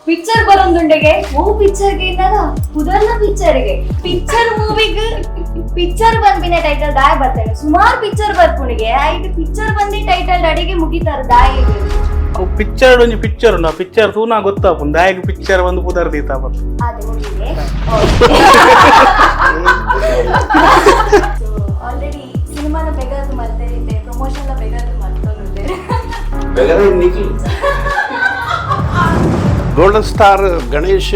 Picture ಬರೋಂದುಂಡೆಗೆ ಓ ಪಿಕ್ಚರ್ಗೆ ಇನ್ನಾಗ ಪುದರ್ನ ಪಿಕ್ಚರ್ಗೆ ಪಿಕ್ಚರ್ ಮೂವಿಗ್ ಪಿಕ್ಚರ್ ಬಂದ್ಬಿನ ಟೈಟಲ್ ದಾಯ ಬರ್ತಾನೆ. ಸುಮಾರು ಪಿಕ್ಚರ್ ಬರ್ಪುಣಿಗೆ ಐದು ಪಿಕ್ಚರ್ ಬಂದಿ ಟೈಟಲ್ ಅಡಿಗೆ ಮುಗಿತಾರ ದಾಯ. ಅವು ಪಿಕ್ಚರ್ ಒಂಜಿ ಪಿಕ್ಚರ್ ಉಂಡು, ಆ ಪಿಕ್ಚರ್ ತೂನಾ ಗೊತ್ತಾಪುಂಡು ದಾಯಗ್ ಪಿಕ್ಚರ್ ಬಂದು ಪುದರ್ ದೀತ ಬಂದು. ಅದೇ ಮುಗಿದೆ. ಆಲ್ರೆಡಿ ಸಿನಿಮಾನ ಬೆಗರ್ದು ಮಲ್ತೇರಿದ್ದೆ, ಪ್ರಮೋಷನ್ ಬೆಗರ್ದು ಮಲ್ತೊಂದಿದ್ದೇನೆ. ಗೋಲ್ಡನ್ ಸ್ಟಾರ್ ಗಣೇಶ್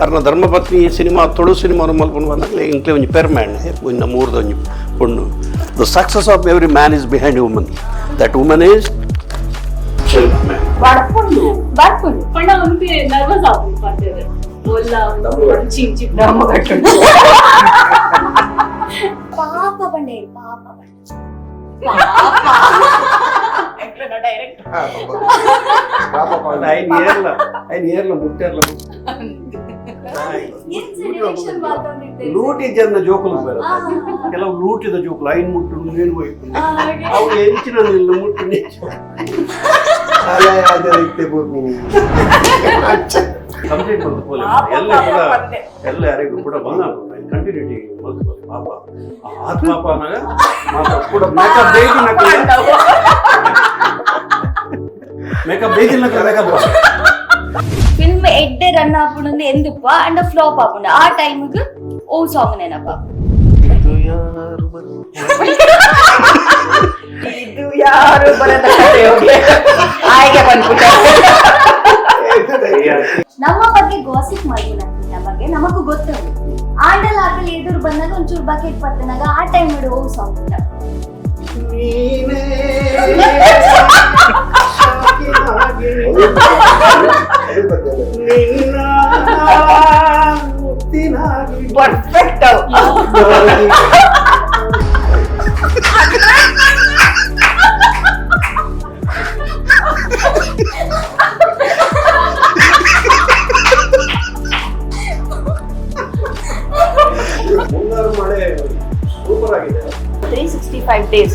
ಅರ್ನ ಧರ್ಮಪತ್ನಿ ಸಿನಿಮಾ ತುಳು ಸಿನಿಮಾ ಮಲ್ಪುನ ಬಂದಾಗಲೇ ಇಂಕ್ಲೆ ಒಂಜಿ ಪೆರ್ಮ್ಯಾನ್ ಒಂಜಿ ಮೂರ್ದ ಒಂಜಿ ಪೊಣ್ಣು. The success of every man is behind woman, that woman is ಬರ್ಪುಂಡು ಬರ್ಪುಂಡು. ಪಂಡ ಒಂತೆ ನರ್ವಸ್ ಆಪುಂಡು ಪಂತೆರ್ ಒಲ್ಲ ಒಂಜಿ ಪಾಪ ಬಂಡೆ ಪಾಪ ಬಂಡೆ. ಡೈರೆಕ್ಟ್. ಐನ್ ಏರ್ಲ ಐನ್ ಏರ್ಲ ಮುಟ್ಟೆರ್ಲ. ಡೈರೆಕ್ಷನ್ ಮಾತೊಂದಿದ್ದೆ. ಲೂಟಿ ಜನ ಜೋಕುಲು ಬೇರೆ, ಕೆಲವು ಲೂಟಿದ ಜೋಕುಲು ಐನ್ ಮುಟ್ಟು ನೀನು ಹೋಯ್ತು, ಅವು ಎಂಚಿನ ನಿಲ್ಲು ಮುಟ್ಟು. ಕಂಪ್ಲೀಟ್ ಬಂದು ಪೋಲೆ ಎಲ್ಲ ಕೂಡ ಎಲ್ಲ ಯಾರಿಗೂ ಕೂಡ ಬಂದ ಕಂಟಿನ್ಯೂಟಿ ಬಂದು ಪೋಲೆ ಪಾಪ ಆತ್ ಪಾಪ ಅನ್ನಾಗ ಮಾತ ಕೂಡ ಮೇಕಪ್ ಬೇಕಿನ ಮೇಕಪ್ ಬೇಕಿಲ್ಲ ಮೇಕಪ್. ಫಿಲ್ಮ್ ಎಡ್ಡೆ ರನ್ ಆಪುಂಡು ಎಂದುಪ್ಪ ಅಂಡ ಫ್ಲಾಪ್ ಆಪುಂಡು ಆ ಟೈಮ್ಗೆ ಓ ಸಾಂಗ್ ನೆನಪ. ಇದು ಯಾರು ಇದು ಯಾರು ಬರದ ಕಥೆಯೋಗೆ ಹಾಗೆ ಬಂದ್ಬಿಟ್ಟೆ. ನಮ್ಮ ಬಗ್ಗೆ ಗಾಸಿಪ್ ಮಾಡ್ಕೊಳ ಬಗ್ಗೆ ನಮಗೂ ಗೊತ್ತುಂಟು. ಆಂಡಲ್ ಆಗಲಿ ಎದುರು ಬಂದಾಗ ಒಂಚೂರು ಬಕೆಟ್ ಪತ್ತನಾಗ ಆ ಟೈಮ್ ಇಡು ಓ ಸಾಂಗ್. ನೀನೇ ನಿನ್ನ ಮುತ್ತಿನಾಗಿ. ಪರ್ಫೆಕ್ಟ್. ಮುಂಗಾರು ಮಳೆ ಸೂಪರ್ ಆಗಿದೆ. 365 days,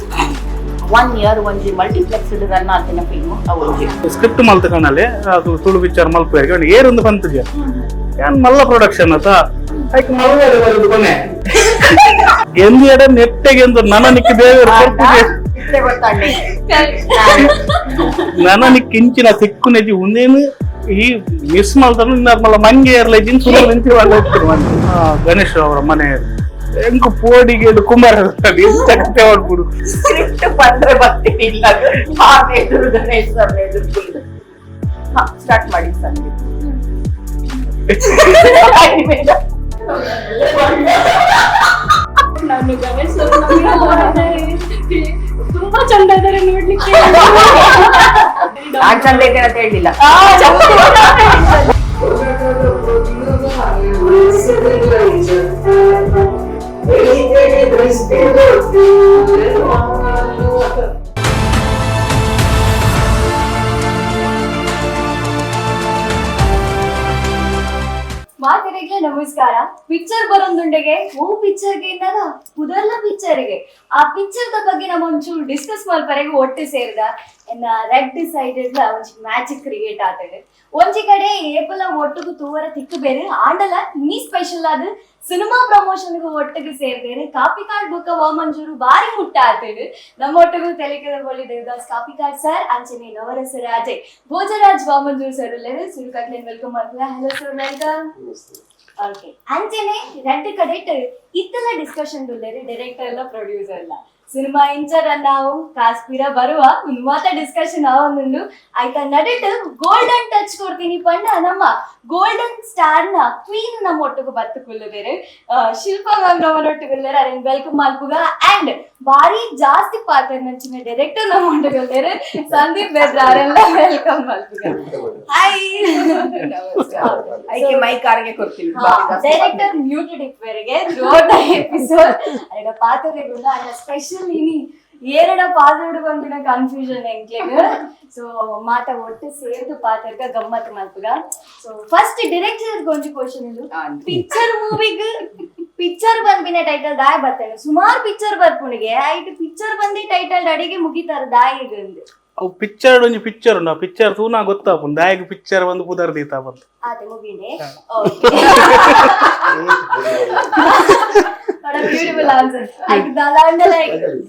one year ಒಂಜಿ ಮಲ್ಟಿಪ್ಲೆಕ್ಸ್ ರನ್ ಆತಿನ ಫಿಲ್ಮ್ ಅವು. ಸ್ಕ್ರಿಪ್ಟ್ ಮಲ್ತ ಕಣಲೆ ಅದು ತುಳು ಪಿಕ್ಚರ್ ಮಲ್ಪುವೆರ್ಗೆ ಅವ್ನು ಏರೊಂದು ಪಂತುಜ ಯಾನ್ ಮಲ್ಲ ಪ್ರೊಡಕ್ಷನ್ ಅತ ಐಕ್ ಮಲ್ವೇರೆ ಬರುದು ಕೊನೆ ಎಂದಿಯಡ ನೆಟ್ಟೆಗೆ ಎಂದು ನನ ನಿಕ್ಕ ದೇವರು ಕೊರ್ಪುಜೆ. ಇತ್ತೆ ಗೊತ್ತಾಂಡೆ. ನನ ನಿಕ್ಕ ಇಂಚಿನ ಸಿಕ್ಕು ನೆಜಿ ಉಂದೇನು ಈ ಮಿಸ್ ಮಲ್ತನು ಮಲ್ಲ ಮಂಗೆ ಏರ್ಲ ಇದ್ದೀನಿ ಸುರು ನಿಂತಿ ಹೋಗ್ತಾರೆ. ಗಣೇಶ್ ಅವರ ಮನೆ ಎಂಕು ಪೋಡಿಗೆ ಕುಂಬಾರ ಎಂತ ಕತೆ ಮಾಡ್ಬಿಡು. ಸ್ಕ್ರಿಪ್ಟ್ ಬಂದ್ರೆ ಬರ್ತೀನಿ, ಇಲ್ಲ ಎದುರು ಗಣೇಶ್ ಸರ್ ಎದುರು ಕುಳ್ಳು. ಹಾ, ಸ್ಟಾರ್ಟ್ ಮಾಡಿ ಸಂಗೀತ. ನಾನು ಗಣೇಶ್ ಸರ್ ತುಂಬಾ ಚಂದ ಇದಾರೆ ನೋಡ್ಲಿಕ್ಕೆ. ನಾನ್ ಚಂದ ಇದ್ದೇನೆ ಅಂತ ಹೇಳಲಿಲ್ಲ. ಮಾತರಿಗ್ಲೆ ನಮಸ್ಕಾರ. ಪಿಕ್ಚರ್ ಬರೋಂದುಂಡೆಗೆ ಓ ಪಿಕ್ಚರ್ಗೆ ಇನ್ನಾಗ ಪುದರ್ಲ ಪಿಕ್ಚರ್ಗೆ ಆ ಪಿಕ್ಚರ್ the ಬಗ್ಗೆ ನಮ್ಮ ಒಂಚೂರು ಡಿಸ್ಕಸ್ ಮಲ್ಪರೆಗೆ ಒಟ್ಟು ಸೇರ್ದ. ಎನ್ನ ರೆಡ್ ಸೈಡ್ ಒಂಜಿ ಮ್ಯಾಜಿಕ್ ಕ್ರಿಯೇಟ್ ಆತದೆ. ಒಂಜಿ ಕಡೆ ಏಪಲ ಒಟ್ಟುಗು ತೂವರ ತಿಕ್ಕು ಬೇರೆ ಆಂಡಲ ನೀ ಸ್ಪೆಷಲ್ ಆದ ಸಿನಿಮಾ ಪ್ರಮೋಷನ್ ಒಟ್ಟಿಗೆ ಸೇರ್ದೇನೆ. ಕಾಪಿಕಾಡ್ ಬುಕ್ಕ ವಾಮಂಜೂರು ಬಾರಿ ಮುಟ್ಟ ಆತೇನೆ. ನಮ್ಮ ಒಟ್ಟಿಗೂ ತೆಲಿಕದ ಬಳಿ ದೇವದಾಸ್ ಕಾಪಿಕಾಡ್ ಸರ್ ಅಂಚನೆ ನವರಸ ರಾಜೆ ಭೋಜರಾಜ್ ವಾಮಂಜೂರ್ ಸರ್ ಉಲ್ಲೇರು. ಸುರುಕಾಗ್ಲೇನ್ welcome ಮಾಡ್ತೀವಿ. Hello sir, welcome. Okay, ಅಂಚನೆ ರೆಡ್ ಕಡೆಟ್ ಇತ್ತೆಲ್ಲ ಡಿಸ್ಕಷನ್ ಉಲ್ಲೇರಿ ಡೈರೆಕ್ಟರ್ ಎಲ್ಲ ಪ್ರೊಡ್ಯೂಸರ್ ಎಲ್ಲ ಸಿನಿಮಾ ಇಂಚರ ನಾವು ಕಾಸ್ಪಿರ ಬರುವ ಒಂದು ಮಾತ ಡಿಸ್ಕಷನ್ ಆವೊಂದುಂಡು. ಆಯ್ತಾ, ನಡಿಟ್ ಗೋಲ್ಡನ್ ಟಚ್ ಕೊಡ್ತೀನಿ ಪಂಡ ನಮ್ಮ ಗೋಲ್ಡನ್ ಸ್ಟಾರ್ ನ ಕ್ವೀನ್ ನಮ್ಮ ಒಟ್ಟಿಗೆ ಬತ್ತು ಕುಲ್ಲುದೇರು ಶಿಲ್ಪಾ ಮ್ಯಾಮ್ ನಮ್ಮ ಒಟ್ಟಿಗೆ ಅರೇನ್ welcome ಮಲ್ಪುಗ. ಅಂಡ್ ಭಾರಿ ಜಾಸ್ತಿ ಪಾತ್ರ ನಂಚಿನ ಡೈರೆಕ್ಟರ್ ನಮ್ಮ ಒಟ್ಟಿಗೆ ಸಂದೀಪ್ ಬೆದ್ರಾರೆಲ್ಲ welcome ಮಲ್ಪುಗ. ಹಾಯ್. ಐಕೆ ಮೈ ಕಾರ್ಗೆ ಕೊಡ್ತೀನಿ. ಡೈರೆಕ್ಟರ್ ಮ್ಯೂಟೆಡ್ ಇಪ್ಪರಿಗೆ throughout the episode. ಅಯ್ಯ ಪಾತ್ರೆಗುಂಡ ಅಂಡ ಸ್ಪೆಷಲ್ ಇನಿ ಏರಡ ಪಾತ್ರೆ ಬಂದಿನ ಕನ್ಫ್ಯೂಷನ್ ಎಂಕ್ಲೆಗ್. ಸೊ ಮಾತ ಒಟ್ಟು ಸೇರ್ದು ಪಾತ್ರಗ ಗಮ್ಮತ್ ಮಲ್ಪುಗ. So first director ಒಂಜಿ ಕ್ವಶನ್ ಇದು. ಪಿಕ್ಚರ್ ಮೂವಿಗ್ ಪಿಕ್ಚರ್ ಬಂದ್ಬಿನ ಟೈಟಲ್ ದಾಯ ಬರ್ತಾನೆ. ಸುಮಾರು ಪಿಕ್ಚರ್ ಬರ್ಪುಣಿಗೆ ಐಟ್ ಪಿಕ್ಚರ್ ಬಂದಿ ಟೈಟಲ್ ಅಡಿಗೆ ಮುಗಿತಾರ ದಾಯಿಗ್ ಅಂದ್. ಅವು ಪಿಕ್ಚರ್ ಒಂಜಿ ಪಿಕ್ಚರ್ ಉಂಡು. ಆ ಪಿಕ್ಚರ್ ತೂನಾ ಗೊತ್ತಾಪುಂಡು ದಾಯಗ್ ಪಿಕ್ಚರ್ ಬಂದು ಪುದರ್ ದೀತಾ ಬಂದು. ಆತೆ ಮುಗಿಂಡೆ. Beautiful answer. ದಾಲ ಅಂಡಲ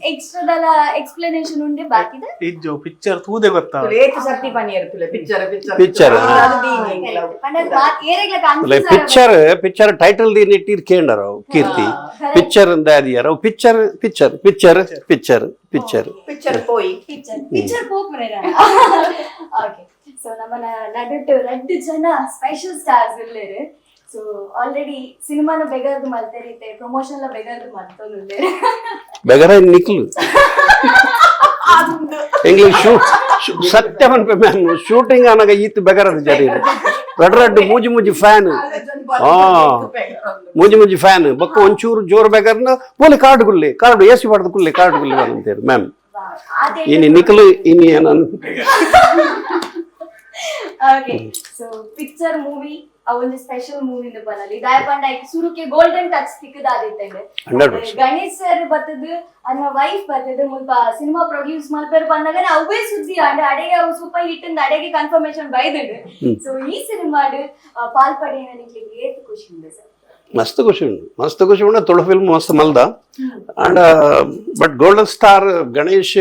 ಎಕ್ಸ್ಟ್ರಾ ದಾಲ ಎಕ್ಸ್ಪ್ಲನೇಷನ್ ಉಂಡೆ ಬಾಕಿದ. ಇಜ್ಜೋ ಪಿಕ್ಚರ್ ತೂದೆ ಗೊತ್ತಾವ. ಏತ್ ಸರ್ತಿ ಪನಿಯರ್ picture picture. Picture, ha. Picture picture title the ನೆಟ್ಟಿರ್ ಕೇಂಡರ ಅವು ಕೀರ್ತಿ ಪಿಕ್ಚರ್ ಅಂದ ಅದಿಯಾರ ಅವು picture picture picture picture picture. Picture ಪೋಯಿ. ಪಿಕ್ಚರ್ ಪಿಕ್ಚರ್ ಪೋಪುನೆ. ಓಕೆ, ಸೊ ನಮ್ಮನ ನಡುಟ್ಟು ರಡ್ಡು ಜನ ಸ್ಪೆಷಲ್ ಸ್ಟಾರ್ಸ್ ಉಲ್ಲೇರು. ಸೊ ಆಲ್ರೆಡಿ ಸಿನಿಮಾನ ಬೆಗರ್ದು ಮಲ್ತೆರಿತೆ, ಪ್ರಮೋಷನ್ ಲ ಬೆಗರ್ದು ಮಲ್ತೊಂದುಲ್ಲೇರು. ಬೆಗರ ನಿಕ್ಲು ಇಂಗ್ಲಿಷ್ ಶೂಟ್ ಸತ್ಯ ಪನ್ಪೆ ಮ್ಯಾಮ್, ಶೂಟಿಂಗ್ ಅನಗ ಈತ್ ಬೆಗರದ ಜರಿ ರಡ್ ರಡ್ಡು ಮೂಜಿ ಮೂಜಿ ಫ್ಯಾನ್, ಹಾ ಮೂಜಿ ಮೂಜಿ ಫ್ಯಾನ್ ಬೊಕ್ಕ ಒಂಚೂರು ಜೋರು ಬೆಗರ್ನ ಪೋಲಿ ಕಾರ್ಡ್ ಗುಲ್ಲಿ card A C ಪಡೆದು ಕುಲ್ಲಿ ಕಾರ್ಡ್ ಗುಲ್ಲಿ ಅಂತೇಳಿ ಮ್ಯಾಮ್. ಅದೇ. ಇನಿ ನಿಕ್ಲು ಇನಿ ಏನನ್. Okay, so picture movie ಒಂದು ಸ್ಪೆಷಲ್ ಮೂವಿ ಬನಲ್ಲಿ ದಾಯ ಪಂಡ ಸುರುಕೆ ಗೋಲ್ಡನ್ ಟಚ್ ತಿಕ್ಕದಾದಿತ್ತಂಡೆ. 100%. ಗಣೇಶ್ ಸರ್ ಬತ್ತದು, ಅನ್ನ ವೈಫ್ ಬತ್ತದು, ಮುಲ್ಪ ಸಿನಿಮಾ ಪ್ರೊಡ್ಯೂಸ್ ಮಲ್ಪೆರ್ ಬಂದಾಗ ಅವೇ ಸುದ್ದಿ ಅಂಡ್ ಅಡೆಗೆ ಅವು ಸೂಪರ್ ಹಿಟ್ ಅಂದ್ ಅಡೆಗೆ ಕನ್ಫರ್ಮೇಶನ್ ಬೈದುಂಡು. ಸೊ ಈ ಸಿನಿಮಾಡ್ ಪಾಲ್ಪಡೆಯ ನಿಕ್ಲೆಗ್ ಏತ್ ಖುಷಿ ಉಂಡು ಸರ್? ಮಸ್ತ್ ಖುಷಿ ಉಂಟು, ಮಸ್ತ್ ಖುಷಿ ಉಂಟು. ತುಳು ಫಿಲ್ಮ್ ಮಸ್ತ್ ಮಲ್ದ and but golden star Ganesh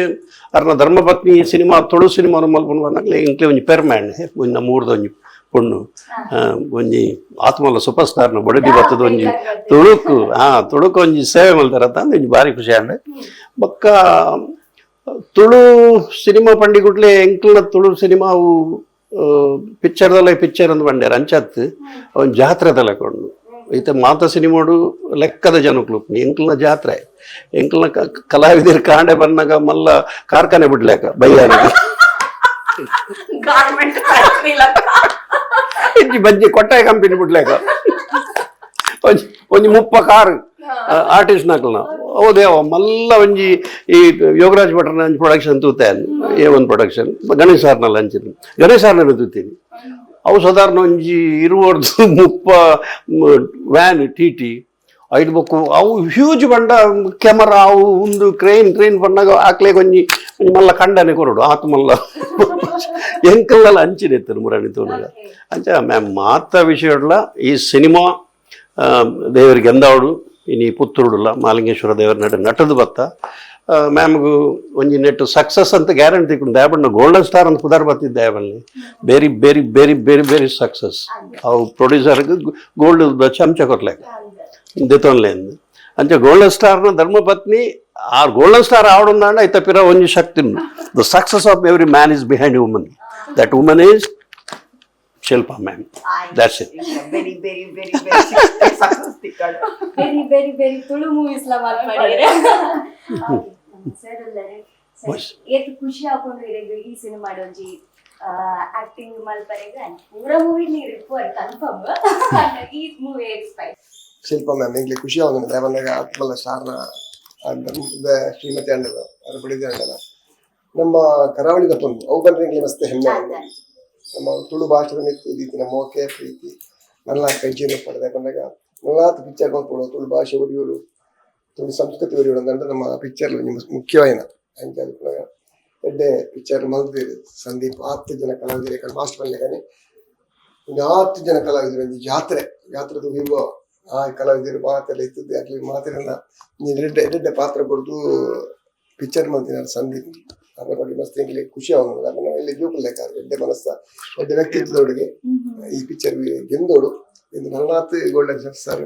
ಅರ್ನ ಧರ್ಮಪತ್ನಿ ಸಿನಿಮಾ ತುಳು ಸಿನಿಮಾ ಮಲ್ಪುನ ಬಂದಾಗಲೇ ಇಂಕ್ಲೆ ಒಂಜಿ ಪೆರ್ಮೆ ಒಂಜಿ ನಮ್ಮ ಊರ್ದ ಒಂಜಿ ಪೊಣ್ಣು, ಒಂಜಿ ಆತ್ಮಲ್ಲ ಸೂಪರ್ ಸ್ಟಾರ್ನ ಬಡದಿ ಬತ್ತದ ಒಂಜಿ ತುಳುಕು, ಹಾ ತುಳುಕು ಒಂಜಿ ಸೇವೆ ಮಲ್ತಾರತ್ತ ಅಂದ್ ಒಂಜಿ ಭಾರಿ ಖುಷಿ ಆಂಡ್. ಬೊಕ್ಕ ತುಳು ಸಿನಿಮಾ ಪಂಡಿಗುಟ್ಲೆ ಎಂಕ್ಲ ತುಳು ಸಿನಿಮಾ ಅವು ಪಿಕ್ಚರ್ದಲ್ಲ ಪಿಕ್ಚರ್ ಅಂದ್ ಪಂಡ್ಯಾರ ಅಂಚತ್ ಅವನ್ ಜಾತ್ರೆದಲ್ಲ ಕೊಂಡು ಇತ್ತೆ ಮಾತ ಸಿನಿಮಾಡು ಲೆಕ್ಕದ ಜನಕ್ಲು ಎಂಕ್ಲನ ಜಾತ್ರೆ ಎಂಕ್ಲನ ಕಲಾವಿದರು ಕಾಂಡೆ ಬನ್ನಾಗ ಮಲ್ಲ ಕಾರ್ಖಾನೆ ಬಿಡ್ಲೇಕ ಬಯ್ಯಾರಿಗೆ. Garment factory. ಇಜ್ಜಿ ಬಜ್ಜಿ ಕೊಟ್ಟಾಯ ಕಂಪನಿ ಬಿಡ್ಲೇಕ ಒಂಜಿ ಒಂಜಿ 30 ಕಾರ್ ಆರ್ಟಿಸ್ಟ್ ನಕಲ್ನ ಹೌದೇವ ಮಲ್ಲ ಒಂಜಿ ಈ ಯೋಗರಾಜ್ ಭಟ್ರನ ಒಂಜಿ ಪ್ರೊಡಕ್ಷನ್ ತೂತೆ, ಎ ಒಂದು ಪ್ರೊಡಕ್ಷನ್ ಗಣೇಶ್ ಸಾರ್ನಲ್ಲ ಅಂಚಿನ ಗಣೇಶ್ ಸಾರ್ನ ತೂತೀನಿ. ಅವು ಸಾಧಾರಣ ಒಂಜಿ ಇರುವರ್ದು 30 ವ್ಯಾನ್ ಟಿ ಐದು ಬೊಕ್ಕು ಅವು ಹ್ಯೂಜ್ ಬಂಡ ಕ್ಯಾಮರಾ ಅವು ಒಂದು ಕ್ರೇನ್ ಕ್ರೇನ್ ಬಂಡಾಗ ಆಕ್ಲೆಗ್ ಒಂಜಿ ಒಂಜಿ ಮಲ್ಲ ಕಂಡನೆ ಕೊರಡು ಆತ್ ಮಲ್ಲ ಎಂಕಲ್ಲೆಲ್ಲ ಅಂಚಿನ ಇತ್ತು ಮುರಾಣಿ ತೂನಾಗ. ಅಂಚ ಮ್ಯಾಮ್ ಮಾತ ವಿಷಯಡ್ಲ ಈ ಸಿನಿಮಾ ದೇವರಿಗೆ ಎಂದಾವಡು ಇನಿ ಪುತ್ತೂರುಡುಲ್ಲ ಮಾಲಿಂಗೇಶ್ವರ ದೇವರ ನಟ ನಟದು ಬತ್ತ ಮ್ಯಾಮ್ಗು ಒಂಜಿ ನೆಟ್ಟು ಸಕ್ಸಸ್ ಅಂತ ಗ್ಯಾರಂಟಿ ತಿಕ್ಕೊಂಡು ದಯಾಬಣ್ಣ ಗೋಲ್ಡನ್ ಸ್ಟಾರ್ ಅಂತ ಪುದಾರ್ ಬತ್ತಿದ್ದ ದಯಾಬಣ್ಣಿ very very very very very success. ಅವು ಪ್ರೊಡ್ಯೂಸರ್ಗೆ ಗೋಲ್ಡ್ ಚಮಚ ಕೊರ್ಲೇಕ ದೆತೊನ್ಲೇಂದು. ಅಂಚ ಗೋಲ್ಡನ್ ಸ್ಟಾರ್ನ ಧರ್ಮಪತ್ನಿ ಆ ಗೋಲ್ಡನ್ ಸ್ಟಾರ್ ಆವಡುಂದಾಂಡ ಐತ ಪಿರ ಒಂಜಿ ಶಕ್ತಿ. The success of every man is behind woman, that woman is Shilpa ma'am, that's it. Very very very very success ತಿಕ್ಕಾಡು. Very very very Tulu movies ಲ ಮಲ್ಪಡಿಯರೆ sir ಉಲ್ಲರೆ. Voice. ಏತ್ ಖುಷಿ ಆಪುಂಡು ಇರೆಗ್ ಈ ಸಿನಿಮಾಡ್ ಒಂಜಿ ಆಕ್ಟಿಂಗ್ ಮಲ್ಪರೆಗ್ ಅಂಡ್ ಪೂರ ಮೂವಿ ನೀರು ಇಪ್ಪುವರ್ ಕನ್ಫರ್ಮ್ ಈ ಮೂವಿ ಎಕ್ಸ್ಪೈಟ್. ಶಿಲ್ಪ ಮ್ಯಾಮ್ ಎಂಗ್ಲಿ ಖುಷಿ ಆവുಂಡು ದೇವನಾಗ ಆತ್ಮಲ್ಲ ಸ್ಟಾರ್ನ ಧರ್ಮದ ಶ್ರೀಮತಿ ಅಂಡದ ಅವ್ರ ಬಡಿದ ಅಂಡದ ನಮ್ಮ ಕರಾವಳಿದ ಪೊಣ್ಣು ಅವು ಬಂದ್ರೆ ಎಂಗ್ಲಿ ಮಸ್ತ್ ಹೆಮ್ಮೆ ಆಂಡ್. ನಮ್ಮ ತುಳು ಭಾಷೆದ ಮಿತ್ತ್ ದೀತಿನ ಮೋಕೆ ಪ್ರೀತಿ ನನ್ನ ಕೈಜೀನ ಪಡೆದ ಬಂದಾಗ ನಲ್ಲಾತ್ ಪಿಕ್ಚರ್ ಮಲ್ಪೊಡು, ತುಳು ಭಾಷೆ ಒರಿಯೋಡು, ತುಳು ಸಂಸ್ಕೃತಿ ಒರಿಯೋಡು ಅಂದ್ರೆ ನಮ್ಮ ಪಿಕ್ಚರ್ ಮುಖ್ಯವಾಯಿನ ಅಂಚ ಎಡ್ಡೆ ಪಿಕ್ಚರ್ ಮಲ್ದಿರು ಸಂದೀಪ್. ಆತ್ ಜನ ಕಲಾವಿದರು ಮಾಸ್ಟರ್ ಪನ್ಲೆಕನೆ ಒಂದು ಆತ್ ಜನ ಕಲಾವಿದರು ಒಂಜಿ ಜಾತ್ರೆ ಜಾತ್ರೆದ ವೈಭವ. ಆ ಕಲಾವಿದರು ಮಾತೆಲ್ಲ ಇತ್ತದ್ದು ಅಕ್ಲೆಗ್ ಮಾತೆರೆಲ್ಲ ಒಂಜಿ ಎಡ್ಡೆ ಎಡ್ಡೆ ಪಾತ್ರ ಕೊರ್ದು ಪಿಕ್ಚರ್ ಮಲ್ತಿನಾರ್ ಸಂದೀಪ್. ಅದ್ರ ಬಗ್ಗೆ ಮಸ್ತ್ ಎಂಕ್ಲೆಗ್ ಖುಷಿ ಆವೊಂದುಂಡು. ದಾಯೆ ಇಲ್ಲಿ ಜೋಕುಲು ಲೆಕ್ಕ ಎಡ್ಡೆ ಮನಸ್ಸ ಎಡ್ಡೆ ವ್ಯಕ್ತಿತ್ವದೊಟ್ಟಿಗೆ ಈ ಪಿಕ್ಚರ್ ಗೆಂದೋಡು ಇಂದು ನಲ್ನಾತ್ ಗೋಲ್ಡನ್ ಸರ್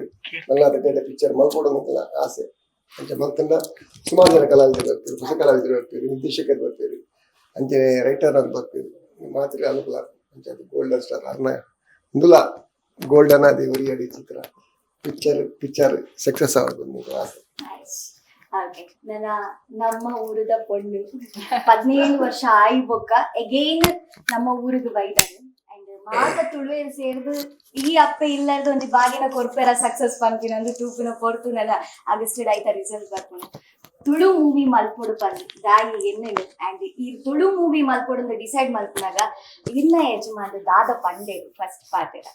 ನಲ್ನಾತ್ ಎಡ್ಡೆ ಪಿಕ್ಚರ್ ಮಲ್ಪೊಡು ಅಂತೆಲ್ಲ ಆಸೆ. ಅಂಚ ಮಲ್ತಂಡ ಸುಮಾರು ಜನ ಕಲಾವಿದರು ಬರ್ತೀರಿ, ಹೊಸ ಕಲಾವಿದರು ಬರ್ತೀರಿ, ನಿರ್ದೇಶಕರು ಬರ್ತೀರಿ, ಅಂಚನೆ ರೈಟರ್ ಅಂತ ಬರ್ತೀರಿ, ಮಾತ್ರ ಅನುಕೂಲ. ಅಂಚ ಗೋಲ್ಡನ್ ಸ್ಟಾರ್ ಅರ್ನ ಇಂದುಲ ಗೋಲ್ಡನ್ ಅದೇ ಒರಿಯಡಿ ಚಿತ್ರ picture picture success ಆವಡ್ ಆಸೆ. ಓಕೆ, ನನ್ನ ನಮ್ಮ ಊರದ ಪೊಣ್ಣು 17 ವರ್ಷ ಆಯಿ ಬೊಕ್ಕ ಎಗೈನ್ ನಮ್ಮ ಊರಿಗೆ ಬೈದಾನೆ ಅಂಡ್ ಮಾತ ತುಳುವೆರ್ ಸೇರ್ದು ಈ ಅಪ್ಪೆ ಇಲ್ಲರ್ದು ಒಂಜಿ ಬಾಗಿನ ಕೊರ್ಪೆರ ಸಕ್ಸಸ್ ಪನ್ಪಿನ ಒಂದು ತೂಪಿನ ಪೊರ್ತುನಲ ಆಗಸ್ಟ್ ಐತ ರಿಸಲ್ಟ್ ಬರ್ಪುಂಡು. ತುಳು ಮೂವಿ ಮಲ್ಪೊಡು ಪಂದ್ ದಾಯಿ ಎನ್ನೆಂಡು ಅಂಡ್ ಈ ತುಳು ಮೂವಿ ಮಲ್ಪೊಡು ಡಿಸೈಡ್ ಮಲ್ಪುನಾಗ ಇನ್ನ ಯಜಮಾನ್ ದಾದ ಪಂಡೇರು ಫಸ್ಟ್ ಪಾತೆರ?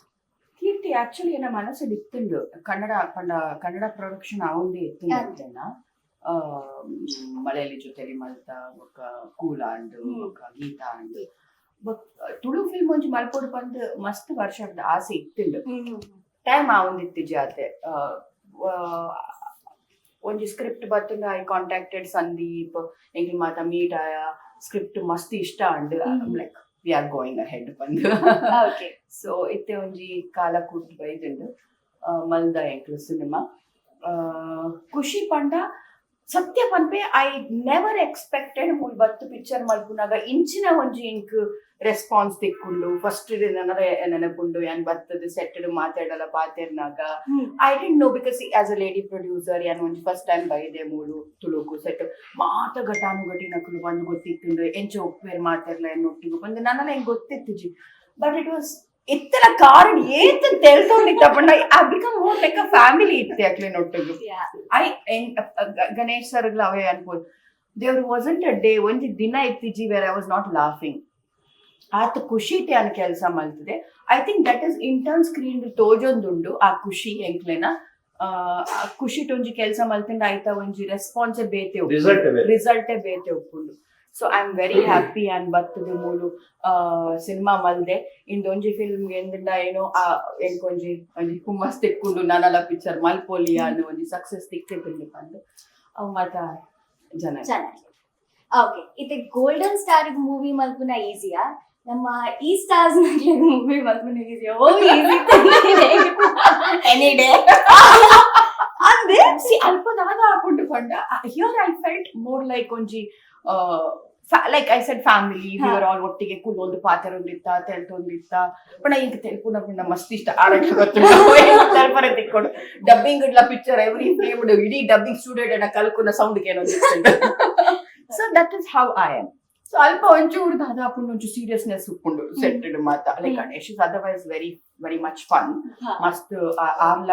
ಕೀರ್ತಿ ಆಕ್ಚುಲಿ ಎನ್ನ ಮನಸ್ಸು ಇತ್ತುಂಡು ಕನ್ನಡ ಪಂಡ ಕನ್ನಡ ಪ್ರೊಡಕ್ಷನ್ ಅವಂದೇ ಇತ್ತುಂಡು. Malayali ಜೊತೆಲಿ ಮಲ್ತ ಬೊಕ್ಕ ಕೂಲಾಂಡ್ ಬೊಕ್ಕ ಗೀತಾ ಅಂಡ್ ಬೊಕ್ಕ ತುಳು ಫಿಲ್ಮ್ ಒಂಜಿ ಮಲ್ಪೊಡು ಪಂದ್ ಮಸ್ತ್ ವರ್ಷದ ಆಸೆ ಇತ್ತಿಂಡು. ಟೈಮ್ ಆವೊಂದಿತ್ತು ಜಾತೆ. ಒಂಜಿ ಸ್ಕ್ರಿಪ್ಟ್ ಬತ್ತುಂಡ I contacted Sandeep, ಎಂಕ್ಲು ಮಾತ ಮೀಟ್ ಆಯ, ಸ್ಕ್ರಿಪ್ಟ್ ಮಸ್ತ್ ಇಷ್ಟ and like we are going ahead ಪಂದ್. ಸೊ ಇತ್ತೆ ಒಂಜಿ ಕಾಲ ಕೂಟ್ ಬೈದುಂಡು, ಮಲ್ದ ಎಂಕ್ಲು ಸಿನಿಮಾ. ಖುಷಿ ಪಂಡ ಸತ್ಯ ಪನ್ಪೆ, I never expected ಮೂಲ್ ಬತ್ತು ಪಿಕ್ಚರ್ ಮಲ್ಪುನಾಗ ಇಂಚಿನ ಒಂಜಿ ಇಂಕ್ ರೆಸ್ಪಾನ್ಸ್ ತಿಕ್ಕೊಂಡು. ಫಸ್ಟ್ ನೆನಪುಂಡು, ಯಾನ್ ಬತ್ತದ ಸೆಟ್ಟಡ್ ಮಾತಾಡಲ ಪಾತೆರ್ನಾಗ I didn't know, because as a lady producer ಯಾನ್ ಒಂಜಿ ಫಸ್ಟ್ ಟೈಮ್ ಬೈದೆ ಮೂಲು ತುಳುಕು. ಸೆಟ್ ಮಾತ ಘಟಾನುಘಟಿ ನಕಲು ಬಂದು ಗೊತ್ತಿತ್ತುಂಡು, ಎಂಚ ಒಪ್ಪೇರ್ ಮಾತಾಡ್ಲ ಎನ್ನೊಟ್ಟಿಗೆ ಬಂದು ನನ್ನಲ್ಲ ಹೆಂಗ್ ಗೊತ್ತಿತ್ತಿಜಿ. But it was ಇತ್ತರ ಕಾರಣ ಏತ್ ತೆಲ್ತೊಂದಿತ್ತ ಪಂಡ I become more like a family ಇತ್ತೆ ಅಕ್ಲೆನೊಟ್ಟಿಗೆ. I Ganesh sir ಅವೇ ಅನ್ಬೋದು, there wasn't a day, ಒಂಜಿ ದಿನ ಇತ್ತಿಜಿ where I was not laughing. ಆತ ಖುಷಿ ಅನ್ ಕೆಲಸ ಮಲ್ತದೆ. I think that is in turn screen ತೋಜೊಂದುಂಡು ಆ ಖುಷಿ ಎಂಕ್ಲೆನ. ಆ ಖುಷಿಟ್ ಒಂಜಿ ಕೆಲಸ ಮಲ್ತಿಂಡ ಆಯ್ತಾ ಒಂಜಿ ರೆಸ್ಪಾನ್ಸ್ ಬೇತೆ. Result ಬೇತೆ. ರಿಸಲ್ಟೇ ಬೇತೆ ಉಪ್ಪುಂಡು. So I am very happy and ಬತ್ತದ ಮೂಲು ಸಿನಿಮಾ ಮಲ್ದೆ. ಇಂದೊಂಜಿ ಫಿಲ್ಮ್ ಎಂದಿಂಡ ಏನೋ ಆ ಎಂಕೊಂಜಿ ಒಂಜಿ ಹುಮ್ಮಸ್ ತಿಕ್ಕೊಂಡು ನಾನಲ್ಲ ಪಿಕ್ಚರ್ ಮಲ್ಪೊಲಿ ಅನ್ನೋ ಒಂಜಿ ಸಕ್ಸಸ್ ತಿಕ್ತಿದ್ದು ಪಂದು ಅವು ಮಾತ ಜನ. ಚೆನ್ನಾಗಿ. ಓಕೆ, ಇತ್ತೆ golden star movie ಮಲ್ಪುನ ಈಸಿಯಾ, ನಮ್ಮ ಈ ಸ್ಟಾರ್ಸ್ ಮೂವಿ ಮಲ್ಪುನ ಈಸಿಯಾ? ಓ easy. Any day ಅಂದ್ರೆ ಸಿ ಅಲ್ಪ ದಾದ ಹಾಕೊಂಡು ಪಂಡ here I felt more like ಒಂಜಿ like I said family. We are all ಒಟ್ಟಿಗೆ ಕೂದೊಂದು ಪಾತೆರೊಂದಿತ್ತ, ತೆಲ್ತೊಂದಿತ್ತ. ಪಂಡ ಇಂಕ್ ತೆಲ್ಪುನ ಪಂಡ ಮಸ್ತ್ ಇಷ್ಟ. ಆರಕ್ಕೆ ಗೊತ್ತುಂಡು ತೆಲ್ಪರೆ ತಿಕ್ಕೊಂಡು ಡಬ್ಬಿಂಗ್ ಇಡ್ಲ picture every frame ಇಡೀ ಡಬ್ಬಿಂಗ್ ಸ್ಟೂಡೆಂಟ್ ಕಲ್ಕುನ ಸೌಂಡ್ ಏನೋ. So that is how I am. So ಅಲ್ಪ ಒಂಚೂರು ದಾದಾಪುಂಡು ಒಂಚೂರು ಸೀರಿಯಸ್ನೆಸ್ ಉಪ್ಪುಂಡು ಸೆಟ್ಟೆಡ್ ಮಾತ. Like Ganesh is otherwise very very much fun. ಮಸ್ತ್ ಆರ್ಲ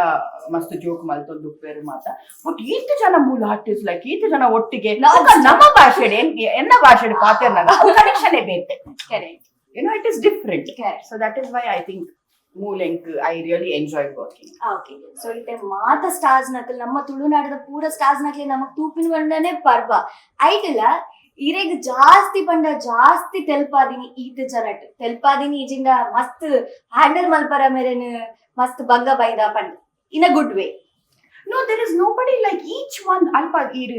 ಮಸ್ತ್ ಜೋಕ್ ಮಲ್ತೊಂದು ಉಪ್ಪೇರು ಮಾತ. ಬಟ್ ಈತ ಜನ ಮೂಲ ಆರ್ಟಿಸ್ಟ್ ಲೈಕ್ ಈತ ಜನ ಒಟ್ಟಿಗೆ ನಮ್ಮ ಭಾಷೆ ಎನ್ನ ಭಾಷೆ ಪಾತೆರ್ನಾಗ ಕನೆಕ್ಷನ್ ಬೇತೆ. Correct. It is different. Correct. So that is why I think ಮೂಲೆಂಕ್ I really enjoy working. Okay, so ಇತ್ತೆ ಮಾತ ಸ್ಟಾರ್ಸ್ ನಕಲ್ ನಮ್ಮ ತುಳುನಾಡದ ಪೂರ ಸ್ಟಾರ್ಸ್ ನಕಲಿ ನಮಗ್ ತೂಪಿನ ಬಂಡನೆ ಪರ್ಬ ಐಟಿಲ್ಲ. ಇರೆಗ್ ಜಾಸ್ತಿ ಪಂಡ ಜಾಸ್ತಿ ತೆಲ್ಪಾದಿನಿ ಈತ ಜನಟ್ ತೆಲ್ಪಾದಿನಿ ಈಜಿಂದ ಮಸ್ತ್ ಹ್ಯಾಂಡಲ್ ಮಲ್ಪರ ಮೇರೆನ್ ಮಸ್ತ್ ಬಂಗ ಬೈದ ಪಂಡ in a good way? No, there is nobody like each one. ಅಲ್ಪ ಈರು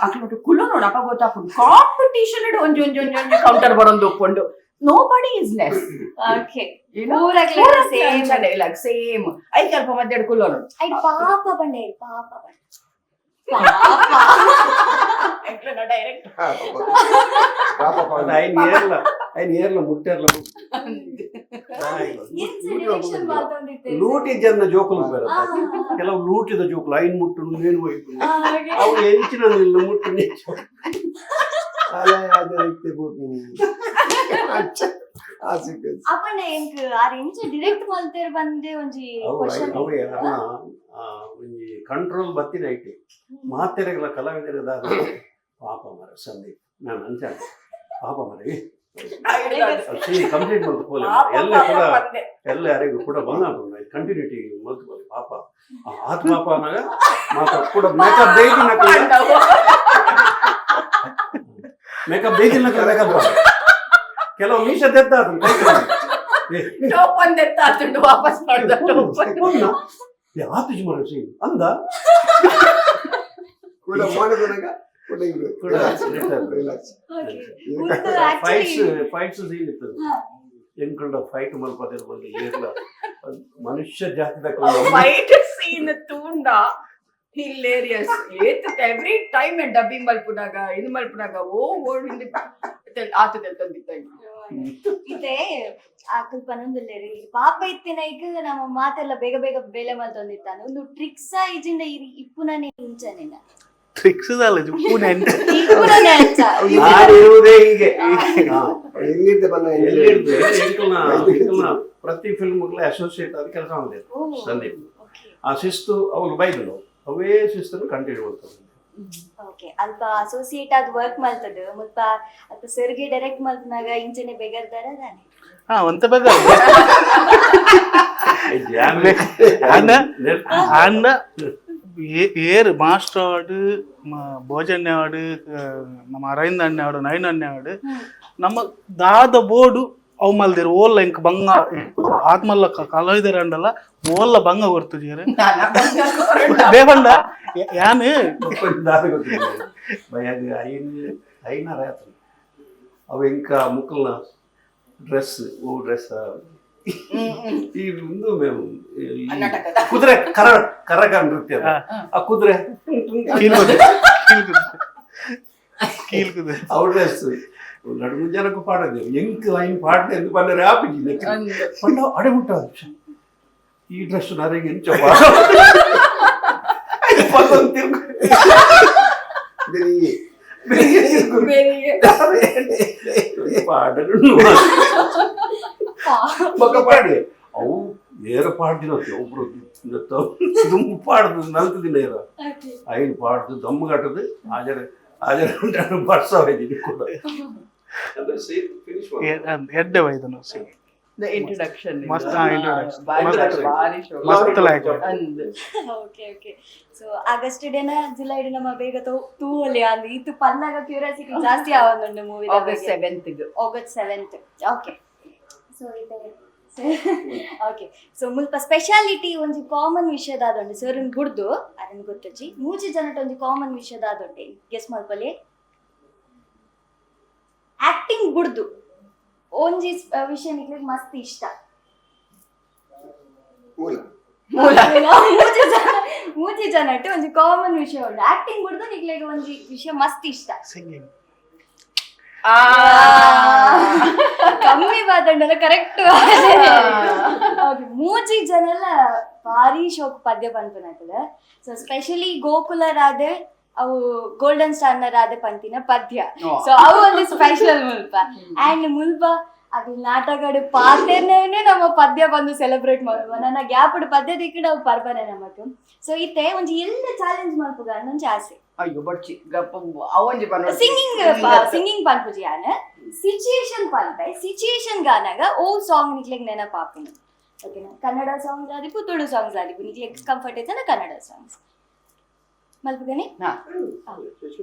ಅಕ್ಲೊಟ್ಟು ಕುಲ್ಲು ನೋಡು, ಅಪ್ಪ ಗೊತ್ತಾಪುಂಡು. ಕಾಂಪಿಟೇಷನ್ ಒಂಜಿ ಒಂಜಿ ಒಂಜಿ ಒಂಜಿ ಕೌಂಟರ್ ಬರೊಂದು ಉಪ್ಪುಂಡು. Nobody is less. ಪೂರಗ್ಲ same. Like same. ಐಕೆ ಅಲ್ಪ ಮಧ್ಯಾಹ್ನ ಕುಲ್ಲು ನೋಡು. I ಪಾಪ ಪಂಡೆ, ಪಾಪ ಪಂಡೆ, ಪಾಪ. ಡೈರೆಕ್ಟ್. ಪಾಪ ಪಾಪ. ಐನ್ ಏರ್ಲ ಐನ್ ಏರ್ಲ ಮುಟ್ಟೆರ್ಲ. ಎಂಚ direction ಮಾತೊಂದಿತ್ತೆ? ಲೂಟಿ ಜನ ಜೋಕುಲು ಬೇರೆ. ಕೆಲವು ಲೂಟಿದ ಜೋಕುಲು ಐನ್ ಮುಟ್ಟು ನೇನು ಹೋಯ್ತು. ಅವು ಎಂಚಿನ ನಿಲ್ಲು ಮುಟ್ಟು. ಅಲೆ ಅದೇ ರೀತಿ ಭೂಮಿ ಆ ಸೀಕ್ವೆನ್ಸ್. ಅಪ್ಪಣ್ಣ ಎಂಕ್ ಆರ್ ಎಂಚ ಡಿರೆಕ್ಟ್ ಮಲ್ತೇರ್ ಬಂದೆ ಒಂಜಿ ಅವು ಕ್ವಶನ್. ಅವು ಅರ್ನ ಒಂಜಿ ಕಂಟ್ರೋಲ್ ಬತ್ತಿನ ಐಟಿ ಮಾತೆರೆಗಳ ಕಲಾವಿದರ ಪಾಪ ಮರ ಸಂದೀಪ್ ನಾನು ಅಂಚ ಪಾಪ ಮರ ಕಂಪ್ಲೀಟ್ ಮಲ್ತು ಪೋಲೆ ಎಲ್ಲ ಕೂಡ ಎಲ್ಲ ಯಾರಿಗೂ ಕೂಡ ಬಂದ ಕಂಟಿನ್ಯೂಟಿ ಮಲ್ತು ಪೋಲೆ ಪಾಪ ಆತ್ ಪಾಪ ಅನ್ನಾಗ ಮಾತ ಕೂಡ ಮೇಕಪ್ ಬೇಯ್ದಿನ ಮೇಕಪ್ ಬೇಯ್ದಿನ ಮೇಕಪ್ ಕೆಲವು ಮೀಸ ತೆತ್ತ ಅದನ್ನ ಕೈ ಕಾಲು. ಟೋಪ್ ಒಂದೆತ್ತ ಆತುಂಡು ವಾಪಸ್ ಮಾಡ್ದ ಟೋಪ್. ಆತು ಮರ ಸೀನ್ ಅಂದ. ಕೂಡ ಮೋನದನಗ ಕೂಡ ಹಿಂಗೆ ಕೂಡ relax. Fights fights scene ಇತ್ತು. ಎಂಕಲ್ಡ ಫೈಟ್ ಮಲ್ಪದಿರ ಬಂದು ಏರ್ಲ ಮನುಷ್ಯ ಜಾತಿದ. ಫೈಟ್ ಸೀನ್ ತೂಂಡ ಹಿಲೇರಿಯಸ್ ಏತ್ every time dubbing ಮಲ್ಪುನಾಗ ಇದು ಮಲ್ಪುನಾಗ ಓ ಓಡ್ ಹಿಂದೆ ಆತ ತೆಲ್ತೊಂದಿತ್ತ. ಇತ್ತೆ ಆಕಲ್ ಪನೊಂದುಲ್ಲೆರ್ ಪಾಪ ಇತ್ತಿನ ಈಗ ನಮ್ಮ ಮಾತೆಲ್ಲ ಬೇಗ ಬೇಗ ಬೇಲೆ ಮಲ್ತೊಂದಿತ್ತಾನೆ. ಒಂದು ಟ್ರಿಕ್ಸ್ ಇಜಿಂದ ಇಪ್ಪುನನೆ ಇಂಚನೇನ? ಟ್ರಿಕ್ಸ್ ಅಲ್ಲ, ಪುಣೆ. ಇಪ್ಪುನನೆ ಅಂಚ. ನಾನು ಇರುವುದೇ ಹೀಗೆ. ಹಾ. ಎಲ್ಲಿದ್ದೆ ಬನ್ನ. ಎಲ್ಲಿರ್ದೆ ಎಂಕಲ್ನ ಎಂಕಲ್ನ ಪ್ರತಿ ಫಿಲ್ಮ್ಗಳ ಅಸೋಸಿಯೇಟ್ ಆದ ಕೆಲಸ ಮಾಡಿದ್ರು ಸಂದೀಪ್. ಆ ಶಿಸ್ತು ಅವ್ರು ಬೈದ್ರು, ಅವೇ ಶಿಸ್ತನ್ನು ಕಂಟಿನ್ಯೂ ಮಾಡ್ತಾರೆ. ಓಕೆ, ಅಲ್ಪ ಅಸೋಸಿಯೇಟ್ ಆದ್ ವರ್ಕ್ ಮಲ್ತದ ಮುಲ್ಪ ಅಲ್ಪ ಸರ್ಗೆ ಡೈರೆಕ್ಟ್ ಮಲ್ತನಾಗ ಇಂಚನೆ ಬೇಗರ್ದಾರ ತಾನೆ? ಹಾ, ಒಂತ ಬೇಗ ಅಂಡ ಅಂಡ. ಏರು ಮಾಸ್ಟರ್ ಆಡು, ಭೋಜನ್ಯ ಆಡು, ನಮ್ಮ ಅರವಿಂದ ಅಣ್ಣೆ ಆಡು, ನಯನ ಅಣ್ಣೆ ಆಡು, ನಮ್ಮ ದಾದ ಬೋರ್ಡು ಅವು ಮಲ್ದಿರು ಓಲ್ಲ ಇಂಕ್ ಬಂಗ ಆತ್ಮಲ್ಲ ಕಲಾವಿದರ ಅಂಡಲ್ಲ ಓಲ್ಲ ಬಂಗ ಕೊರ್ತುಜೇರು ದೇವಂಡ ಯಾನ್ ದಾದ ಗೊತ್ತಿಲ್ಲ ಭಯಾಗ ಐನ್ ಐನಾರ ಆಯ್ತು. ಅವು ఇంకా ಮುಕ್ಕಲ್ನ ಡ್ರೆಸ್ ಓ ಡ್ರೆಸ್ ಈ ಒಂದು మేము ಈ ಕುದುರೆ ಕರ ಕರಗ ನೃತ್ಯ ಅದು. ಆ ಕುದುರೆ ಕೀಲ್ಕುದೆ ಕೀಲ್ಕುದೆ ಅವು ಡ್ರೆಸ್ ನಡು ಜನಕ್ಕೂ ಪಾಡೋದು ಎಂಕ್ ಐನ್ ಪಾಡನೆ ಎಂದು ಪನ್ನರೆ ಆಪಿಜಿ ಪಂಡ ಅಡೆ ಮುಟ್ಟ ಈ ಡ್ರೆಸ್ ನರೆಗೆ ಎಂಚ ಪಂದೊಂದು ತಿರ್ಗು ಬೆಳಿಗ್ಗೆ ಬೆಳಿಗ್ಗೆ ತಿರ್ಗು. ಪಾಡಲು ಬೊಕ್ಕ ಪಾಡಿ ಅವು ಏರ ಪಾಡ್ದಿನ ಒಬ್ರು ದುಂಬು ಪಾಡ್ದು ನಲ್ತು ದಿನ ಏರ ಐನ್ ಪಾಡ್ದು ದಮ್ಮು ಕಟ್ಟದು ಆಜರ ಆಜರ ಬರ್ಸ ಹೋಯ್ತೀನಿ ಕೂಡ ಅಂದ್ರೆ ಸೀಟ್ ಫಿನಿಶ್ ಎಡ್ಡೆ ವೈದನು The introduction. ಮಸ್ತ್, introduction. ಬಾರಿ ಮಸ್ತ್. ಬಾರಿ ಶೋಕ. ಮಸ್ತ್ ಲಾಯ್ಕ್. ಅಂದ್. Okay okay, so August ಡೇನ July ನಮ್ಮ ಬೇಗ ತೂ ಅಲ್ಲಿ ಅಂದ್ ಇತ್ತು ಪನ್ನಾಗ ಕ್ಯೂರಿಯಾಸಿಟಿ ಜಾಸ್ತಿ ಆವೊಂದುಂಡು movie. August 7th ಗ್. August 7th. Okay, so ಇದೆ. ಓಕೆ, ಸೊ ಮುಲ್ಪ ಸ್ಪೆಷಾಲಿಟಿ ಒಂಜಿ ಕಾಮನ್ ವಿಷಯದಾದುಂಡು ಸರ್ ಬುಡ್ದು ಅದನ್ನ ಗೊತ್ತಜ್ಜಿ ಮೂಜಿ ಜನಟ ಒಂಜಿ ಕಾಮನ್ ವಿಷಯದಾದುಂಡೆ ಗೆಸ್ ಮಲ್ಪಲೆ. ಆಕ್ಟಿಂಗ್ ಬುಡ್ದು ಒಂಜಿ ವಿಷಯ ನಿಕ್ಲೆಗ್ ಮಸ್ತ್ ಇಷ್ಟ. ಮೂಲ ಮೂಲ. ಮೂಜಿ ಜನ, ಮೂಜಿ ಜನಟ್ ಒಂಜಿ ಕಾಮನ್ ವಿಷಯ ಉಂಡು. ಆಕ್ಟಿಂಗ್ ಬುಡ್ದು ನಿಕ್ಲೆಗ್ ಒಂಜಿ ವಿಷಯ ಮಸ್ತ್ ಇಷ್ಟ. ಸಿಂಗಿಂಗ್. ಆ. ಕಮ್ಮಿ ಮಾತಾಡಲ್ಲ, ಕರೆಕ್ಟ್. ಮೂಜಿ ಜನಲ ಭಾರಿ ಶೋಕ್ ಪದ್ಯ ಪನ್ಪುನಕುಲು. ಸೊ ಸ್ಪೆಷಲಿ ಗೋಕುಲ ರಾಧೆ, ಅವು ಗೋಲ್ಡನ್ ಸ್ಟಾರ್ ನ ರಾಧೆ ಪಂತಿನ ಪದ್ಯ. ಸೊ ಅವು ಒಂದು ಸ್ಪೆಷಲ್ ಮುಲ್ಪ. ಅಂಡ್ ಮುಲ್ಪ ಅದು ನಾಟಕಡು ಪಾತೆರ್ನೇ ನಮ್ಮ ಪದ್ಯ ಬಂದು ಸೆಲೆಬ್ರೇಟ್ ಮಾಡುವ ನನ್ನ ಗ್ಯಾಪ್ ಪದ್ಯ ದಿಕ್ಕಡ ಅವು ಪರ್ಬನೆ ನಮಕ್. ಸೊ ಇತ್ತೆ ಒಂಜಿ ಎಲ್ಲ ಚಾಲೆಂಜ್ ಮಲ್ಪುಗ ಅನ್ನೊಂಜಿ ಆಸೆ. ಅಯ್ಯೋ ಬಡ್ಚಿ ಗಪ್ಪ ಅವೊಂಜಿ ಪನೊಡ್ಚಿ. ಸಿಂಗಿಂಗ್ ಸಿಂಗಿಂಗ್ ಪನ್ಪುಜಿ ಯಾನ್, ಸಿಚುಯೇಷನ್ ಪನ್ಪೆ. ಸಿಚುಯೇಷನ್ ಗಾನಾಗ ಓ ಸಾಂಗ್ ನಿಕ್ಲೆಗ್ ನೆನಪಾಪುಂಡು, ಓಕೆನಾ? ಕನ್ನಡ ಸಾಂಗ್ಸ್ ಆದಿಪ್ಪು, ತುಳು ಸಾಂಗ್ಸ್ ಆದಿಪ್ಪು, ನಿಕ್ಲೆಗ್ ಕಂಫರ್ಟ್ ಇತ್ತನ ಕನ್ನಡ ಸಾಂಗ್ಸ್ ಮಲ್ಪುಗನೆ. ಹಾ.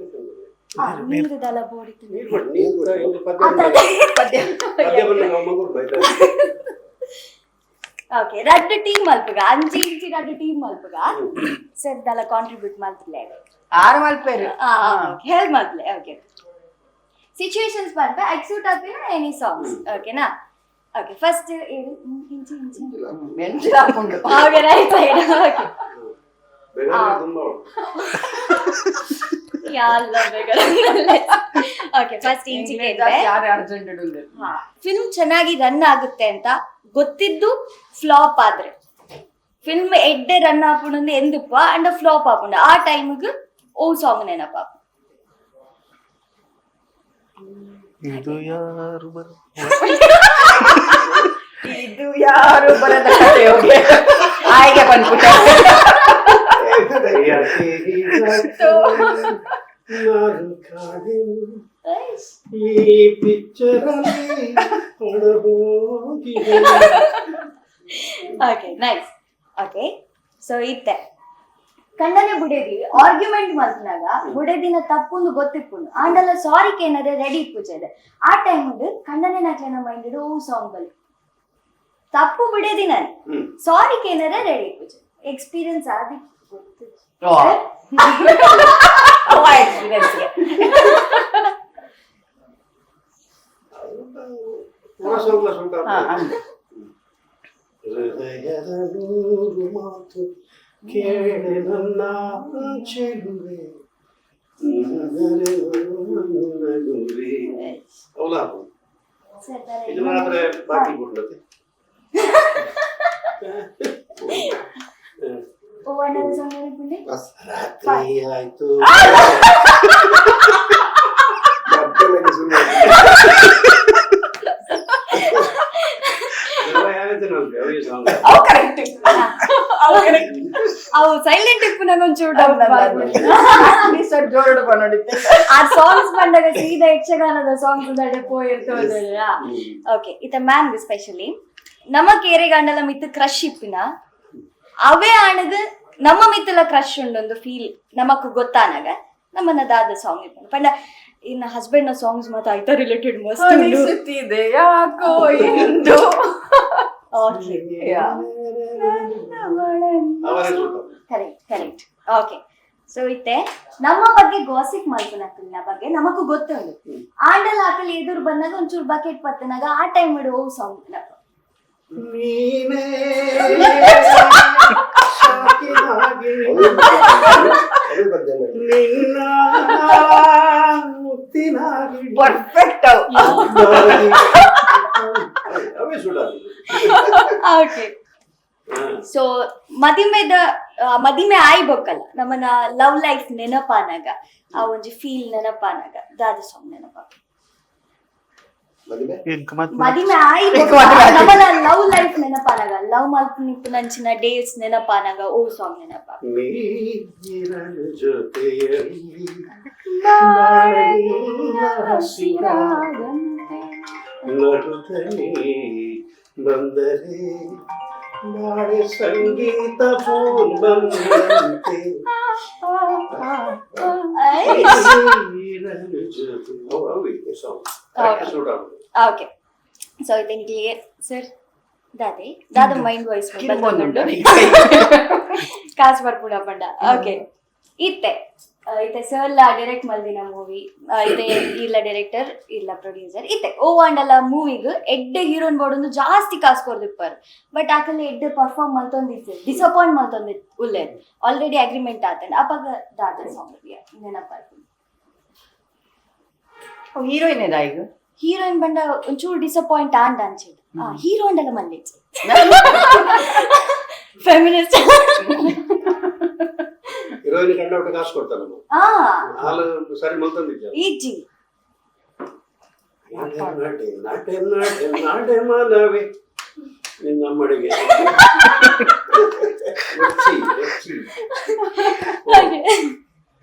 ನೀರು ದಲ ಬೋಡಿತ್ತು. ನೀರು ಕೊಡು, ನೀರು ಕೊಡು, ಒಂದು ಪದ್ಯ ಪದ್ಯ. ಪದ್ಯ ಬಂದು ನಮ್ಮ ಮಗಳು ಬೈತಾರೆ. ಓಕೆ, ರಡ್ಡು ಟೀಮ್ ಮಲ್ಪುಗ, ಅಂಚಿ ಇಂಚಿ ರಡ್ಡು ಟೀಮ್ ಮಲ್ಪುಗ. ಸರ್ ದಲ ಕಾಂಟ್ರಿಬ್ಯೂಟ್ ಮಲ್ಪಲೆ. ಆರು ಮಲ್ಪೇರು. ಹೆಲ್ಪ್ ಮಲ್ಪಲೆ. ಓಕೆ, ಸಿಚುಯೇಷನ್ಸ್ ಪನ್ಪೆ, ಐಕ್ ಸೂಟ್ ಆಪಿನ ಎನಿ ಸಾಂಗ್ಸ್, ಓಕೆನಾ? ಓಕೆ, ಫಸ್ಟ್ ಇಂಚಿ ಇಂಚಿ. ಮೆಂಚಿನ ಹಾಕೊಂಡು. Okay, right side. Okay. Bengaluru ತುಂಬ ಉಂಟು. ಯಾಲ್ಲ ಓಕೆ, ಫಸ್ಟ್ ಇಂಚಿಗೆ. ಯಾರು ಅರ್ಜೆಂಟ್ ಇಡುಲ್ಲ. ಫಿಲ್ಮ್ ಚೆನ್ನಾಗಿ ರನ್ ಆಗುತ್ತೆ ಅಂತ ಗೊತ್ತಿದ್ದು ಫ್ಲಾಪ್ ಆದ್ರೆ, ಫಿಲ್ಮ್ ಎಡ್ಡೆ ರನ್ ಆಪುಂಡು ಎಂದುಪ್ಪ ಅಂಡ್ ಫ್ಲಾಪ್ ಆಪುಂಡು ಆ ಟೈಮ್ಗೆ ಓ ಸಾಂಗ್ ನೆನಪಾಪು? ಇದು ಯಾರು ಬರ ಇದು ಯಾರು ಬರದ ಕಥೆ? ಓಕೆ, ಆಯ್ಗೆ ಬಂದ್ಬಿಟ್ಟ. ನಾನು ಕಾಣೆ ಈ ಪಿಕ್ಚರ್ ಅಲ್ಲಿ ಹೋಗಿದೆ. Okay, nice. Okay, so ಇತ್ತೆ ಕಂಡನೆ ಬುಡೇದಿ ಆರ್ಗ್ಯುಮೆಂಟ್ ಮಲ್ಪನಾಗ ಬುಡೇದಿನ ತಪ್ಪುಂದು ಗೊತ್ತಿಪ್ಪುಂಡು, ಆಂಡಲ ಸಾರಿ ಕೇನರೆ ರೆಡಿ ಪೂಜೆದೆ. ಆ ಟೈಮ್ ಕಂಡನೆ ನಕ್ಲೆನ ಮೈಂಡ್ ಓ ಸಾಂಗ್ ಬಲಿ ತಪ್ಪು ಬಿಡೇದಿ ನಾನು ಸಾರಿ ಕೇನರೆ ರೆಡಿ ಪೂಜೆ ಎಕ್ಸ್ಪೀರಿಯನ್ಸ್ ಆದಿ ಗೊತ್ತು. ಎಕ್ಸ್ಪೀರಿಯನ್ಸ್ಗೆ. ಪೂರ ಸಾಂಗ್ ಹಾ, ಅಂದೆ. ಹೃದಯದ ನೂರು ಮಾತು ಕೇಳೆ ನನ್ನ ಚೆಲುವೆ ನಗುವೆ. ಹೌದಾ? ಸರ್. ಇದು ಮಾತ್ರ ಬಾಕಿ ಕೊಡ್ಲತ್ತೆ. ಓ ಅಣ್ಣನ ಸಾಂಗ್ ನೆನಪುಂಡೆ. ಬಸ್. ರಾತ್ರಿ ಆಯ್ತು. ಮತ್ತೆ ನನಗೆ ಶುರು ಆಯ್ತು. ಅವು ಕರೆಕ್ಟ್, ಅವು ಕರೆಕ್ಟ್. ಅವು ಸೈಲೆಂಟ್ ಇಪ್ಪು ನಂಗೊಂಚೂರು ಡೌಟ್. ಸರ್ ಜೋರಡು ಬಂದಿತ್ತೆ. ಆ ಸಾಂಗ್ಸ್ ಬಂದಾಗ ಸೀದಾ ಯಕ್ಷಗಾನದ ಸಾಂಗ್ಸ್ ದಡೆ ಪೋಯಿರ್ತೋದಲ್ಲ. ಓಕೆ, ಇತ ಮ್ಯಾಮ್ ಸ್ಪೆಷಲಿ ನಮ್ಮ ಕೇರೆಗಂಡಲ ಮಿತ್ತು ಕ್ರಶ್ ಇಪ್ಪಿನ ಅವೇ ಆಣಗ ನಮ್ಮ ಮಿತ್ತಲ ಕ್ರಶ್ ಉಂಡೊಂದು ಫೀಲ್ ನಮಕ್ ಗೊತ್ತಾನಾಗ ನಮ್ಮನ್ನ ದಾದ ಸಾಂಗ್ ಇಪ್ಪುಂಡು ಪಂಡ ಇನ್ನ ಹಸ್ಬೆಂಡ್ ನ ಸಾಂಗ್ಸ್ ಮಾತ ಐತ ರಿಲೇಟೆಡ್ ಮಸ್ತ್ ಉಂಡು. ಅನಿಸುತ್ತಿದೆ ಯಾಕೋ ಇಂದು. Okay. Yeah. ಅವರೇ ಸುಟ್ಟು. Correct, correct. Okay, so ಇತ್ತೆ ನಮ್ಮ ಬಗ್ಗೆ ಗಾಸಿಪ್ ಮಲ್ಪುನಕಲ್ನ ಬಗ್ಗೆ ನಮಗೂ ಗೊತ್ತುಂಡು. ಆಂಡಲ ಆಕಲಿ ಎದುರು ಬಂದಾಗ ಒಂಚೂರು ಬಕೆಟ್ ಪತ್ತನಾಗ ಆ ಟೈಮ್ ಇಡು ಸಾಂಗ್. ನೀನೇ ಸಾಕಿದಾಗೆ ಅವೇ ಬಂದೇನೆ. ನಿನ್ನ ಮುತ್ತಿನಾಗಿ ಪರ್ಫೆಕ್ಟ್. ಅವೇ ಸುಡಾಗಿ. ಓಕೆ, ಸೊ ಮದಿಮೆದ ಮದಿಮೆ ಆಯ್ಬೇಕಲ್ಲ, ನಮ್ಮನ ಲವ್ ಲೈಫ್ ನೆನಪಾನಾಗ, ಆ ಒಂಜಿ ಫೀಲ್ ನೆನಪಾನಾಗ ದಾದ ಸಾಂಗ್ ನೆನಪ? ಮದುವೆ ಎಂಕ್ ಮತ್ ಮದಿಮೆ ಆಯ್ಬೇಕು, ನಮ್ಮನ ಲವ್ ಲೈಫ್ ನೆನಪಾನಾಗ, ಲವ್ ಮಲ್ಪುನಿಪ್ಪುನಂಚಿನ ಡೇಸ್ ನೆನಪಾನಾಗ ಓ ಸಾಂಗ್ ನೆನಪ? ನೀರನ ಜೊತೆಯಲ್ಲಿ ಬಾಳೆಲ್ಲ ಹಸಿರಾದಂತೆ ನಗುತ್ತಲೇ ಬಂದರೆ ನಾಳೆ ಸಂಗೀತ ಫೋನ್ ಬಂದಂತೆ ನೀರನ ಜೊತೆ ಅವು ಅವು ಇದೆ song. Correct suit ಆಗೋದು. ಓಕೆ, ಸೊ ಇದನ್ ಕ್ಲಿಯರ್ ಸರ್. ದಾದೆ ದಾದ ಮೈಂಡ್ ವಾಯ್ಸ್? ಕಾಸು ಬರ್ಪುಡ ಪಂಡ. ಓಕೆ, ಇತ್ತೆ ಇತ್ತೆ ಸರ್ಲ ಡೈರೆಕ್ಟ್ ಮಲ್ದಿನ ಮೂವಿ ಇತ್ತೆ, ಇಲ್ಲ ಡೈರೆಕ್ಟರ್ ಇಲ್ಲ ಪ್ರೊಡ್ಯೂಸರ್. ಇತ್ತೆ ಓ ಅಂಡಲ ಮೂವಿಗ್ ಎಡ್ಡೆ ಹೀರೋನ್ ಬೋರ್ಡ್ ಜಾಸ್ತಿ ಕಾಸು ಕೊರ್ದಿಪ್ಪರ್, ಬಟ್ ಆಕಲೆ ಎಡ್ಡೆ ಪರ್ಫಾರ್ಮ್ ಮಲ್ತೊಂದಿತ್ತು, ಡಿಸಪಾಯಿಂಟ್ ಮಲ್ತೊಂದಿತ್ತು ಉಲ್ಲೇರ್, ಆಲ್ರೆಡಿ ಅಗ್ರಿಮೆಂಟ್ ಆತಂಡ್ ಅಪಗ ದಾದ ಸಾಂಗ್ ನೆನಪಾಯ್ತು? ಹೀರೋಯಿನ್ ಈಗ? ಹೀರೋಯಿನ್ ಬಂಡ ಒಂಚೂರು ಡಿಸಪಾಯಿಂಟ್ ಆಂಡ್ ಅನ್ಸಿದ್ ಹೀರೋ ಅಂಡಲ ಮಲ್ಲಿಚ್ಚು ಫೆಮಿನಿಸ್ಟ್. ಹೀರೋಯಿನ್ ಕಂಡಬಿಟ್ಟು ಕಾಸು ಕೊಡ್ತಾನೆ ನಮ್ಮ. ಆ. ಹಾಲು ಸರಿ ಮಲ್ತಂದಿದ್ದ. ಈಜಿ. ನಾಟೆ ನಾಟೆ ನಾಟೆ ನಾಟೆ ನಾಟೆ ಮಾನವೇ ನಿನ್ನ ಮಡಿಗೆ ಒಚ್ಚಿ, ಒಚ್ಚಿ.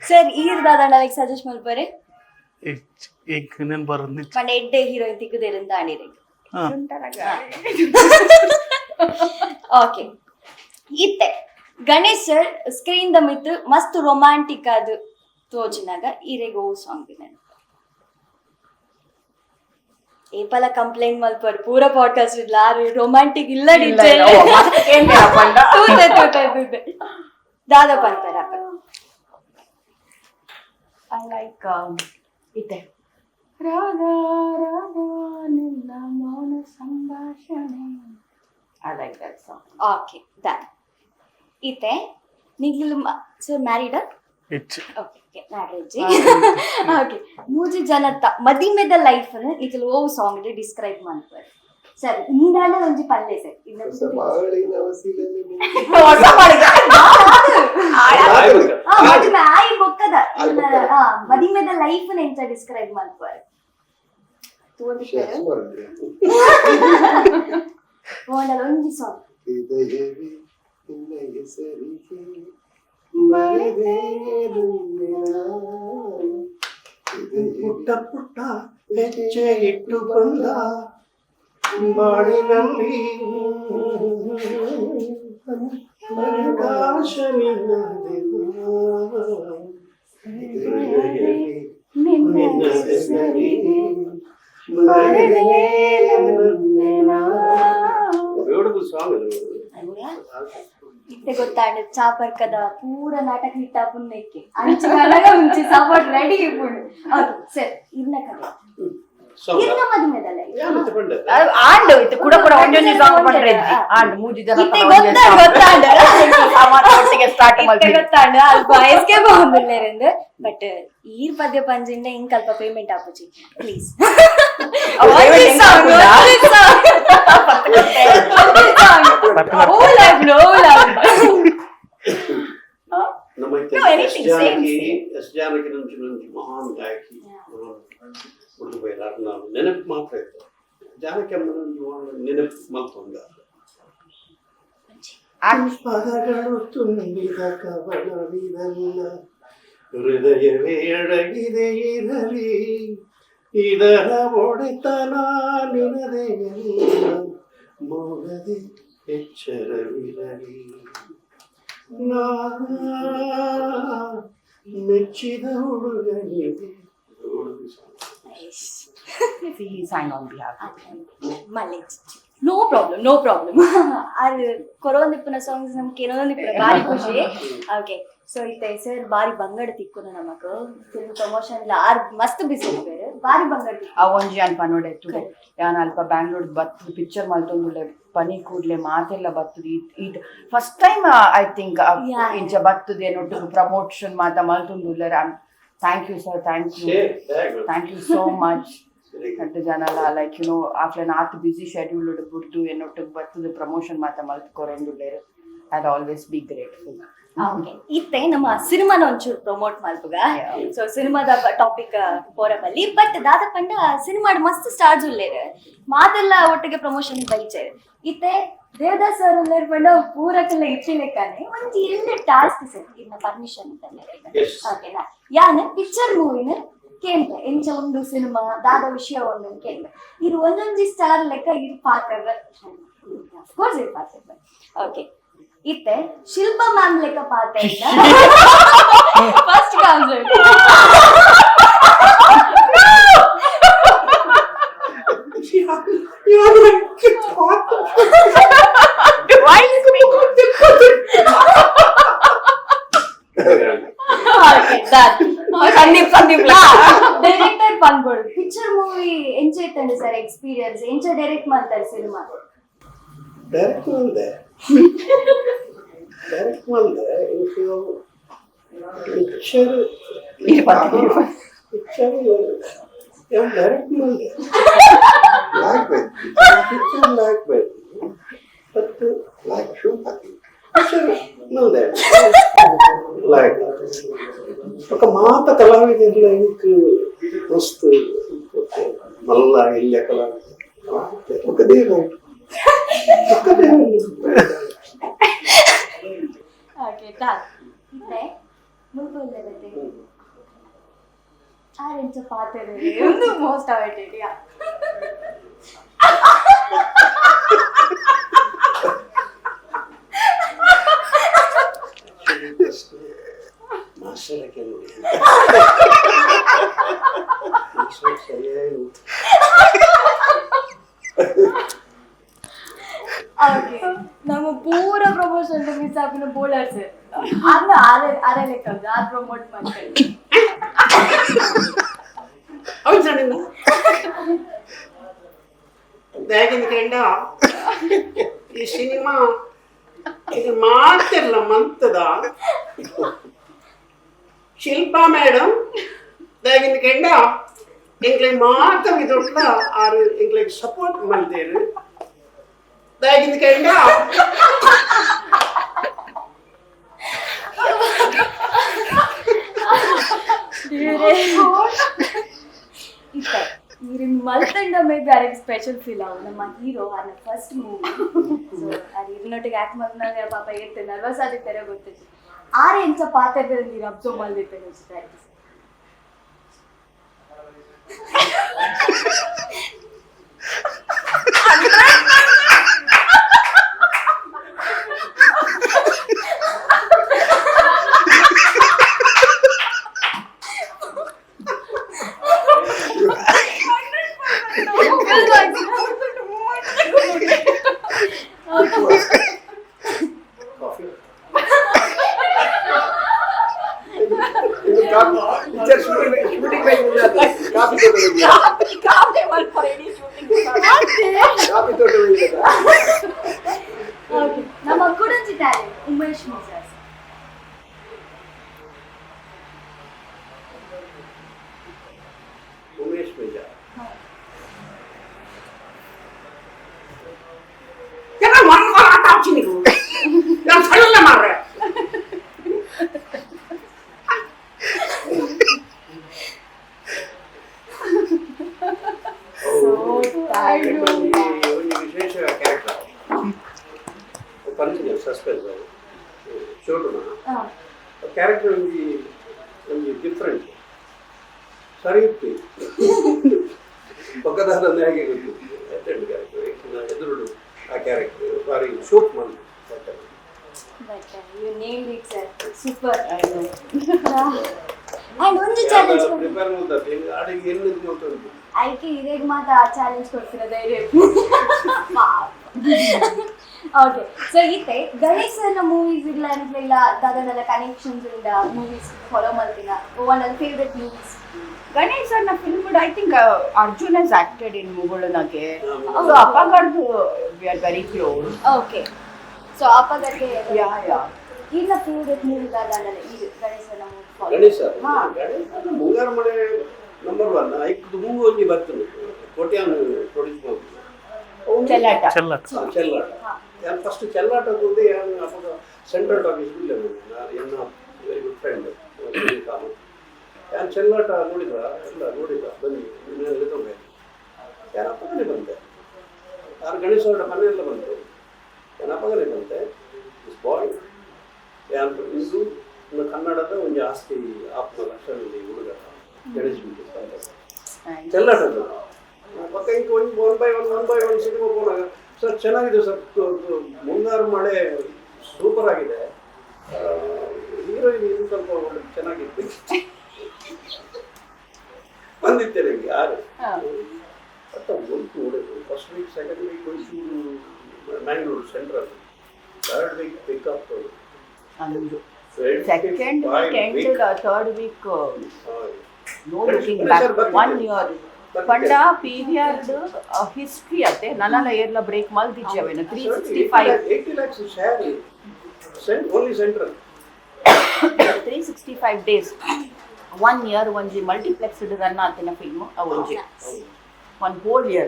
ಸರ್, ಈರ್ದಾದಂಡ ಲೈಕ್ ಸಜೆಸ್ಟ್ ಮಲ್ಪರೆ. ಎಂಕ್ ನೆನ್ ಬರೋದು. ಪಂಡ ಎಡ್ಡೆ ಹೀರೋಯಿನ್ ತಿಕ್ಕುದೇರಂತ ಆಣಿರೆ. ಹಾ. ಓಕೆ, ಇತ್ತೆ ಗಣೇಶ್ sir screen the ಮಿತ್ ಮಸ್ತ್ ರೊಮ್ಯಾಂಟಿಕ್ ಅದು ತೋಜಿನಾಗ ಈರೆಗ್ ಓ ಸಾಂಗ್ ನೆನಪು? ಏಪಲ ಕಂಪ್ಲೇಂಟ್ ಮಲ್ಪರ್ ಪೂರ ಪಾಡ್ಕಾಸ್ಟ್ ಇಲ್ಲ ರೊಮ್ಯಾಂಟಿಕ್ ಇಲ್ಲ. ಇಲ್ಲ, ಇಲ್ಲ. ಓ, ಮಸ್ತ್ ಕೇಂದ್ರ ಪಂಡ. ತೂತೆ ತೂತೆ ತೂತೆ ದಾದ ಪಂತರ. I like ಇತ್ತೆ ರಾಧಾ ರಾಧಾ ನಿನ್ನ ಮೌನ ಸಂಭಾಷಣೆ. I like that song. Okay, done. ಇತ್ತೆ ನಿಗ್ಲು ಸರ್ ಮ್ಯಾರಿಡ್? ಹೆಚ್ಚು. Okay okay, marriage. Okay, ಮೂಜಿ ಜನತ್ತ ಮದಿಮೆದ ಲೈಫ್ ನಿಕಲ್ ಓ ಸಾಂಗ್ ಡಿಸ್ಕ್ರೈಬ್ ಮನ್ಪರ್ ಸರ್? ಇಂದಾಂಡ ಒಂಜಿ ಪಲ್ಲೆ ಸರ್. ಹೊಸ ಬಾಳಿನ ವಸಿಲಲ್ಲಿ ಹೊಸ ಬಾಳಿಗೆ. ಆಯ್ತು. ಮದಿಮೆ ಆಯಿ ಬೊಕ್ಕದ ಆಯಿ ಬೊಕ್ಕದ. ಮದಿಮೆದ ಲೈಫ್ ಎಂಚ ಡಿಸ್ಕ್ರೈಬ್ ಮನ್ಪರ್? ಸುಮಾರು ಉಂಟು. ಓಂಡಲ ಒಂಜಿ ಸಾಂಗ್. ಹೃದಯವೇ ನಿನ್ನ ಹೆಸರಿಗೆ ಬರೆದೆ ನಾನು. ಹೃದಯವೇ ಪುಟ್ಟ ಪುಟ್ಟ ಹೆಜ್ಜೆ ಇಟ್ಟು ಬಂದ ಬಾಳಿನಲ್ಲಿ ಆಕಾಶ ನಿನ್ನದೇ. ಹೃದಯವೇ ನಿನ್ನ ಹೆಸರಿಗೆ ಬರೆದೆ ನಾನು. ಬ್ಯೂಟಿಫುಲ್ ಸಾಂಗ್ ಅದು. ಇತ್ತೆ ಗೊತ್ತಾಂಡ ಚಾಪರ್ಕದ ಪೂರ ನಾಟಕ ಹಿಟ್ಟ ಪುಣ್ಯಕ್ಕೆ ಅಂಚಿನಾಗ ಮುಂಚೆ ಸಪೋರ್ಟ್ ರೆಡಿ ಇಪ್ಪುಂಡು. ಹೌದು ಸರ್, ಇರ್ನ ಕಡೆ ಇರ್ನ ಮದಿಮೆದ ಲೈಫ್. ಯಾರು ತಗೊಂಡೆ? ಆಂಡ್ ಇತ್ತೆ ಕುಡ ಕುಡ ಒಂಜೊಂಜಿ ಸಾಂಗ್ ಪಂಡ್ರೆ ಇಜ್ಜಿ. ಆಂಡ್ ಮೂಜಿ ಜನ. ಇತ್ತೆ ಗೊತ್ತ ಗೊತ್ತಾಂಡ. ಒಟ್ಟಿಗೆ ಸ್ಟಾರ್ಟ್ ಇತ್ತೆ ಮಲ್ಪಿ. ಗೊತ್ತಾಂಡ ಅಲ್ಪ ಎಸ್ಕೇಪ್ ಆವೊಂದುಲ್ಲೆರ್. ಬಟ್ ಈರ್ ಪದ್ಯ ಪಂಜಿಂಡ ಇಂಕ್ ಅಲ್ಪ ಪೇಮೆಂಟ್ ಆಪುಜಿ ಪ್ಲೀಸ್. ಅವು payment ಹೆಂಗ್ ಆಪುಜಾ? ಓ life no life. ನಮ್ಮ No, anything, S Janaki. Same, same. S Janaki నుంచి నుంచి ಮಹಾನ್ ಗಾಯಕಿ ಉಡುಪೈರ ನಾವು ನೆನಪು ಮಾತ್ರ ಇತ್ತು. ಜಾನಕಿ ಅಮ್ಮನ ನೆನಪು ಮಲ್ತೊಂದ ಪದಗಳು ತುಂಬಿದ ಕವನವಿದಲ್ಲ, ಹೃದಯವೇ ಅಡಗಿದೆ ಇರಲಿ, ಇದರ ಒಡೆತನ ನಿನದೆಯಲ್ಲ, ಮೌನದೆ ಎಚ್ಚರವಿರಲಿ. ನಾ ಮೆಚ್ಚಿದ ಹುಡುಗನಿಗೆ. See, he sang on behalf of me. ಮಲ್ಲೆ, no problem, no problem. ಅದು ಕೊರೊಂದಿಪ್ಪುನ ಸಾಂಗ್ಸ್ ನಮ್ಗೆ ಏನೊಂದಿಪ್ಪುನ ಬಾರಿ ಖುಷಿ. ಓಕೆ, ಸೊ ಇತ್ತೆ ಸರ್ ಬಾರಿ ಬಂಗಡ ತಿಕ್ಕುನ ನಮಕ್ ಫಿಲ್ಮ್ ಪ್ರಮೋಷನ್ ಆರ್ ಮಸ್ತ್ ಬಿಸಿ ಇಪ್ಪೇರು, ಬಾರಿ ಬಂಗಡ ತಿಕ್ಕು. ಆ ಒಂಜಿ ಅಲ್ಪ ನೋಡೆ ಟುಡೆ ಯಾನ್ ಅಲ್ಪ ಬ್ಯಾಂಗ್ಳೂರ್ ಬತ್ತು ಪಿಕ್ಚರ್ ಮಲ್ತೊಂದುಲ್ಲೆ, ಪನಿ ಕೂಡ್ಲೆ ಮಾತೆಲ್ಲ ಬತ್ತುದು. ಈಟ್ first time I think ಇಂಚ ಬತ್ತುದೆ ನೊಟ್ಟು ಪ್ರಮೋಷನ್ ಮಾತ ಮಲ್ತೊಂದುಲ್ಲೆರ್. Thank you sir, thank you, thank you so much. ರಡ್ಡ್ ಜನಲ like you know ಆಕ್ಲೆನ ಆತ್ ಬಿಸಿ ಶೆಡ್ಯೂಲ್ ಬುಡ್ದು ಎನ್ನೊಟ್ಟಿಗೆ ಬತ್ತುದು ಪ್ರಮೋಷನ್ ಮಾತ ಮಲ್ತ್ ಕೊರೊಂದುಲ್ಲೆರ್. I always be grateful. Okay, ಇತ್ತೆ ನಮ್ಮ ಸಿನಿಮಾನ ಒಂಚೂರು ಪ್ರಮೋಟ್ ಮಲ್ಪುಗ. ಸೊ ಸಿನಿಮಾದ ಟಾಪಿಕ್ ಪೋರ ಬಲ್ಲಿ, ಬಟ್ ದಾದ ಪಂಡ ಸಿನಿಮಾಡ್ ಮಸ್ತ್ ಸ್ಟಾರ್ಸ್ ಉಲ್ಲೇರ್, ಮಾತೆಲ್ಲ ಒಟ್ಟಿಗೆ ಪ್ರಮೋಷನ್ ಬೈಚೇರ್. ಇತ್ತೆ ದೇವದಾಸ್ ಸರ್ ಉಲ್ಲೇರ್ ಪಂಡ ಪೂರಕಲ್ಲ ಇತ್ತಿಲೆಕ್ಕನೆ ಒಂಜಿ ಎಲ್ಯ ಟಾಸ್ಕ್ ಸರ್, ಇನ್ನ ಪರ್ಮಿಷನ್. ಓಕೆನಾ? ಯಾನ್ ಪಿಕ್ಚರ್ ಮೂವಿನ ಕೇಂದ್ರ ಎಂಚ ಒಂದು ಸಿನಿಮಾ ದಾದ ವಿಷಯ ಒಂದು ಕೇಂದ್ರ ಇದು ಒಂದೊಂಜಿ ಸ್ಟಾರ್ ಲೆಕ್ಕ ಇದು ಪಾತ್ರ, ಅಫ್ಕೋರ್ಸ್ ಇದು ಪಾತ್ರ. ಓಕೆ, ಇತ್ತೆ ಶಿಲ್ಪಾ ಮ್ಯಾಮ್ ಲೆಕ್ಕ ಪಾತ್ರ first concert. Sandeep, Sandeep. Director ಪನ್ಬೋಡು picture movie ಎಂಚ ಇತ್ತಂಡೆ ಸರ್ ಎಕ್ಸ್ಪೀರಿಯನ್ಸ್? ಎಂಚ ಡೈರೆಕ್ಟ್ ಮಾಡ್ತಾರೆ ಸಿನಿಮಾ? ಡೈರೆಕ್ಟ್ ಮಲ್ದೆ, ಡೈರೆಕ್ಟ್ ಮಲ್ದೆ. Picture picture direct ಮಲ್ದೆ. ಲಾಯ್ಕ್ ಬೇಕು. ಪಿಕ್ಚರ್ ಲಾಯ್ಕ್ ಬೇಕು, but like shoot. Picture ಮಲ್ದೆ ಲಾಯ್ಕ್. ఒక ಮಾತ ಕಲಾವಿದೆರ್ಲ ಎಂಕ್ ಮಸ್ತ್ ಮಲ್ಲ ಇಲ್ಲ ಕಲಾವಿದ ఒక ದೇವ. ఒక ದೇವ. Okay, done. ಇತ್ತೆ ಮುಲ್ಪ ಉಲ್ಲೆರತೆ ಆರ್ ಎಂಚ ಪಾತೆರೆ ಒಂದು most awaited. ಯಾ. ಮಾಸ್ಟರ್ ನೋಡಿ, ಮಾಸ್ಟರ್ ಸರಿಯಾಗಿ ಓಕೆ, ನಮ್ಮ ಪೂರ ಪ್ರಮೋಷನ್ ಮಿಸ್ ಆಪಿನ ಬೋಲರ್ಸ್ ಅನ್ನ ಆರೆ ಆರೆ ಲೆಕ್ಕ ಆರ್ ಪ್ರಮೋಟ್ ಮಾಡ್ತಾರೆ. ಹೌದು, ದಾಗಿನ ಈ ಸಿನಿಮಾ ಇದು ಮಾತಿರ್ಲ ಮಂತದ ಶಿಲ್ಪಾ ಮೇಡಮ್ ದಾಗಿನ ಕೆಂಡ ಎಂಗ್ಲಿಗೆ ಮಾತ ವಿದೊಟ್ಲ ಆರು ಎಂಗ್ಲಿಗೆ ಸಪೋರ್ಟ್ ಮಲ್ದೇರು. ದಾಗಿನ ಕೆಂಡ ಇತ್ತೆ ಈರಿನ್ ಮಲ್ತಂಡ ಮೇ ಬಿ ಅರೆಗ್ ಸ್ಪೆಷಲ್ ಫೀಲ್ ಅವು. ನಮ್ಮ ಹೀರೋ ಅನ್ನ first movie, so ಅದು ಇರ್ನೊಟ್ಟಿಗೆ ಆಕ್ಟ್ ಮಲ್ನಾಗ ಪಾಪ ಏತ್ ನರ್ವಸ್ ಆದಿತ್ತಾರೆ ಗೊತ್ತಿತ್ತು. ಆರೆ ಎಂಚ ಪಾತ್ರದಲ್ಲಿ ನೀರು ಅಬ್ಸರ್ವ್ ಮಲ್ದಿತ್ತೆ? Thank. Coffee. ಇದು coffee picture shooting shooting coffee ತೋಟ ಹೋಗಿ. ಕಾಫಿ ಮಲ್ಪರೆ ಶೂಟಿಂಗ್. ಕಾಫಿ ತೋಟ ಹೋಗಿ. ಓಕೆ, ನಮ್ಮ ಕುಡಂಜಿ ಟ್ಯಾಲೆಂಟ್ ಉಮೇಶ್ ಮಿಜಾಸ್. ಉಮೇಶ್ ಮೇಜಾ. ಎಲ್ಲ ಮರ್ಕೊಳ ಆಟ ಆಡ್ತೀನಿ ನೀವು. ನಾನು ಸಣ್ಣ ಮಾರ್ರೆ. ಒಂಜಿ ಒಂಜಿ ವಿಶೇಷ ಕ್ಯಾರೆಕ್ಟರ್ ಪಂಚಿನ ಸಸ್ಪೆನ್ಸ್ ಅದು ಶೋಟುನ ಕ್ಯಾರೆಕ್ಟರ್ ಒಂಜಿ ಒಂಜಿ ಡಿಫ್ರೆಂಟ್ ಸರಿ ಇತ್ತು. ಪಕ್ಕದಾರ ಹೇಗೆ ಗೊತ್ತು ಕ್ಯಾರೆಕ್ಟರ್ ಎದುರುಡು ಆ ಕ್ಯಾರೆಕ್ಟರ್ ಬಾರಿ ಶೋಕ್ ಮಂದು. But you nailed it, sir. Super. And ಒಂದು challenge prepare ಮಲ್ತ ಅಡಿಗೆ ಎಲ್ಲಿ ಮಲ್ತುಂಟು. ಐಕೆ ಇರೇಗ್ ಮಾತ ಆ ಚಾಲೆಂಜ್ ಕೊಡ್ತಿರ ಧೈರ್ಯ. ಓಕೆ, ಸೊ ಇತ್ತೆ ಗಣೇಶ್ ಸರ್ನ ಮೂವೀಸ್ ಇಲ್ಲ ಅನ್ಲಿಲ್ಲ, ದಾದನೆಲ್ಲ ಕನೆಕ್ಷನ್ಸ್ ಉಂಡ, ಮೂವೀಸ್ ಫಾಲೋ ಮಾಡ್ತೀನ, one of favourite movies? Ganesh sir ನ film, I think Arjun has acted in Mugulu Nage. So ಅಪ್ಪಗಡ್ದು we are very close. Okay, so ಅಪ್ಪಗಡ್ಗೆ. ಯಾ ಯಾ. ಇಲ್ಲ, ಫೇವ್ರೆಟ್ ಮೂವಿ ದಾದನೆಲ್ಲ ಈ ಗಣೇಶ್ ಸರ್ನ ಮೂವಿ ಫಾಲೋ? ಗಣೇಶ, ಗಣೇಶ ಮುಂಗಾರು ಮಳೆ ನಂಬರ್ ಒನ್. ಐಕ್ ಮೂಗು ಒಂಜಿ ಬರ್ತದೆ, ಕೋಟ್ಯಾನ್ ಪ್ರೊಡ್ಯೂಸ್ ಮಾಡ್ತಾರೆ. ಚೆಲ್ಲಾಟ. ಚೆಲ್ಲಾಟ. ಚೆಲ್ಲಾಟ. ಯಾನ್ ಫಸ್ಟ್ ಚೆಲ್ಲಾಟ ಮುಂದೆ ಯಾನ್ ಅಪಗ ಸೆಂಟ್ರಲ್ ಟಾಕೀಸ್ ಇಲ್ಲ, ನಾನು ಎನ್ನ very good friend Kamath. ಯಾನ್ ಚೆಲ್ಲಾಟ ನೋಡಿದ್ರ ಎಲ್ಲ ನೋಡಿದ್ರ, ಬನ್ನಿ ಮನೆಯಲ್ಲಿ ತೊಂದರೆ, ಯಾನ್ ಅಪ್ಪಗನೆ ಬಂದೆ. ಯಾರು ಗಣೇಶ ಅವರ ಮನೆಯೆಲ್ಲ ಬಂತು, ಯಾನ್ ಅಪ್ಪಗನೆ ಬಂತೆ. This ಬಾಯ್ ಯಾನ್ ಇದು ಇನ್ನು ಕನ್ನಡದ ಒಂದು ಆಸ್ತಿ ಆತ್ಮ ಲಕ್ಷಣ ಹುಡುಗ ಗಣೇಶ್ ಬಿಟ್ಟು ಚೆಲ್ಲಾಟದ್ದು. ಮತ್ತೆ ಹಿಂಗೆ ಒಂದು one by one, one by one cinema ಹೋದಾಗ, ಸರ್ ಚೆನ್ನಾಗಿದೆ ಸರ್, ಮುಂಗಾರು ಮಳೆ ಸೂಪರ್ ಆಗಿದೆ, ಹೀರೋಯಿನ್ ಇನ್ನು ಸ್ವಲ್ಪ ಒಳ್ಳೆ ಚೆನ್ನಾಗಿತ್ತು ಬಂದಿತ್ತೆ ನನಗೆ ಯಾರು. ಬಟ್ ಒಂದು ನೋಡಿದ್ರು first week, second week Mysuru, Mangalore central, third week pickup. ಅಂದು second week end, third week, no looking back, one year ಪಂಡ ಪಿವಿಆರ್ ಹಿಸ್ಟ್ರಿ ಅತ್ತೆ. ನನಲ ಏರ್ಲ ಬ್ರೇಕ್ ಮಲ್ದಿಜ್ಜಿ ಅವೇನು 365. 80 lakhs share only central. 365 days, one year ಒಂಜಿ multiplex run ಆತಿನ film ಒಂಜಿ, one whole year.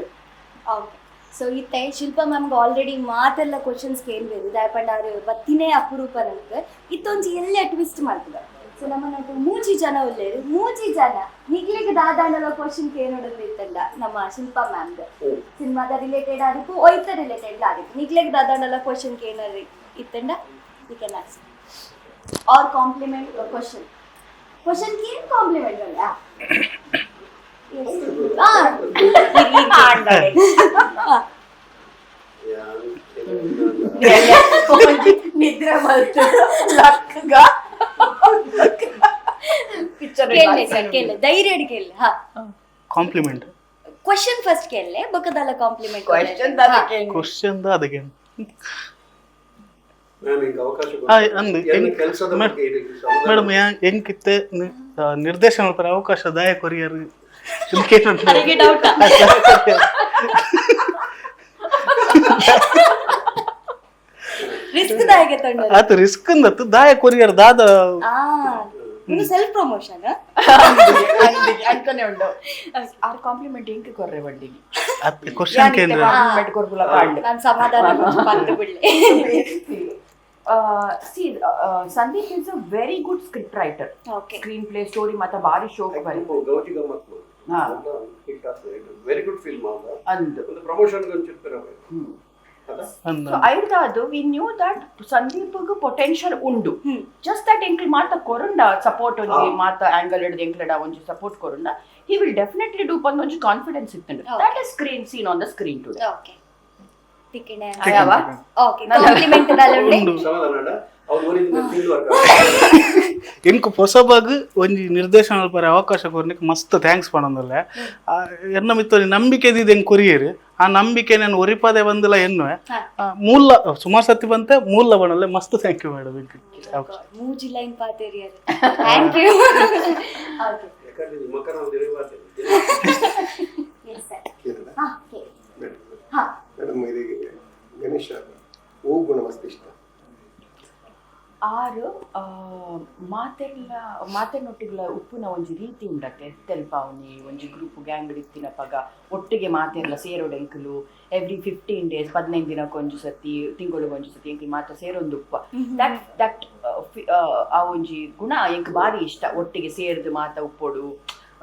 Okay, so ಇತ್ತೆ Shilpa ಮ್ಯಾಮ್ಗೆ already ಮಾತೆಲ್ಲ ಕ್ವಶನ್ಸ್ ಕೇಳ್ಬೇಕು ದಾಯಪಂಡ ಅವರು ಬತ್ತಿನೇ ಅಪರೂಪ ನಂಗೆ. ಇತ್ತೊಂಜಿ ಎಲ್ಲೇ ಟ್ವಿಸ್ಟ್ ಮಾಡ್ತದೆ. ಸೊ ನಮ್ಮ ನಟ್ಟು ಮೂಜಿ ಜನ ಉಲ್ಲೇರು, ಮೂಜಿ ಜನ ನಿಗ್ಲಿಗೆ ದಾದಾಂಡಲ ಕ್ವಶನ್ ಕೇಳೋದು ಇತ್ತಲ್ಲ ನಮ್ಮ ಶಿಲ್ಪಾ ಮ್ಯಾಮ್ಗೆ, ಸಿನಿಮಾದ ರಿಲೇಟೆಡ್ ಆದಿಪ್ಪು, ಒಯ್ತ ರಿಲೇಟೆಡ್ ಆದಿಪ್ಪು, ನಿಗ್ಲಿಗೆ ದಾದಾಂಡಲ ಕ್ವಶನ್ ಕೇಳೋರು ಇತ್ತಂಡ you can ask or compliment. Question, question ಕೇನ್ compliment ಅಲ್ಲ. Yes. ಆ. ನಿದ್ರೆ ಮಲ್ತು ಲಕ್ಗ ಪಿಕ್ಚರ್. ಕೇಳಲೆ ಸರ್, ಕೇಳಲೆ, ಧೈರ್ಯ ಕೇಳಲೆ, ಹಾ. Compliment. Question first ಕೇಳಲೆ, ಬೊಕ್ಕದಲ್ಲ compliment. Question. Question ಅದಕ್ಕೆ. ನಾನು ಹಿಂಗೆ ಅವಕಾಶ ಅಂದು ಕೆಲಸದ ಬಗ್ಗೆ ಇದಕ್ಕೆ ಸಮಾಧಾನ. ಮೇಡಮ್, ಹೆಂಗಿತ್ತೆ ನಿರ್ದೇಶನ ಪರ ಅವಕಾಶ ದಾಯ ಕೊರಿಯರ್? ಅಡಿಗೆ ಡೌಟ್. ರಿಸ್ಕ್ ದಾಯಗೆ ತಂಡ. ಆತ ರಿಸ್ಕ್ ಅಂದತ್ತು ದಾಯ ಕೊರಿಯರ್ ದಾದ. ಆ, ಒಂದು ಸೆಲ್ಫ್ ಪ್ರಮೋಷನ್. ಅಂಕನೆ ಉಂಡು ಆರ್ ಕಾಂಪ್ಲಿಮೆಂಟ್ ಎಂಕ್ ಕೊರ್ರೆ ಬಂಡಿಗೆ. ಕ್ವಶನ್ ಕೇಂದ್ರ. ಕಾಂಪ್ಲಿಮೆಂಟ್ ಕೊರ್ಪುಲ ಕಾಂಡ್. ನಾನು ಸಮಾಧಾನ ಬಂದು ಬಿಡ್ಲಿ. See, Sandeep is a very good script writer. Screen play, story ಮಾತ ಬಾರಿ ಶೋಕ್ ಬರಿ. ಗೌಜಿ ಗಮ್ಮತ್ ಹಾ. ಹಿಟ್ ಆಗ್ತದೆ, very good film ಅದ. ಅಂದು. ಒಂದು ಪ್ರಮೋಷನ್ ಒಂಚೂರು ಅದ. ಸೊ ಐರ್ದ ಅದು we knew that ಸಂದೀಪ್ಗ್ potential ಉಂಡು, ಜಸ್ಟ್ that ಎಂಕ್ಲ್ ಮಾತ ಕೊರುಂಡ ಸಪೋರ್ಟ್ ಒಂಜಿ ಮಾತ ಆಂಗಲ್ ಹಿಡ್ದು ಎಂಕ್ಲಡ ಒಂಜಿ ಸಪೋರ್ಟ್ ಕೊರುಂಡ he will definitely do ಪಂದ್ ಒಂಜಿ ಕಾನ್ಫಿಡೆನ್ಸ್ ಇತ್ತುಂಡು. That is screen seen on the screen today. Okay, ತಿಕ್ಕಿಣೆ. ಆಯಾವ? Okay, compliment ದಾಲುಂಡೆ. ಸಮಾಧಾನ ಅವ್ರು ಊರಿಂದ ತಿಂದು. ಎಂಕ್ ಹೊಸಬಾಗ್ ಒಂಜಿ ನಿರ್ದೇಶನ ಪರ ಅವಕಾಶ ಕೊರ್ನಿಕ್ ಮಸ್ತ್ thanks ಪಣೊಂದುಲ್ಲೆ. ಎನ್ನ ಮಿತ್ತ ಒಂಜಿ ನಂಬಿಕೆ ದಿದ್ ಎಂಕ್ ಕೊರಿಯೆರ್, ಆ ನಂಬಿಕೆ ನಾನು ಒರಿಪದೆ ಬಂದಿಲ್ಲ ಎನ್ನುವೆ. ಮೂಲ ಸುಮಾರು ಸತಿ ಬಂತೆ ಮೂಲ ಬಣಲ್ಲೆ. ಮಸ್ತ್ thank you madam ಎಂಕ್ ಅವಕಾಶ. ಮೂಜಿ ಲೈನ್ ಪಾತೇರಿಯರ್, thank you. Okay. ಯಾಕಂದ್ರೆ ಮಕ್ಕಳ ತಿಳಿಬಾರ್ದು. Yes sir. ಕೇರಳ. ಹಾ. ಮೇಡಮ್. ಹಾ. ಮೇಡಮ್, ಇದಕ್ಕೆ ಗಣೇಶ ಓ ಗುಣ ಮಸ್ತ್ ಇಷ್ಟ. ಆರು ಮಾತೆಲ್ಲ ಮಾತೆನ್ನೊಟ್ಟಿಗೆಲ ಉಪ್ಪುನ ಒಂಜಿ ರೀತಿ ಉಂಡತ್ತೆ ತೆಲ್ಪಾವ್ನಿ. ಒಂಜಿ ಗ್ರೂಪ್ ಗ್ಯಾಂಗ್ ಇತ್ತಿನ ಪಗ ಒಟ್ಟಿಗೆ ಮಾತೆರ್ಲ ಸೇರೋಡು ಎಂಕುಲು ಎವ್ರಿ 15 ಡೇಸ್, 15 ದಿನಕ್ಕೆ ಒಂಜಿ ಸತಿ, ತಿಂಗಳಿಗೆ ಒಂಜಿ ಸತಿ ಎಂಕುಲು ಮಾತ ಸೇರೊಂದು ಉಪ್ಪ. That that ಆ ಒಂಜಿ ಗುಣ ಎಂಕ್ ಬಾರಿ ಇಷ್ಟ. ಒಟ್ಟಿಗೆ ಸೇರ್ದು ಮಾತ ಉಪ್ಪೊಡು,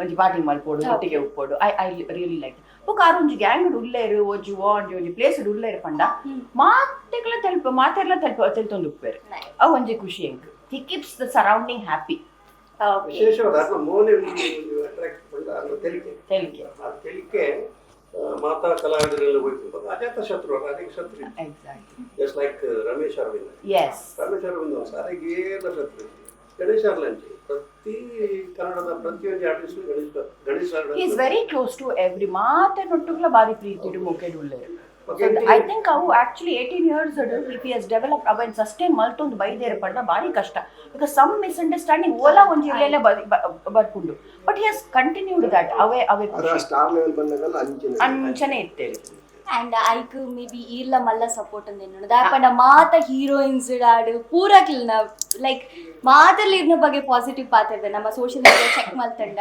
ಒಂಜಿ ಪಾರ್ಟಿ ಮಲ್ಪೊಡು, ಒಟ್ಟಿಗೆ ಉಪ್ಪೊಡು. I I really like. ಬೊಕ ಆರ್ ಒಂಜಿ ಗ್ಯಾಂಗ್ ಉಲ್ಲೇರು, ಒಂಜಿ ಒಂಜಿ ಒಂಜಿ ಪ್ಲೇಸ್ ಉಲ್ಲೇರು ಪಂಡ ಮಾತೆಗ್ಲ ತೆಲ್ಪ, ಮಾತೆರ್ಲ ತೆಲ್ಪ ತೆಲ್ತೊಂದು ಉಪ್ಪೇರು. ಅವು ಒಂಜಿ ಖುಷಿ ಎಂಕ್. He keeps the surrounding happy. Okay. ವಿಶೇಷವಾದ ಅರ್ನ ಮೋನೆ ಅಟ್ರಾಕ್ಟ್ ಪಂಡ ಅರ್ನ ತೆಲಿಕೆ. ತೆಲಿಕೆ. ಆ ತೆಲಿಕೆ. ಮಾತಾ ಕಲಾವಿದರೆಲ್ಲ ಹೋಯ್ತು ಅಜಾತ ಶತ್ರು ಅದಕ್ಕೆ ಶತ್ರು. Exactly. Just like Ramesh Arvind. S. Ramesh Arvind ಸಾರಿಗೆ ಏನ ಶತ್ರು. ಗಣೇಶ್ ಅರ್ಲಂಜಿ ಪ್ರತಿ ಕನ್ನಡದ ಪ್ರತಿಯೊಂದು artist Ganesh Ganesh is very close to every ಮಾತೆನೊಟ್ಟುಗ್ಲ ಬಾರಿ ಪ್ರೀತಿಡು ಮೊಕೆಡು ಉಲ್ಲೇರು. I think ಅವು actually 18 years if has develop ಅವನ್ ಸಸ್ಟೈನ್ ಮಲ್ತೊಂದು ಬೈದೇರು ಪಂಡ ಬಾರಿ ಕಷ್ಟ, because some misunderstanding Ola ಒಂಜಿ ಇಲ್ಲೆಲ್ಲ ಬರ್ಪುಂಡು, but he has continued that ಅವೇ ಅವೇ ಅರ ಸ್ಟಾರ್ ಲೆವೆಲ್ ಬಂದಾಗಲ್ಲ ಅಂಚಿನ ಅಂಚನೆ ಇತ್ತೇವೆ. And hike may be ಈರ್ಲ ಮಲ್ಲ ಸಪೋರ್ಟ್ ಅಂದ್ ಎನ್ನೋಡು. ದಾಯೆ ಪಂಡ ಮಾತ ಹೀರೋಯಿನ್ಸ್ ಆಡ್ ಪೂರಕ್ಲಿನ ಲೈಕ್ ಮಾತಲ್ಲಿ ಇರ್ನ ಬಗ್ಗೆ ಪಾಸಿಟಿವ್ ಪಾತಿರ್ದೆ. ನಮ್ಮ social media check ಮಲ್ತಂಡ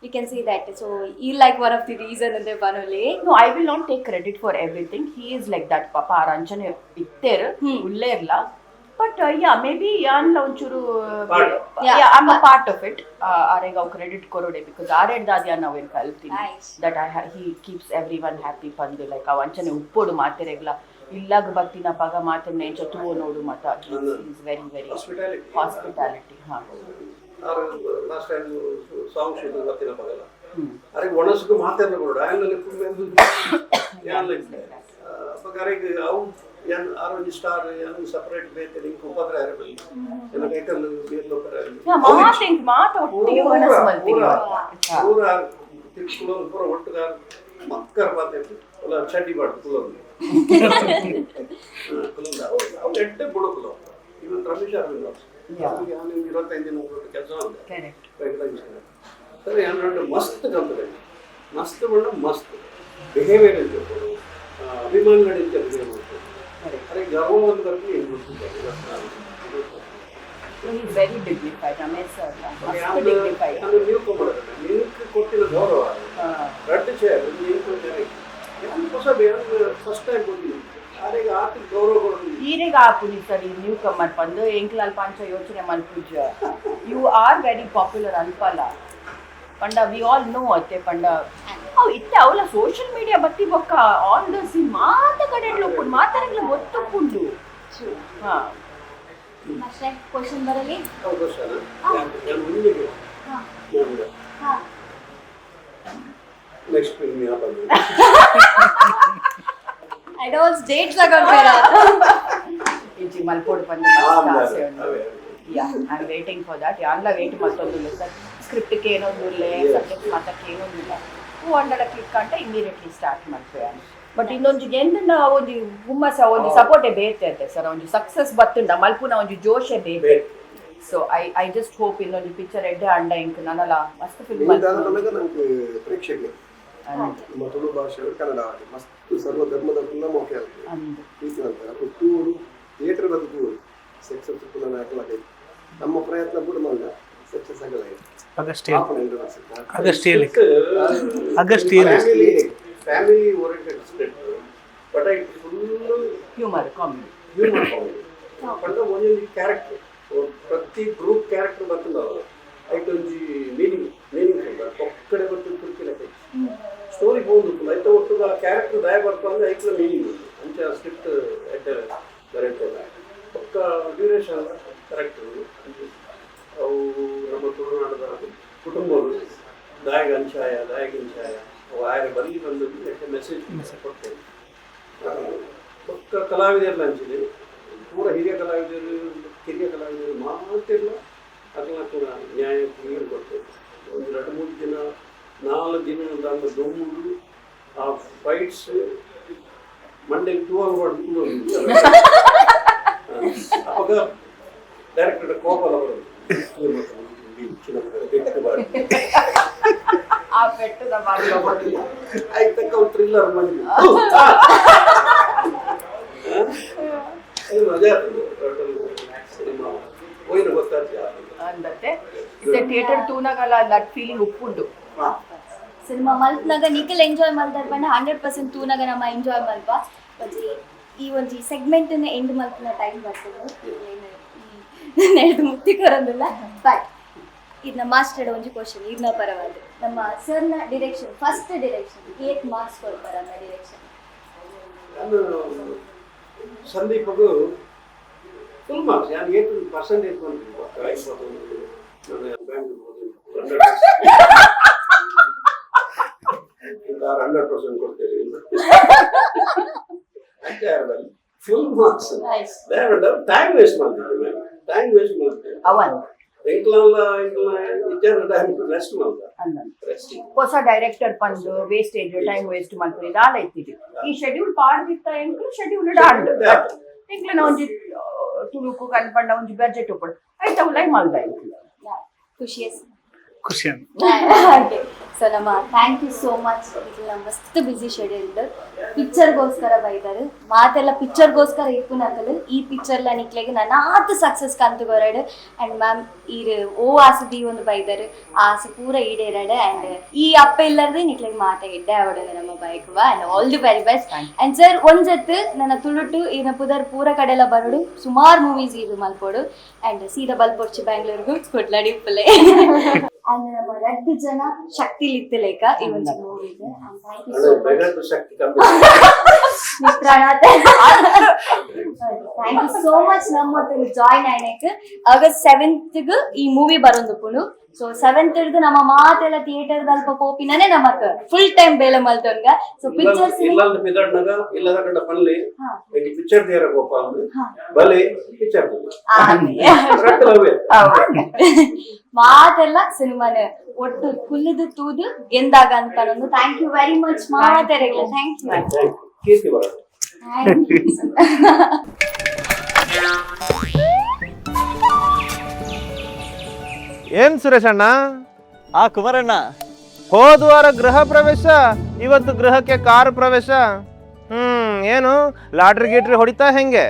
we can see that. So ಈ like one of the reason ಅಂದ್ರೆ ಪನೊಲಿ. No, I will not take credit for everything. He is like that. ಪಾಪ ಆರ್ ಅಂಚನೆ ಇತ್ತೇರು ಉಲ್ಲೇ ಇರ್ಲ, but yeah, may be ಯಾನ್ಲ ಒಂಚೂರು Part. I'm a part of it. ಆರೆಗ್ ಅವು credit ಕೊರೋಡೆ, because ಆರೆಡ್ ದಾದ್ಯಾ ನಾವೇನು ಕಲ್ತೀನಿ Nice. That I he keeps everyone happy ಪಂದು. Like ಅವು ಅಂಚನೆ ಉಪ್ಪೋಡು ಮಾತೆರೆಗ್ಲ ಇಲ್ಲಾಗ ಬತ್ತಿನ ಪಗ ಮಾತೆರ್ನ ಎಂಚ ತೂವೋ ನೋಡು ಮತ. Is very very hospitality. Hospitality, ha. Last time song shoot ಬರ್ತಿನ ಪಗಲ ಅರೆ ಒಣಸುக்கு ಮಾತಾಡ ಕೊಡು ಆಯನಲ್ಲಿ ಅಪ್ಪ ಅರೆಗ್ ಅವು ಏನ್ ಆರ್ ಒಂಜಿ ಸ್ಟಾರ್ ಏನ್ ಸಪರೇಟ್ ಬೇತೆ ನಿಂಗೆ ಉಪದ್ರ ಇರಬಲ್ಲಿ ಎನ್ನ ಕೈತಲ್ ಬೇರ್ಲ ಉಪದ್ರ. ಮಾತು ಮಾತು ಒಟ್ಟಿಗೆ ಮನಸ್ಸು ಮಲ್ತೀನಿ. ಪೂರ ತಿರ್ಸ್ಕೊಳ್ಳೋದು ಪೂರ ಒಟ್ಟುಗಾರ ಮಕ್ಕರ್ ಮಾತಾಡ್ತು ಒಲ್ಲ ಚಡ್ಡಿ ಬಾಡು ಕುಲೊಂದು ಕುಲೊಂದು ಅವು ಅವು ಎಡ್ಡೆ ಬುಡಕುಲು. ಇವನ್ ರಮೇಶ್ ಅರವಿಂದ್ ಅವ್ರಿಗೆ ನಾನು 25 ದಿನ ಕೆಲಸ ಅಂದೆ. ಕರೆಕ್ಟ್. ಸರ್ ಎರಡು ಮಸ್ತ್ ಕಂಪನಿ, ಮಸ್ತ್ ಬಣ್ಣ, ಮಸ್ತ್ ಬಿಹೇವಿಯರ್ ಅಂತ ಹೇಳ್ಬೋದು, ಅಭಿಮಾನಿಗಳಿಂದ ಬಿಹೇವ್ ಮಾಡ್ತಾರೆ. ಅರೆ ಗರ್ವ ಒಂದು ಬರ್ಲಿ. Is very dignified Ramesh sir, ಮಸ್ತ್ ಡಿಗ್ನಿಫೈಡ್. ನೀವು ನಿಂಗೆ ಕೊಟ್ಟಿನ ಗೌರವ ರಡ್ಡು ಚೇರ್ ನಿಂಗೆ ಯಾನ್ ಹೊಸ ಫಸ್ಟ್ ಟೈಮ್ ಕೊಟ್ಟಿನಿ ಆರೆಗೆ ಆತ ಗೌರವ ಕೊಡೋದು. ಈರೆಗ್ ಆಪುನಿ ಸರ್ ಈ ನ್ಯೂ ಕಮರ್ ಪಂದು ಎಂಕ್ಲಾಲ್ ಪಾಂಚ ಯೋಚನೆ ಮಲ್ಪುಜ. You are very popular ಅಲ್ಪಲ ಪಂಡ we all know ಅತ್ತೆ. ಪಂಡ ಅವು ಇತ್ತೆ ಅವಲ ಸೋಷಿಯಲ್ ಮೀಡಿಯಾ ಬತ್ತಿ ಬೊಕ್ಕ all the scene ಮಾತ ಕಡೆ ಉಪ್ಪುಂಡು, ಮಾತಾಡಗ್ಲ ಗೊತ್ತುಪ್ಪುಂಡು, ಹಾ. ಅಷ್ಟೇ ಕ್ವಶನ್ ಬರಲಿ. ಹೌದು ಸರ್, ನಾನು ಮುಂದೆಗೆ ಹಾ ಹಾ. ನೆಕ್ಸ್ಟ್ ಫಿಲ್ಮ್ ಯಾವ ಅಡ್ವಾನ್ಸ್ ಡೇಟ್ ತಗೊಂಡ್ಬೇಡ. ಇಜ್ಜಿ ಮಲ್ಪೋಡು ಪಂದು ಮಸ್ತ್ ಆಸೆ ಉಂಡು. Yeah, I am waiting for that. ಯಾನ್ಲ wait ಮಲ್ತೊಂದುಲ್ಲೆ sir. ಸ್ಕ್ರಿಪ್ಟ್ಗೆ ಏನೊಂದುಲ್ಲೆ, subject ಮಾತಕ್ಕೆ ಏನೊಂದಿಲ್ಲ. ಹೂ ಅಂಡಲ ಕ್ಲಿಕ್ ಅಂತ ಇಮಿಡಿಯೇಟ್ಲಿ ಸ್ಟಾರ್ಟ್ ಮಲ್ಪೆ. ಬಟ್ ಇನ್ನೊಂಜಿ ಎಂದನ್ನ ಒಂಜಿ ಹುಮ್ಮಸ ಒಂಜಿ ಸಪೋರ್ಟೇ ಬೇತೆ ಅತ್ತೆ ಸರ್. ಒಂಜಿ ಸಕ್ಸಸ್ ಬತ್ತುಂಡ ಮಲ್ಪುನ ಒಂಜಿ ಜೋಶೆ ಬೇತೆ. So I I just hope ಇನ್ನೊಂಜಿ ಪಿಕ್ಚರ್ ಎಡ್ಡೆ ಅಂಡ ಇಂಕ್ ನನಲ ಮಸ್ತ್ ಫಿಲ್ಮ್. ನಿಂದಾದ ನಮಗೆ ನಮ್ಗೆ ಪ್ರೇಕ್ಷಕರು ನಮ್ಮ ತುಳು ಭಾಷೆ ಕನ್ನಡ ಮಸ್ತ್ ಸರ್ವ ಧರ್ಮದ ಪುಲ್ಲ ಮೋಕೆ ಆಗ್ತದೆ ಪ್ರೀತಿ ಅಂತಾರೆ. ಅಪ್ಪ ತೂರು ಥಿಯೇಟರ್ ಬದ್ದು ತೂರು ಸಕ್ಸಸ್ ಪುಲ್ಲ ಹಾಕಲಾಗೈತೆ. ನಮ್ಮ ಪ್ರಯತ್ನ ಕೂಡ ಮಲ್ಲ ಸಕ್ಸಸ್ ಆಗಲ್ಲ. ಆಗಸ್ಟ್ ಆಪಣ ಎಲ್ರು ಅನ್ಸುತ್ತೆ. ಆಗಸ್ಟ್ ಏಳು, August 7. Family oriented script, but I full humour comedy. Humour comedy ಪಂಡ ಒಂದೊಂದು ಕ್ಯಾರೆಕ್ಟರ್, ಪ್ರತಿ ಗ್ರೂಪ್ ಕ್ಯಾರೆಕ್ಟರ್ ಬರ್ತದ. ಐಟ್ ಒಂಜಿ ಮೀನಿಂಗ್ ಮೀನಿಂಗ್ ಒಕ್ಕಡೆ ಬರ್ತದೆ. ತುರ್ಕಿನ ಸ್ಟೋರಿ ಪೋಂದು ಐತ ಒಟ್ಟು ಆ ಕ್ಯಾರೆಕ್ಟರ್ ದಾಯ ಬರ್ತದೆ, ಐಕ್ಲ ಮೀನಿಂಗ್ ಉಂಟು. ಅಂಚ ಸ್ಕ್ರಿಪ್ಟ್ ಎಡ್ಡೆ ಕರೆಕ್ಟ್, ಒಕ್ಕ ಡ್ಯೂರೇಷನ್ ಕರೆಕ್ಟ್. ಅವು ನಮ್ಮ ತುಳುನಾಡದ ಕುಟುಂಬಗಳು ದಾಯಗ ಅಂಚಾಯ ದಾಯಗ ಅಂಚಾಯ ಅವು ಆಯರ ಬಲ್ಲಿ ಬಂದದ್ದು ಎಡ್ಡೆ ಮೆಸೇಜ್ ಕೊಡ್ತೇವೆ. ಪಕ್ಕ ಕಲಾವಿದರೆಲ್ಲ ಹಂಚಿದೆ. ಪೂರ ಹಿರಿಯ ಕಲಾವಿದರು ಕಿರಿಯ ಕಲಾವಿದರು ಮಾತಿಲ್ಲ. ಅದನ್ನ ಕೂಡ ನ್ಯಾಯ ನೀರು ಕೊಡ್ತೇವೆ. ಒಂದು ಎರಡು ಮೂರು ದಿನ 4 ದಿನ ದಾಂಡ ದೊಮ್ಮುಡು ಆ ಫೈಟ್ಸ್ ಮಂಡೆಗೆ ಟೂ ಆಗ್ಬಾರ್ದು. ಅವಾಗ ಡೈರೆಕ್ಟರ್ ಕೋಪ ಎಲ್ಲ ಬರೋದು. ಚಿನ್ನ ಬಾರ್ದು. ಆ ಪೆಟ್ಟದ ಮಾರ್ಗ. ಆಯ್ತು ತಕ್ಕ ಥ್ರಿಲ್ಲರ್ ಮಾಡಿದ್ವಿ. ಅದು ಮಜಾ ಆಗ್ತದೆ. ಸಿನಿಮಾ ಹೋಗಿನ ಗೊತ್ತಾಗ್ತದೆ. ಅಂದತ್ತೆ ಥಿಯೇಟರ್ ತೂನಾಗಲ್ಲ that feeling ಉಪ್ಪುಂಡು. ಸಿನಿಮಾ ಮಲ್ತ್ನಾಗ ನಿಖಿಲ್ ಎಂಜಾಯ್ ಮಲ್ದಾರ್ ಪಂಡ 100% ತೂನಾಗ ನಮ್ಮ ಎಂಜಾಯ್ ಮಲ್ಪ. ಒಂಜಿ ಈ ಒಂಜಿ ಸೆಗ್ಮೆಂಟ್ ಎಂಡ್ ಮಲ್ಪುನ ಟೈಮ್ ಬರ್ತದೆ. ನೆಡ್ದು ಮುಕ್ತಿ ಕೊರೊಂದಿಲ್ಲ. ಬಟ್ ಇದನ್ನ ಮಾಸ್ಟರ್ ಒಂಜಿ ಕ್ವಶನ್ ಇದನ್ನ ಪರವಾದ. ನಮ್ಮ ಸರ್ನ direction, first direction ಏತ್ ಮಾರ್ಕ್ಸ್ ಕೊಡ್ತಾರ ಅನ್ನೋ ಡಿರೆಕ್ಷನ್? ನಾನು ಸಂದೀಪಗೂ ಫುಲ್ ಮಾರ್ಕ್ಸ್. ನಾನು ಏಟು ಪರ್ಸೆಂಟೇಜ್ ಬಂತು, ನಾನು ಬ್ಯಾಂಕ್ 100% ಕೊಡ್ತೇವೆ. Full marks. Time waste ಮಾಡ್ತಿದ್ದೆ, ಟೈಮ್ ವೇಸ್ಟ್ ಮಾಡ್ತೇವೆ. ಅವನ್ ಎಂಕ್ಲಲ್ಲ ಎಂಕ್ಲ ಇಜ್ಜಾರ ಟೈಮ್ ರೆಸ್ಟ್ ಮಾಡ್ತಾರೆ. ಅಂದ ರೆಸ್ಟಿಂಗ್. ಹೊಸ ಡೈರೆಕ್ಟರ್ ಬಂದು wastage, time waste ಮಲ್ಪುನಿ ದಾಲ ಇತ್ತಿದೆ. ಈ ಶೆಡ್ಯೂಲ್ ಪಾಡ್ದಿತ್ತ ಎಂಕ್ಲು ಶೆಡ್ಯೂಲ್ ಆಂಡ್. ಎಂಕ್ಲೆನ ಒಂಜಿ ತುಳುಕು ಕನ್ಪಂಡ ಒಂಜಿ ಬಜೆಟ್ ಉಪ್ಪುಂಡು, ಐತ ಉಲೈ ಮಲ್ದ ಎಂಕ್ಲು. ಖುಷಿ. ಖುಷಿ ಅಂತ. ಸೊ ನಮ್ಮ thank you so much. ಇದು ನಮ್ಮ ಮಸ್ತ್ ಬ್ಯುಸಿ ಶೆಡ್ಯೂಲ್, ಪಿಕ್ಚರ್ಗೋಸ್ಕರ ಬೈದಾರೆ ಮಾತೆಲ್ಲ, ಪಿಕ್ಚರ್ಗೋಸ್ಕರ ಇಪ್ಪುನಕಲು. ಈ ಪಿಕ್ಚರ್ಲ ನಿಕ್ಲೆಗ್ ನನಾತ್ ಸಕ್ಸಸ್ ಕಂತುಗೊರಡ್. ಅಂಡ್ ಮ್ಯಾಮ್, ಈರ್ ಓ ಆಸೆ ದಿ ಒಂದು ಬೈದಾರೆ, ಆ ಆಸೆ ಪೂರ ಈಡೇರಡ್. ಅಂಡ್ ಈ ಅಪ್ಪ ಇಲ್ಲಾರ್ದೆ ನಿಕ್ಲೆಗ್ ಮಾತ ಎಡ್ಡೆ ಆವಡದು ನಮ್ಮ ಬೈಕುವ. And all the very best. And sir, ಒಂಜತ್ತು ನನ್ನ ತುಳುಟು ಈನ ಪುದರ್ ಪೂರ ಕಡೆಲ ಬರಡು, ಸುಮಾರು ಮೂವೀಸ್ ಇದು ಮಲ್ಪೋಡು. ಅಂಡ್ ಸೀದಾ ಬಲ್ಪೊಡ್ಚಿ ಬ್ಯಾಂಗ್ಳೂರ್ಗು ಕುಡ್ಲಡಿ ಉಪ್ಪುಲೆ. ಅಂಡ್ ನಮ್ಮ ರಡ್ಡು ಜನ ಶಕ್ತಿ ಲಿತ್ತಲೇಕ ಈ ಒಂದು ಮೂವಿಗೆ. Thank you so much. ಬೆಗರ್ದು Shakti ಕಮ್ಮಿ. Thank you so much ನಮ್ಮೊಟ್ಟಿಗೆ ಜಾಯಿನ್ ಆಯ್ನಕ್. ಆಗಸ್ಟ್ 7th ಈ ಮೂವಿ ಬರೊಂದುಪ್ಪುಂಡು. ಸೊ 7th ಹಿಡ್ದು ನಮ್ಮ ಮಾತೆಲ್ಲ ಥಿಯೇಟರ್ ದಲ್ಪ ಪೋಪಿನನೆ ನಮಕ್ ಫುಲ್ ಟೈಮ್ ಬೇಲೆ ಮಲ್ತೊನ್ಗ. ಸೊ ಪಿಕ್ಚರ್ಸ್ ಇಲ್ಲದ ಪಿದಡ್ನಾಗ ಇಲ್ಲದ ಕಂಡ ಪಲ್ಲಿ ಪಿಕ್ಚರ್ their Gopa ಅಂದ್ ಬಲೆ ಪಿಕ್ಚರ್ ಅವೇ. ಮಾತೆಲ್ಲ ಸಿನಿಮಾನ ಒಟ್ಟು ಕುಲ್ಲದು ತೂದು ಗೆಂದಾಗ ಅಂತ. Thank you very much ಮಾತೆರೆಗ್ಲ. Thank you. ಕೀರ್ತಿ ಬರ. Thank you. ಏನ್ ಸುರೇಶ್ ಅಣ್ಣ? ಆ ಕುಮಾರಣ್ಣ. ಹೋದ ವಾರ ಗೃಹ ಪ್ರವೇಶ, ಇವತ್ತು ಗೃಹಕ್ಕೆ ಕಾರ್ ಪ್ರವೇಶ. ಏನು ಲಾಟ್ರಿ ಗೀಟ್ರಿ ಹೊಡಿತಾ ಹೆಂಗೆ?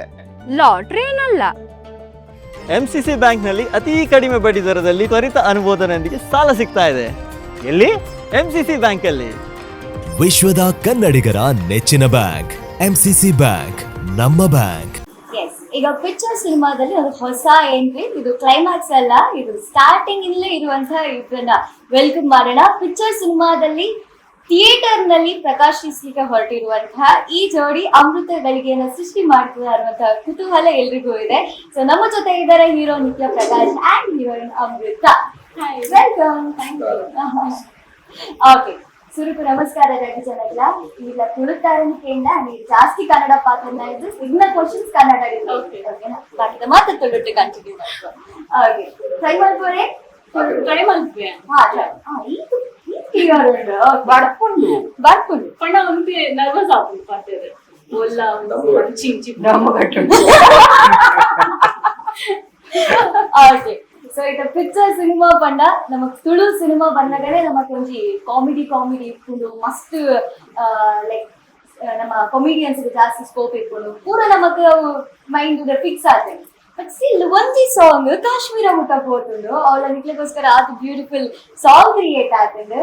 ಲಾಟ್ರಿ ಏನಲ್ಲ. ಎಂಸಿಸಿ ಬ್ಯಾಂಕ್ನಲ್ಲಿ ಅತಿ ಕಡಿಮೆ ಬಡ್ಡಿ ದರದಲ್ಲಿ ತ್ವರಿತ ಅನುಮೋದನೆಯೊಂದಿಗೆ ಸಾಲ ಸಿಗ್ತಾ ಇದೆ. ಎಲ್ಲಿ? ಎಂಸಿಸಿ ಬ್ಯಾಂಕಲ್ಲಿ. ವಿಶ್ವದ ಕನ್ನಡಿಗರ ನೆಚ್ಚಿನ bank MCC bank, ನಮ್ಮ ಬ್ಯಾಂಕ್. ಎಸ್, ಈಗ ಪಿಕ್ಚರ್ ಸಿನಿಮಾದಲ್ಲಿ ಒಂದು ಹೊಸ ಎಂಟ್ರಿ. ಇದು ಕ್ಲೈಮ್ಯಾಕ್ಸ್ ಅಲ್ಲ, ಇದು ಸ್ಟಾರ್ಟಿಂಗ್ ಇಲ್ಲೇ ಇರುವಂತಹ ಇಬ್ಬರನ್ನ welcome ಮಾಡೋಣ. ಪಿಕ್ಚರ್ ಸಿನಿಮಾದಲ್ಲಿ ಥಿಯೇಟರ್ ನಲ್ಲಿ ಪ್ರಕಾಶಿಸ್ಲಿಕ್ಕೆ ಹೊರಟಿರುವಂತಹ ಈ ಜೋಡಿ ಅಮೃತ ಗಳಿಗೆಯನ್ನು ಸೃಷ್ಟಿ ಮಾಡ್ತದೆ ಅನ್ನುವಂತಹ ಕುತೂಹಲ ಎಲ್ರಿಗೂ ಇದೆ. ಸೊ ನಮ್ಮ ಜೊತೆ ಇದ್ದಾರೆ hero Nithya Prakash and heroine Amrutha. Welcome, thank you. Okay, ಸುರುಕು ನಮಸ್ಕಾರ ರವಿ ಜನಗಳ. ಇಲ್ಲ ತುಳುತಾರನ್ ಕೇಂದ್ರ, ನೀವು ಜಾಸ್ತಿ ಕನ್ನಡ ಪಾತ್ರನ ಇದ್ದು ಇನ್ನ ಕ್ವಶನ್ಸ್ ಕನ್ನಡ, ಓಕೆನಾ? ಬಾಕಿದ ಮಾತ್ರ ತುಳುಟು continue. Okay, try ಮಲ್ಪೋರೆ. Try ಮಲ್ಪೆ. ಹಾ try. ಹಾ, ಈಗ ಈಗ ಕ್ಲಿಯರ್ ಉಂಟು. ಬಡ್ಕೊಂಡು. ಬರ್ಪುಂಡು. ಪಂಡ ಒಂತೆ ನರ್ವಸ್ ಆಪುಂಡು ಪಾತೆರೆ ಒಲ್ಲ ಚಿಂಚಿ. ದಮ್ಮಗಟ್ಟು. ಓಕೆ, ಸೊ ಇದು ಪಿಕ್ಚರ್ ಸಿನಿಮಾ ಪಂಡ ನಮಕ್ ತುಳು ಸಿನಿಮಾ ಬಂದಾಗಲೇ ನಮಕ್ ಒಂಜಿ ಕಾಮಿಡಿ ಕಾಮಿಡಿ ಇಪ್ಪುಂಡು. ಮಸ್ತ್ ಲೈಕ್ ನಮ್ಮ ಕಾಮಿಡಿಯನ್ಸ್ ಜಾಸ್ತಿ ಸ್ಕೋಪ್ ಇಪ್ಪುಂಡು. ಪೂರ ನಮಕ್ ಮೈಂಡ್ ಫಿಕ್ಸ್ ಆತಂಡ್. ಬಟ್ ಸ್ಟಿಲ್ ಒಂಜಿ ಸಾಂಗ್ ಕಾಶ್ಮೀರ ಮುಟ್ಟ ಪೋತುಂಡು. ಅವಳ ನಿಕ್ಲೆಗೋಸ್ಕರ ಆತ್ beautiful song create ಆತಂಡು.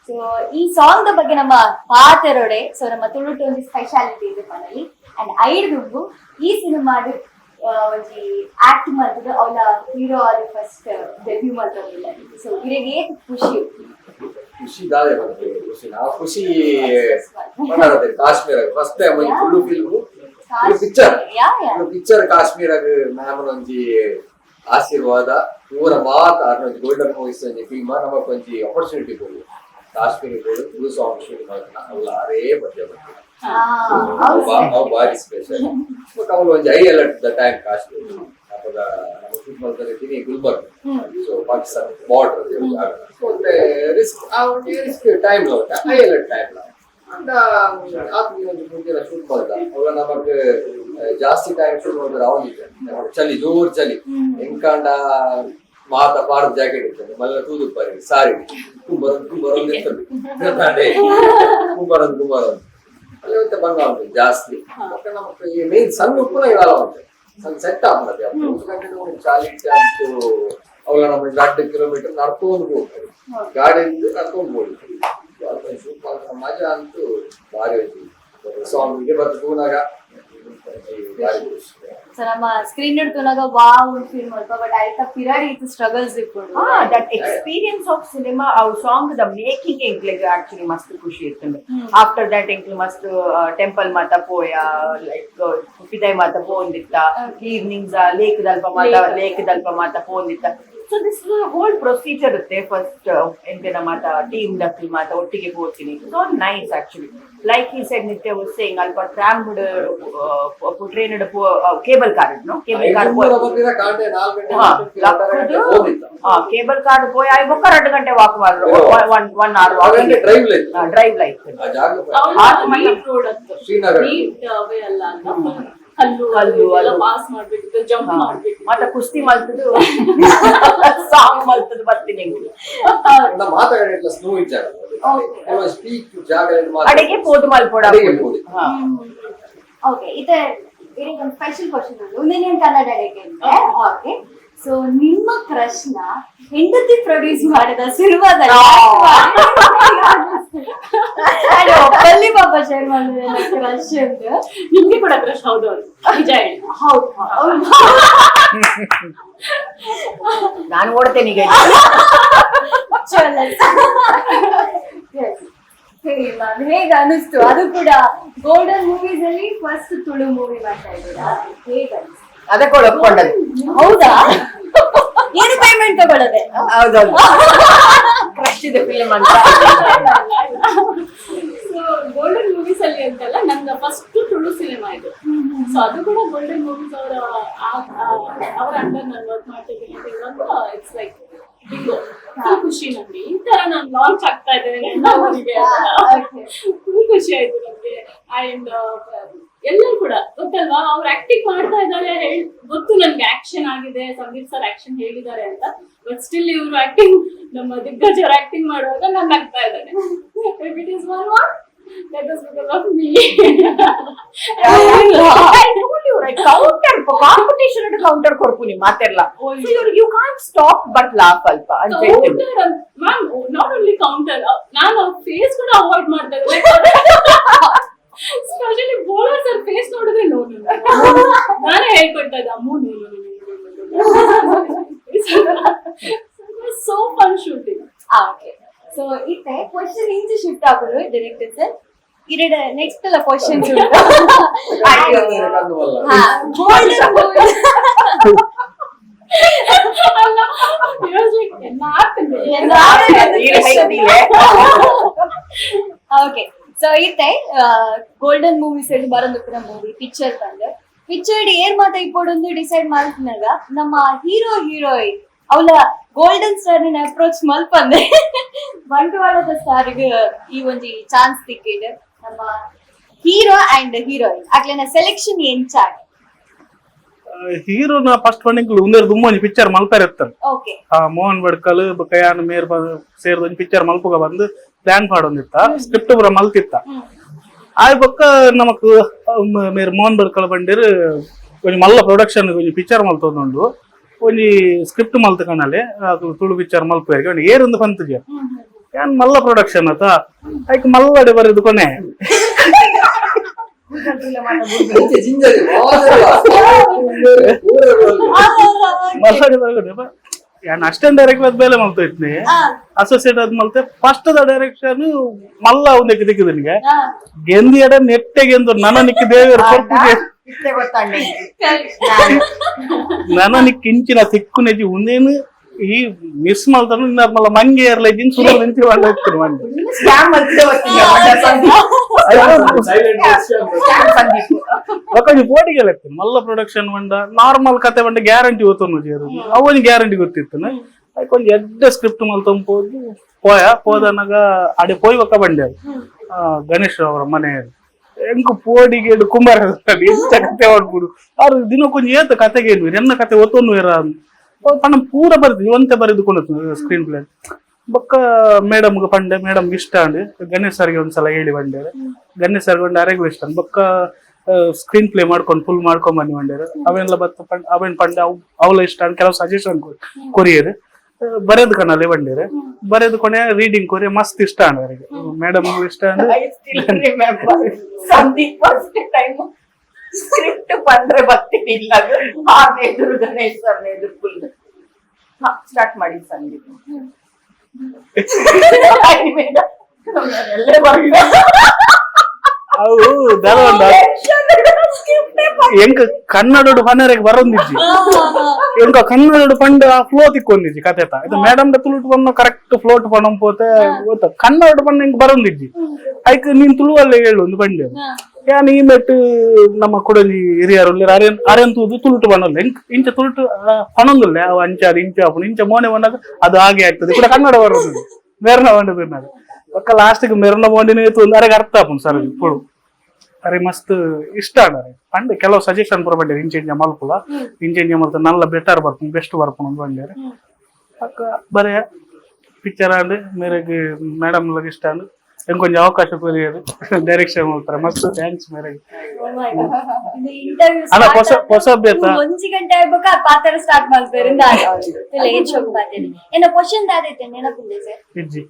So ಈ ಸಾಂಗ್ the ಬಗ್ಗೆ ನಮ್ಮ ಪಾತೆರೋಡೆ. ಸೊ ನಮ್ಮ ತುಳುಟು ಒಂಜಿ ಸ್ಪೆಷಾಲಿಟಿ ಇದೆ ಮನೇಲಿ. ಅಂಡ್ ಐಡ್ದುಂಬು ಈ ಸಿನಿಮಾಡ್ ಒಂಜಿ ಆಕ್ಟ್ ಮಲ್ತದ ಅವಳ ಹೀರೋ ಆದ ಫಸ್ಟ್ ಡೆಬ್ಯೂ ಮಲ್ತೊಂದಿಲ್ಲ. ಸೊ ಇರೆಗ್ ಏತ್ ಖುಷಿ? ಖುಷಿ ದಾದೆ ಬಂತು ಖುಷಿ, ಆ ಖುಷಿ ಮನಾರದೆ. ಕಾಶ್ಮೀರ ಫಸ್ಟ್ ಟೈಮ್ ಒಂಜಿ full film picture. ಯಾ ಯಾ ಪಿಕ್ಚರ್ ಕಾಶ್ಮೀರಗ್ ಮ್ಯಾಮನ ಒಂಜಿ ಆಶೀರ್ವಾದ ಪೂರ ಮಾತ ಅರ್ನ ಗೋಲ್ಡನ್ ಮೂವೀಸ್ ಒಂಜಿ ಟೀಮ್ ನಮಕ್ ಒಂಜಿ ಆಪರ್ಚುನಿಟಿ ಕೊಡು. ಕಾಶ್ಮೀರ ಕೊಡು, ತುಳು ಸಾಂಗ್ ಶೂಟ್ ಮಾಡ್ತಾನ ಅವಳ ಅರೇ ಮಧ್ಯ ಬರ್ತೀನಿ. ಅವು ಬಾರಿ ಸ್ಪೆಷಲ್. ಬಟ್ ಅವಳು ಒಂಜಿ high alert the time Kashmir ಅಪಗ ನಮ್ಮ ಶೂಟ್ ಮಾಡ್ತಾರೆ Gulbarga, so Pakistan border. So risk, ಆ ಒಂಜಿ risk time high alert time. And ಆತ್ಮ ಒಂಜಿ ಮುಂದಿನ ಶೂಟ್ ಮಾಡ್ದ ಅವಾಗ ನಮಗ್ ಜಾಸ್ತಿ ಟೈಮ್ ಶೂಟ್ ಮಾಡಿದ್ರೆ ಅವನಿಗೆ ಚಳಿ, ಜೋರ್ ಚಳಿ. ಎಂಕಾಂಡ ಮಾತ ಪಾರದ ಜಾಕೆಟ್ ಇರ್ತದೆ, ಮಲ್ಲ ತೂದುಪ್ಪಾರಿ ಸಾರಿ ಕುಂಬರೊಂದು ಕುಂಬರೊಂದು ಇರ್ತದೆ, ಕುಂಬರೊಂದು ಕುಂಬರೊಂದು ಅಲ್ಲಿ ಮತ್ತೆ ಬಂಗ ಉಂಟು ಜಾಸ್ತಿ. ಮತ್ತೆ ನಮಕ್ ಈ ಮೇನ್ ಸಣ್ಣ ಉಪ್ಪುನ ಇರಲ್ಲ ಉಂಟು, ಸಣ್ಣ ಸೆಟ್ ಆಗ್ತದೆ ಗಂಟೆ ಚಾಲಿ ಅಂತೂ. ಅವಾಗ ನಮ್ಮ 2 ಕಿಲೋಮೀಟರ್ ನಡ್ಕೊಂಡು ಹೋಗ್ತಾರೆ, ಗಾಡಿಯಿಂದ ನಡ್ಕೊಂಡು ಹೋಗಿ ಶೂಟ್ ಮಾಡ್ತಾರೆ. ಮಜಾ ಅಂತೂ ಭಾರಿ. ಸಾಂಗ್ ಇದೆ ಬರ್ತದೆ ತೂನಾಗ ಭಾರಿ ಖುಷಿ. ಸೊ ನಮ್ಮ ಸ್ಕ್ರೀನ್ ಹಿಡ್ಕೊಂಡಾಗ ವಾವ್ ಫೀಲ್ ಮಾಡ್ಕೊ, ಬಟ್ ಆಯ್ತಾ ಪಿರಾಡಿ ಇತ್ತು ಸ್ಟ್ರಗಲ್ಸ್ ಇಪ್ಪುಂಡು. ಹಾ, that experience of cinema, ಅವು song the making ಎಂಕ್ಲೆಗ್ actually ಮಸ್ತ್ ಖುಷಿ ಇರ್ತದೆ. ಆಫ್ಟರ್ that ಎಂಕ್ಲು ಮಸ್ತ್ ಟೆಂಪಲ್ ಮಾತ ಪೋಯ, ಲೈಕ್ ಪಿದಾಯ್ ಮಾತ ಪೋಂದಿತ್ತ, ಈವ್ನಿಂಗ್ಸ್ ಲೇಕ್ ದಲ್ಪ ಮಾತ, ಲೇಕ್ ದಲ್ಪ ಮಾತ ಪೋಂದಿತ್ತ. So this whole procedure ಇರುತ್ತೆ. First ಎಂತೆನ ಮಾತ ಟೀಮ್ ದಕ್ಕಲ್ ಮಾತ ಒಟ್ಟಿಗೆ ಹೋಗ್ತೀನಿ. So nice actually. Like he said, Nithya was saying, ಅಲ್ಪ tram train cable car, no, cable car. ಕಾಂಡೆ 4 ಗಂಟೆ. ಕೇಬಲ್ ಕಾರ್ ಪೋಯ್ ಆಯ್ ಬೊಕ್ಕ 2 ಗಂಟೆ ವಾಕ್ ಮಾಡು, one one hour. ಗಂಟೆ drive life. Drive life. ಆ ಜಾಗ ನೀಟ್ ರೋಡ್ ಅಂತ. ಶ್ರೀನಗರ. ನೀಟ್ ವೇ ಅಲ್ಲ ಅಂತ, ಕಲ್ಲು ಕಲ್ಲು, ಎಲ್ಲ ಅದು. ಪಾಸ್ ಮಾಡ್ಬೇಕಿತ್ತು, ಜಂಪ್ ಮಾಡ್ಬೇಕು. ಮತ್ತೆ ಕುಸ್ತಿ ಮಲ್ತದು, ಸಾಂಗ್ ಮಲ್ತದು ಬರ್ತೀನಿ. ನಮ್ಮ ಮಾತಾಡಿಲ್ಲ, ಸ್ನೋ ಇದ್ದ ಸ್ಪೀಕ್ ಜಾಗ. ಅಡಿಗೆ ಪೋದು ಮಲ್ಪೋಡ. ಅಡಿಗೆ ಪೋದು. ಓಕೆ, ಇದೆ ಒಂದು ಸ್ಪೆಷಲ್ ಕ್ವಶನ್ ಉಂಟು. ಒಂದೇನು ಕನ್ನಡ. ಓಕೆ, ಸೊ ನಿಮ್ಮ ಕ್ರಶ್ ನ ಹೆಂಡತಿ ಪ್ರೊಡ್ಯೂಸ್ ಮಾಡಿದ ಸಿನಿಮಾದಲ್ಲಿ ಒಬ್ಬಲ್ಲಿ ಪಾಪ ಶೇರ್ ಮಾಡಿದ ಕ್ರಶ್ ಅಂತ. ನಿಮ್ಗೆ ಕೂಡ ಕ್ರಶ್, ಹೌದು ಹೌದು, ನಿಜ ಹೇಳಿ. ಹೌದು ಹೌದು. ನಾನು ಓಡ್ತೇನೆ ಈಗ. ಚಲೋ. Yes. ಹೇಳಿ ಮ್ಯಾಮ್, ಹೇಗ ಅನಿಸ್ತು? ಅದು ಕೂಡ ಗೋಲ್ಡನ್ ಮೂವೀಸ್ ಅಲ್ಲಿ ಫಸ್ಟ್ ತುಳು ಮೂವಿ ಮಾಡ್ತಾ ಇದ್ದೀರಾ, ಹೇಗ ಅನಿಸ್ತು? ಅದಕ್ಕೆ ಒಪ್ಕೊಂಡದ್ದು. ಹೌದಾ? ಏನು ಪೇಮೆಂಟ್ ತಗೊಳ್ಳದೆ? ಹೌದೌದು, ಕ್ರಶ್ ಇದೆ ಫಿಲ್ಮ್ ಅಂತ. So golden movies ಅಲ್ಲಿ ಅಂತಲ್ಲ, ನನ್ನ ಫಸ್ಟ್ ತುಳು ಸಿನಿಮಾ ಇದು. ಸೊ ಅದು ಕೂಡ ಗೋಲ್ಡನ್ ಮೂವೀಸ್ ಅವರ ಅವರ ಅಂಡರ್ ನಾನು ವರ್ಕ್ ಮಾಡ್ತಿದ್ದೀನಿ ಅಂತ ಹೇಳುವಾಗ, it's like bingo. Full ಖುಷಿ ನಮ್ಗೆ. ಈ ತರ ನಾನು ಲಾಂಚ್ ಆಗ್ತಾ ಇದ್ದೇನೆ ನನ್ನ ಊರಿಗೆ. ಫುಲ್ ಖುಷಿ ಆಯ್ತು ನಮ್ಗೆ. ಅಂಡ್ ಎಲ್ಲರೂ ಕೂಡ ಗೊತ್ತಲ್ವಾ, ಅವ್ರು ಆಕ್ಟಿಂಗ್ ಮಾಡ್ತಾ ಇದ್ದಾರೆ ಹೇಳ್ ಗೊತ್ತು ನನ್ಗೆ. ಆಕ್ಷನ್ ಆಗಿದೆ, ಸಂದೀಪ್ ಸರ್ ಆಕ್ಷನ್ ಹೇಳಿದ್ದಾರೆ ಅಂತ. ಬಟ್ ಸ್ಟಿಲ್ ಇವರು ಆಕ್ಟಿಂಗ್, ನಮ್ಮ ದಿಗ್ಗಜರು ಆಕ್ಟಿಂಗ್ ಮಾಡುವಾಗ ನಾನು ನಗ್ತಾ ಇದ್ದೇನೆ. If it is one one, that was because of me. Counter competition counter ಕೊಡ್ಪುನಿ ಮಾತೆರ್ಲ. You can't stop but laugh ಅಲ್ಪ ಅಂತ ಹೇಳ್ತೀನಿ. Counter ma'am, not only counter, ನಾನು ಅವ್ರ ಫೇಸ್ ಕೂಡ ಅವಾಯ್ಡ್ ಮಾಡ್ತಾ ಇದ್ದೆ. Specially bowler sir face ನೋಡಿದ್ರೆ ನೋ, ನಾನೇ ಹೇಳ್ಕೊಳ್ತಾ ಇದ್ದೆ, Ammu, no, so fun shooting. Okay, so ಇತ್ತೆ ಕ್ವಶನ್ ಇಂಚ ಶಿಫ್ಟ್ ಆಗೋದು. ಡೈರೆಕ್ಟರ್ ಸರ್, ಇರೆಡ ನೆಕ್ಸ್ಟ್ ಎಲ್ಲ ಕ್ವಶನ್ಸ್ ಉಂಟು. ಗೋಲ್ಡನ್ ಮೂವೀಸ್ ಅಲ್ಲ, it was like, ಎಲ್ಲ ಆಗ್ತದೆ. ಈರೆ ಹೈಕ್ದಿಲೆ. ಓಕೆ, ಸೊ ಇತ್ತೆ ಗೋಲ್ಡನ್ ಮೂವೀಸ್ ಹೇಳಿ ಬರೋದಕ್ಕೆ ಮೂವಿ ಪಿಕ್ಚರ್ ಬಂದು, ಪಿಕ್ಚರ್ ಏರ್ ಮಾತ ಇಪ್ಪೊಡೊಂದು ಡಿಸೈಡ್ ಮಾಡ್ತಿನಾಗ ನಮ್ಮ ಹೀರೋ ಹೀರೋಯಿನ್ ಅವಳ golden star approach ಮಲ್ಪಂದೆ ಬಂಟ್ವಾಳದ ಸ್ಟಾರ್ಗೆ ಈ ಒಂಜಿ ಚಾನ್ಸ್ ತಿಕ್ಕಿಡ್ ನಮ್ಮ hero and heroine ಅಕ್ಲೆನ selection ಎಂಚಾಡ್? ಹೀರೋನ first ಬಂಡಿಂಗ್ ಉಂದೇರ್ ದುಮ್ಮ ಒಂಜಿ ಪಿಕ್ಚರ್ ಮಲ್ಪೆರೆ ಇರ್ತಾರೆ. ಆ ಮೋಹನ್ ಬಡ್ಕಲ್ ಬೊಕ್ಕ ಯಾನ್ ಮೇರ್ ಸೇರ್ದ ಒಂಜಿ ಪಿಕ್ಚರ್ ಮಲ್ಪುಗ ಬಂದು ಪ್ಲಾನ್ ಪಾಡೊಂದಿತ್ತ, ಸ್ಕ್ರಿಪ್ಟ್ ಪೂರ ಮಲ್ತಿತ್ತ. ಆಯ್ ಬೊಕ್ಕ ನಮಕ್ ಮೇರ್ ಮೋಹನ್ ಬಡ್ಕಲ್ ಬಂದಿರ್, ಒಂಜಿ ಮಲ್ಲ ಪ್ರೊಡಕ್ಷನ್ ಒಂಜಿ ಪಿಕ್ಚರ್ ಮಲ್ತೊಂದುಂಡು, ಒಂಜಿ ಸ್ಕ್ರಿಪ್ಟ್ ಮಲ್ತ್ ಕಣಲೆ, ಅದು ತುಳು ಪಿಕ್ಚರ್ ಮಲ್ಪುವೆರ್ಗೆ ಒಂಜಿ ಏರೊಂದು ಪಂತುಜೆ. ಯಾನ್ ಮಲ್ಲ ಪ್ರೊಡಕ್ಷನ್ ಅತ, ಐಕ್ ಮಲ್ಲಡೆ ಬರೆದು ಕೊನೆ. ಜಿಂಜರಿ. ಮಲ್ಲಡೆ ಬರೆದು ಯಾನ್ ಅಷ್ಟೇನ್ ಡೈರೆಕ್ಟ್ ಅದ್ ಬೇಲೆ ಮಲ್ತ ಇತ್ನಿ, ಅಸೋಸಿಯೇಟ್ ಆದ್ ಮಲ್ತೆ. First the direction ಮಲ್ಲ ಒಂದಕ್ಕೆ ದಿಕ್ಕಿದನಿಗೆ ಗೆಂದಿಯಡ ನೆಟ್ಟೆಗೆಂದು ನನ ನಿಕ್ಕಿ ದೇವರು ಕೊರ್ಪುಜೆ. ಇತ್ತೆ ಗೊತ್ತಾಂಡೆ. ನನ ನಿಕ್ ಇಂಚಿನ ತಿಕ್ಕು ನೆಜಿ, ಉಂದೇನು ಈ ಮಿಸ್ ಮಲ್ತನು ಇನ್ನ ಮಲ್ಲ ಮಂಗೆ ಏರ್ಲ ಇದ್ದೀನಿ ಸುರು ನಿಂತಿ ಒಳ್ಳೆ ಇತ್ತು ಮಂಡೆ. ಸ್ಕ್ಯಾಮ್ ಮಲ್ತಿದೆ ಬರ್ತೀನಿ ಸಂದೀಪ್. ಸ್ಕ್ಯಾಮ್ ಸಂದೀಪ್. ಒಂಜಿ ಪೋಟಿಗೆಲ್ಲ ಇತ್ತು. ಮಲ್ಲ ಪ್ರೊಡಕ್ಷನ್ ಬಂಡ ನಾರ್ಮಲ್ ಕತೆ ಬಂಡ ಗ್ಯಾರಂಟಿ ಓತೊಂದು ಅವು ಒಂಜಿ ಗ್ಯಾರಂಟಿ ಗೊತ್ತಿತ್ತು. ಐಕ್ ಒಂಜಿ ಎಡ್ಡೆ ಸ್ಕ್ರಿಪ್ಟ್ ಮಲ್ತೊಂದು ಪೋಯ. ಪೋದನಗ ಅಡೆ ಪೋಯ್ ಬೊಕ್ಕ ಬಂಡೆ ಗಣೇಶ್ ಅವರ ಮನೆ. ಎಂಕು ಪೋಡಿಗೆ ಕುಂಬಾರ ಎಂಚ ಕತೆ ಮಾಡ್ಬಿಡು. ಅವ್ರು ದಿನಕ್ಕೊಂಜಿ ಏತ ಕತೆಗೆ ಏನು ಎನ್ನ ಕತೆ ಒತ್ತೊಂದು ಇರ ಪಂಡ ಪೂರ ಬರೆದು ಒಂತೆ ಬರೆದುಕೊಂಡು ಸ್ಕ್ರೀನ್ ಪ್ಲೇ. ಬೊಕ್ಕ ಮೇಡಮ್ಗೆ ಪಂಡೆ, ಮೇಡಮ್ ಇಷ್ಟ ಅಂಡ್ ಗಣೇಶ್ ಸರ್ಗೆ ಒಂದ್ಸಲ ಹೇಳಿ ಬಂಡೆ. ಗಣೇಶ್ ಸರ್ಗೆ ಒಂದು ಅರೆಗೂ ಇಷ್ಟ. ಬೊಕ್ಕ ಸ್ಕ್ರೀನ್ ಪ್ಲೇ ಮಾಡ್ಕೊಂಡು ಫುಲ್ ಮಾಡ್ಕೊಂಡ್ ಬನ್ನಿ ಬಂಡೇರು. ಅವೆಲ್ಲ ಬತ್ತ ಪಂಡ ಅವೇನ್ ಪಂಡ ಅವು ಅವಳ ಇಷ್ಟ ಅಂಡ್ ಕೆಲವು ಸಜೆಷನ್ ಕೊರಿಯರ್ ಬರೆದು ಕಣಲೆ ಬಂಡೇರು. ಬರೆದು ಕೊನೆ ರೀಡಿಂಗ್ ಕೊರಿಯ, ಮಸ್ತ್ ಇಷ್ಟ ಅಂಡ್ ಅವರಿಗೆ, ಮೇಡಮ್ ಇಷ್ಟ and I still remember Sandeep first time script ಬಂದ್ರೆ ಬರ್ತೀನಿ ಇಲ್ಲ. ಆ ಎದುರು ಗಣೇಶ್ ಸರ್ ಎದುರು ಫುಲ್ ಸ್ಟಾರ್ಟ್ ಮಾಡಿ ಸಂದೀಪ್ ಎಲ್ಲೇ ಬರ್ತಾರೆ. ಅವು ಧಾರವಾಡ ಎಂಕ್ ಕನ್ನಡಡು ಪನ್ನರೆಗ್ ಬರೊಂದಿಜ್ಜಿ. ಎಂಕ ಕನ್ನಡಡು ಪಂಡ ಆ ಫ್ಲೋ ತಿಕ್ಕೊಂದಿಜ್ಜಿ ಕತೆತ. ಇದು ಮೇಡಮ್ ತುಳುಟು ಪನ್ನ ಕರೆಕ್ಟ್ ಫ್ಲೋಟ್ ಪಣಂ ಪೋತೆ ಗೊತ್ತ. ಕನ್ನಡ ಪನ್ನ ಎಂಕ್ ಬರೊಂದಿಜ್ಜಿ. ಐಕ್ ನೀನ್ ತುಳುವಲ್ಲೇ ಹೇಳು ಒಂದು ಪಂಡೆ. ಯಾನ್ ಈ ಮೆಟ್ ನಮ್ಮ ಕೊಡಲಿ ಹಿರಿಯರು ಅರೆನ್ ಅರೆನ್ ತೂದು ತುಳುಟು ಪನೊಲ್ಲ. ಎಂಕ್ ಇಂಚ ತುಳುಟು ಪನೊಂದುಲ್ಲೆ. ಅವು ಅಂಚ ಅದು ಇಂಚ ಆಪುಂಡು, ಇಂಚ ಮೋನೆ ಬಂದಾಗ ಅದು ಹಾಗೆ ಆಗ್ತದೆ ಕೂಡ. ಕನ್ನಡ ಬರೋದು ಮೇರ್ನ ಬಂಡದು ಪಕ್ಕ ಲಾಸ್ಟ್ ಮೆರ್ನ ಬೋಂಡಿನೇ ತೂಂದು ಅರೆಗೆ ಅರ್ಥ ಆಪುಂಡು ಸರ್ ಇಪ್ಪಳು. ಅರೆ ಮಸ್ತ್ ಇಷ್ಟ ಅರೆ ಪಂಡ ಕೆಲವು ಸಜೆಷನ್ ಪೂರ ಬಂಡೇರು, ಇಂಚ ಇಂಚ ಮಲ್ಪುಲ, ಇಂಚ ಇಂಚ ಮಲ್ತ ನಲ್ಲ ಬೆಟರ್ ಬರ್ಪುಂಡು, ಬೆಸ್ಟ್ ಬರ್ಪುಂಡು ಬಂಡೇರು. ಪಕ್ಕ ಬರೇ ಪಿಕ್ಚರ್ ಆಂಡ್ ಮೇರೆಗ್ ಮೇಡಮ್ ಇಷ್ಟ ಅಂಡ್ ಎಂಕೊಂಚ ಅವಕಾಶ ಕೊರಿಯರು ಡೈರೆಕ್ಷನ್ ಮಾಡ್ತಾರೆ. ಮಸ್ತ್ thanks ಮೇರೆಗ್. ಇಂಟರ್ವ್ಯೂ ಅಲ್ಲ, ಹೊಸ ಹೊಸ ಅಭ್ಯರ್ಥ. ಒಂಜಿ ಗಂಟೆ ಆಗ್ಬೇಕ ಆ ಪಾತ್ರ ಸ್ಟಾರ್ಟ್ ಮಾಡ್ಬೇರಿಂದ ಏನ್ ಶೋಕ್ ಪಾತೇನೆ. ಎನ್ನ ಕ್ವಶನ್ ದಾದೈತೆ ನೆನಪುಂಡೆ ಸರ್? ಇಜ್ಜಿ.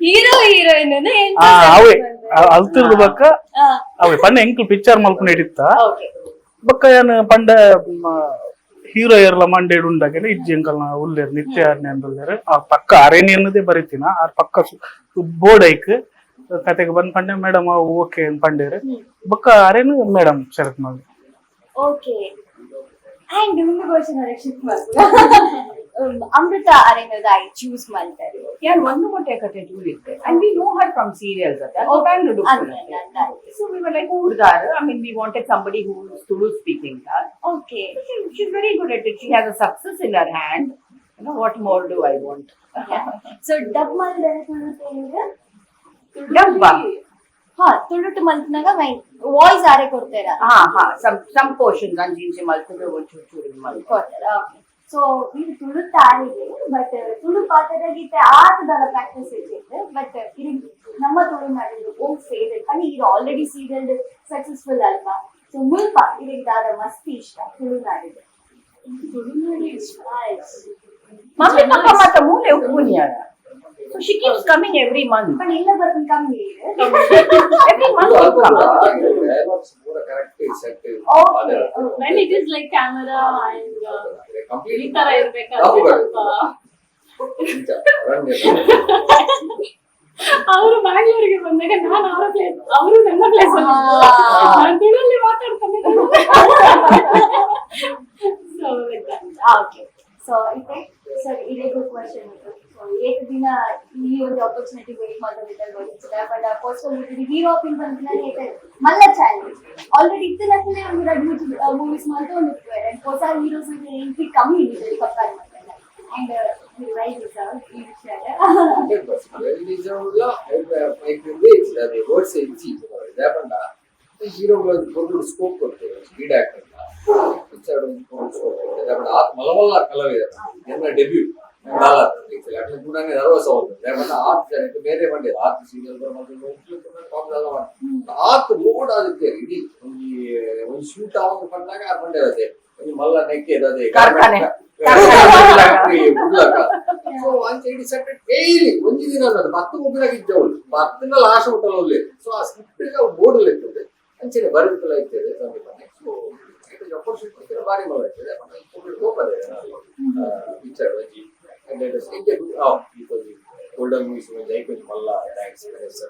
ಹೀರೋ ಹೀರೋಯಿನ್ ಆ ಅವೇ ಅಲ್ತಿರ್ದು ಬಕ್ಕ ಅವೇ ಪಂಡ ಎಂಕ್ಲು ಪಿಕ್ಚರ್ ಮಲ್ಪುನ ಹಿಡಿತ. ಬಕ್ಕ ಏನ್ ಪಂಡ ಹೀರೋ ಏರ್ಲ ಮಂಡೇಡ್ ಉಂಡಾಗೆಲ್ಲ ಇಜ್ಜಿ. ಎಂಕಲ್ನ ಉಲ್ಲೇರು ನಿತ್ಯ ಉಲ್ಲೇರು. ಆ ಪಕ್ಕ ಅರೇನಿ ಅನ್ನೋದೇ ಬರೀತಿನ. ಆ ಪಕ್ಕ ಬೋರ್ಡ್ ಐಕ್ ಕತೆಗೆ ಬಂದ್ ಪಂಡೆ ಮೇಡಮ್ ಓಕೆ ಪಂಡೇರು. ಬಕ್ಕ ಅರೇನು ಮೇಡಮ್ ಸೆಲೆಕ್ಟ್ ಮಾಡಿ. ಓಕೆ, ಅಂಡ್ ಒಂದು ಕ್ವಶನ್ ಶಿಫ್ಟ್ ಮಾಡ್ತೀರಾ? ಅಮೃತ ಅರೇನದ ಚೂಸ್ ಮಾಡ್ತಾರೆ. ಯಾರು ಒಂದು ಮೊಟ್ಟೆ ಕತೆ ಇತ್ತೆ and we know her from serials ಅತ್ತೆ Bangalore. So we were like, ಹುಡ್ದಾರ್, I mean, we wanted somebody who is Tulu speaking. She's very good at it. She has a success in her hand. You know, what more do I want? So dub ಮಾಡಿದರೆ Tulu? Dub? ಹಾ, ತುಳುಟು ಮಲ್ತ್ನಾಗ my voice ಆರೆ ಕೊಡ್ತೀರಾ? ಹಾ ಹಾ, some portions ಅಂಚಿ ಇಂಚಿ ಮಲ್ತುದು ಒಂಚೂರು ಚೂರು ಮಲ್ತು. ಕೊಡ್ತಾರ, okay. So ಇದು ತುಳು ತಾಳಿದೆ, ಬಟ್ ತುಳು ಪಾತ್ರದಾಗಿತ್ತೆ ಆತದಲ್ಲ ಪ್ರಾಕ್ಟೀಸ್ ಇಟ್ಟಿತ್ತು. ಬಟ್ ಇದು ನಮ್ಮ ತುಳುನಾಡಿದ್ದು ಓ ಫೇವರೇಟ್ ಅಂದ್ರೆ ಇದು already serial successful ಅಲ್ವಾ? ಸೊ ಮುಲ್ಪ ಇದಕ್ಕೆ ದಾದ ಮಸ್ತಿ ಇಷ್ಟ ತುಳುನಾಡಿದ್ದು? ತುಳುನಾಡು ಇಷ್ಟ. ಮಮ್ಮಿ ಪಪ್ಪ ಮಾತ ಮೂಲೆ ಉಪ್ಪುನಿಯಾರ. So she keeps coming every month. But ಇಲ್ಲ ಬರ್ತೀನಿ ಕಮ್ಮಿ. Every month you come. Dialogues ಪೂರ correct set. When it is like camera and complete ಈ ತರ ಇರ್ಬೇಕಾದ್ರೆ ಸ್ವಲ್ಪ ಅರಣ್ಯ. ಅವರು ಬ್ಯಾಂಗ್ಳೂರಿಗೆ ಬಂದಾಗ ನಾನು ಅವರ ಪ್ಲೇಸ್, ಅವರು ನನ್ನ ಪ್ಲೇಸ್ ಅಲ್ಲಿ, ನಾನು ತುಳುವಲ್ಲಿ ಮಾತಾಡ್ತಾನೆ. So like that. Okay, so ಇದೆ ಸರ್, ಇದೇಗೂ ಕ್ವಶನ್ ಇತ್ತು. ಸೊ ಏಕ ದಿನ ಈ ಒಂದು ಆಪರ್ಚುನಿಟಿ ವೇಟ್ ಮಾಡೋದಿಲ್ಲ ಗೊತ್ತಿಲ್ಲ, but first hero of ಬಂದ ಮಲ್ಲ ಚಾಲೆಂಜ್ ಆಲ್ರೆಡಿ ಇತ್ತಿನಲ್ಲೇ ಒಂದು ಎರಡು ಮೂರು ಮೂವೀಸ್ ಮಾಡ್ತಾ ಒಂದು ಅಂಡ್ ಹೊಸ ಹೀರೋಸ್ ಎಂಟ್ರಿ ಕಮ್ಮಿ ಇದೆ ಕಂಪೇರ್ ಮಾಡಿದ್ರೆ. And well sir ಈ ವಿಷಯ. ವೆಲ್ ಅದೇ ವರ್ಡ್ಸ್ ಇಜ್ಜಿ. ದಾಯೆಪಂಡ ಹೀರೋಗಳ ಪೊರ್ಲು ಸ್ಕೋಪ್ ಕೊಡ್ತೇವೆ lead actor picture ಒಂಜಿ ಪೊರ್ಲು ಸ್ಕೋಪ್ ಕೊಡ್ತೇವೆ. ದಾಯೆಪಂಡ ಆತ್ ಮಲ್ಲ ಮಲ್ಲ ಕಲಾವಿದ ಎನ್ನ ಡೆಬ್ಯೂ ದಾಲ ಆಕ್ಚುಲಿ ಅಕ್ಲೆ ಕೂಡನೇ ನರ್ವಸ್ ಆವೊಂದು. ದಾಯೆಪಂಡ ಆತ್ ಜನಕ್ಕೆ ಬೇರೆ ಪಂಡೇರು ಆತ್ ಸೀರಿಯಲ್ ಪೂರ ಮಲ್ತೊಂದು ಆತ್ ಲೋಡ್ ಆದಿತ್ತೇರು. ಇಡೀ ಒಂಜಿ ಒಂಜಿ ಶೂಟ್ ಆವೊಂದು ಪಂಡಾಗ ಆರ್ ಪಂಡೇರು ಅದೇ ಒಂಜಿ ಮಲ್ಲ ನೆಕ್ಕೆ ಅದೇ ಕಾರ್ಖಾನೆ. ಸೊ ಅಂಚ ಇಡೀ ಸೆಟ್ ಡೈಲಿ ಒಂಜಿ ದಿನ ಅನ್ನೋದು ಬತ್ತು ಮುಗಿದಾಗ ಇದ್ದವಳು ಬತ್ತಿನ ಲಾಸ್ಟ್ ಊಟಲ್ ಉಲ್ಲೇರು. ಸೊ ಆ ಸ್ಕ್ರಿಪ್ಟ್ ಅವು ಬೋರ್ಡ್ ಇರ್ತದೆ, ಅಂಚನೆ ಬರೆದಿತ್ತಲ ಇರ್ತದೆ ಸಂದೀಪನೆ. ಸೊ ಅಪರ್ಚುನಿಟಿ ಬಾರಿ ಮಲ್ಲ ಇರ್ತದೆ ಹೋಗದೆ ಪಿಕ್ಚರ್ ಒಂಜಿ ಒಂಜಿ ಗೋಲ್ಡನ್ ಮೂವೀಸ್ ಒಂಜಿ ಐಕ್ ಒಂಜಿ ಮಲ್ಲ thanks sir.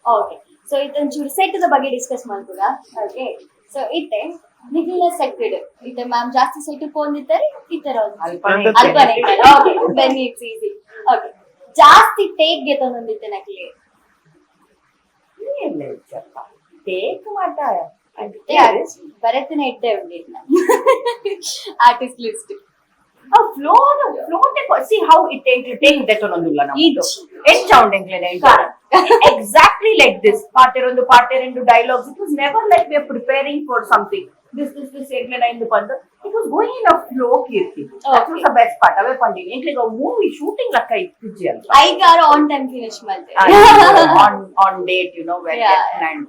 Okay, so ಇದೊಂಚೂರು set the ಬಗ್ಗೆ ಡಿಸ್ಕಸ್ ಮಾಡ್ಬೋದಾ? ಓಕೆ, ಸೊ ಇತ್ತೆ ನಿಖಿಲ ಸೆಟ್ ಇತ್ತೆ ಮ್ಯಾಮ್ ಜಾಸ್ತಿ ಸೆಟ್ ಪೋಂದಿದ್ದಾರೆ ಈ ತರ ಅಲ್ಪನೆ. ಅಲ್ಪನೆ. Okay, then it's easy. Okay, ಜಾಸ್ತಿ ಟೇಕ್ ಗೆ ತಂದಿತ್ತೆ ನಕ್ಲಿ? ಟೇಕ್ ಮಾತ. ಭರತನ ಇಟ್ಟೆ ಉಂಡಿಲ್ಲ ಆರ್ಟಿಸ್ಟ್ ಲಿಸ್ಟ್. ಆ flow flow, see how it take that ಒಂದುಲ್ಲ ನಮ್ದು ಎಂಚ ಉಂಡು ಎಂಕ್ಲೆನ exactly like this. ಪಾತೆರೊಂದು ಪಾತೆರೆಂಡು dialogues. It was never like we are preparing for something, this this this ಎಂಕ್ಲೆನ ಇಂದು ಬಂದು. It was going in a flow, Keerthi. That was the best part. ಅವೇ ಪಂಡಿನಿ ಎಂಕ್ಲೆಗ movie shooting ಲೆಕ್ಕ ಇತ್ತಿಜ್ಜಿ ಅಲ್ಪ. ಐಗಾರ on time finish ಮಾಡ್ತೇವೆ. On date, well planned.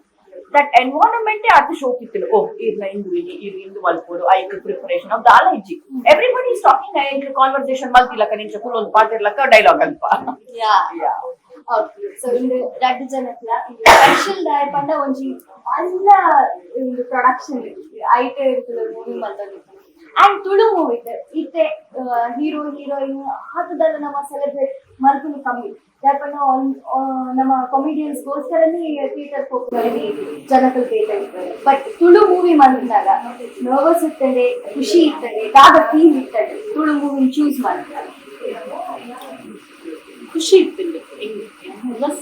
That environment ಅದು ಶೋಕ್ ಇತ್ತು. ಓ ಇರ್ನ ಇಂದು ಇಲ್ಲಿ ಇರು ಇಂದು ಮಲ್ಪೋಡು ಐಕ್ ಪ್ರಿಪರೇಷನ್ ಅವ್ ದಾಲ ಇಜ್ಜಿ. Everybody is talking. ಎಂಕ್ಲೆ conversation ಮಲ್ತಿಲಕ್ಕ ನಿಂಚ ಕುಲೊಂದು ಪಾತಿರ್ಲಕ್ಕ ಡೈಲಾಗ್ ಅಲ್ಪ. ಯಾ. ಯಾ. ಓಕೆ, ಸೊ ಇಂದು ರಡ್ಡ್ ಜನಕ್ಲ ಸ್ಪೆಷಲ್ ದಾಯ ಪಂಡ ಒಂಜಿ ಮಲ್ಲ ಒಂದು ಪ್ರೊಡಕ್ಷನ್ ಐಟೆ ಇರ್ತದೆ ಮೂವಿ ಮಲ್ತೊಂದಿತ್ತು. ಅಂಡ್ ತುಳು ಮೂವಿ ಇತ್ತೆ ಹೀರೋ ಹೀರೋಯಿನ್ ಆತದಲ್ಲ ನಮ್ಮ ಸೆಲೆಬ್ರೇಟ್ ಮಲ್ಪುನು ಕಮ್ಮಿ. ದಾಪಣ್ಣ ನಮ್ಮ ಕಾಮಿಡಿಯನ್ಸ್ ಗೋಸ್ಕರನೇ ಥಿಯೇಟರ್ ಹೋಗ್ತಾರೆ ಜನಗಳು ಬೇಕಾಗಿರ್ತಾರೆ. ಬಟ್ ತುಳು ಮೂವಿ ಮಾಡಿದಾಗ ನರ್ವಸ್ ಇರ್ತದೆ, ಖುಷಿ ಇರ್ತದೆ, ದಾದ ಫೀಲ್ ಇರ್ತದೆ ತುಳು ಮೂವಿ ಚೂಸ್ ಮಾಡ್ತಾರೆ? ಖುಷಿ ಇತ್ತು. Nervous,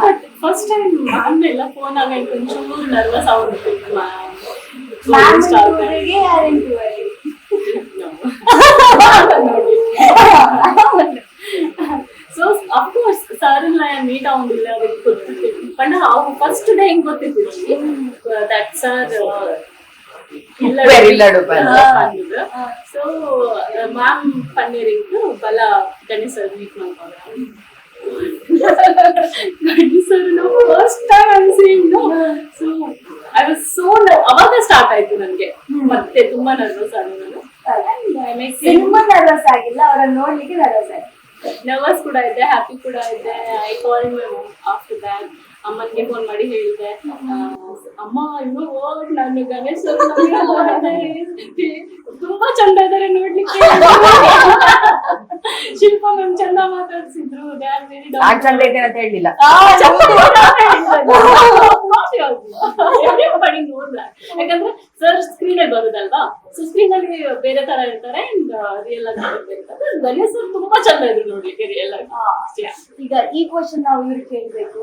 but first time ಆದ್ಮೇಲೆ ಫೋನ್ ಆಗ ಒಂಚೂರು ನರ್ವಸ್ ಆಗ್ಬಿಡ್ತು. ಮ್ಯಾಮ್ ಯಾರೆಂಟು? ನೋಡಿ, so of course sir meet ಆಗೊಂಡಿಲ್ಲ, ಅದಕ್ಕೆ ಗೊತ್ತಿತ್ತು. ಪಂಡ ಅವು ಫಸ್ಟ್ ಡೇ ಹೆಂಗ್ ಗೊತ್ತಿತ್ತು that sir. ಇಲ್ಲಡು ಬಂದ. ಸೊ ಮ್ಯಾಮ್ ಪನ್ನೀರಿಂಗ್ ಬಲ ಗಣೇಶ್ ಸರ್ ಮೀಟ್ ಮಾಡ್ಕೊಂಡ್ರೆ, Ganesh sir first time I'm seeing, no? So I was so, ಅವಾಗ ಸ್ಟಾರ್ಟ್ ಆಯ್ತು ನನ್ಗೆ. ಮತ್ತೆ ತುಂಬಾ ನರ್ವಸ್ ಆದೆ ನಾನು. ಸಿನಿಮಾ ನರ್ವಸ್ ಆಗಿಲ್ಲ, ಅವರನ್ನ ನೋಡ್ಲಿಕ್ಕೆ ನರ್ವಸ್ ಆಯ್ತು. ನರ್ವಸ್ ಕೂಡ ಇದೆ, ಹ್ಯಾಪಿ ಕೂಡ ಇದೆ. I call my mom after that. ಅಮ್ಮನಿಗೆ ಫೋನ್ ಮಾಡಿ ಹೇಳಿದೆ, ಅಮ್ಮ, ಇನ್ನೂ ವರ್ಡ್ ನಾನು ಗಣೇಶ್ sir ತುಂಬಾ ಚಂದ ಇದಾರೆ ನೋಡ್ಲಿಕ್ಕೆ, ಶಿಲ್ಪಾ ಮ್ಯಾಮ್ ಚಂದ ಮಾತಾಡ್ಸಿದ್ರು, they are very ನಾನ್ ಚಂದ ಇದ್ದೇನೆ ಅಂತ ಹೇಳಲಿಲ್ಲ. Everybody knows that. ಯಾಕಂದ್ರೆ ಸರ್ ಸ್ಕ್ರೀನ್ ಅಲ್ಲಿ ಬರುದಲ್ವಾ, ಸೊ ಸ್ಕ್ರೀನ್ ಅಲ್ಲಿ ಬೇರೆ ತರ ಇರ್ತಾರೆ ಅಂಡ್ ರಿಯಲ್ ಆಗಿ ಬೇರೆ ತರ. ಗಣೇಶ್ ಸರ್ ತುಂಬಾ ಚಂದ ಇದ್ರು ನೋಡ್ಲಿಕ್ಕೆ ರಿಯಲ್ ಆಗಿ. Yeah. ಈಗ ಈ ಕ್ವಶನ್ ನಾವು ಇವ್ರಿಗೆ ಕೇಳ್ಬೇಕು.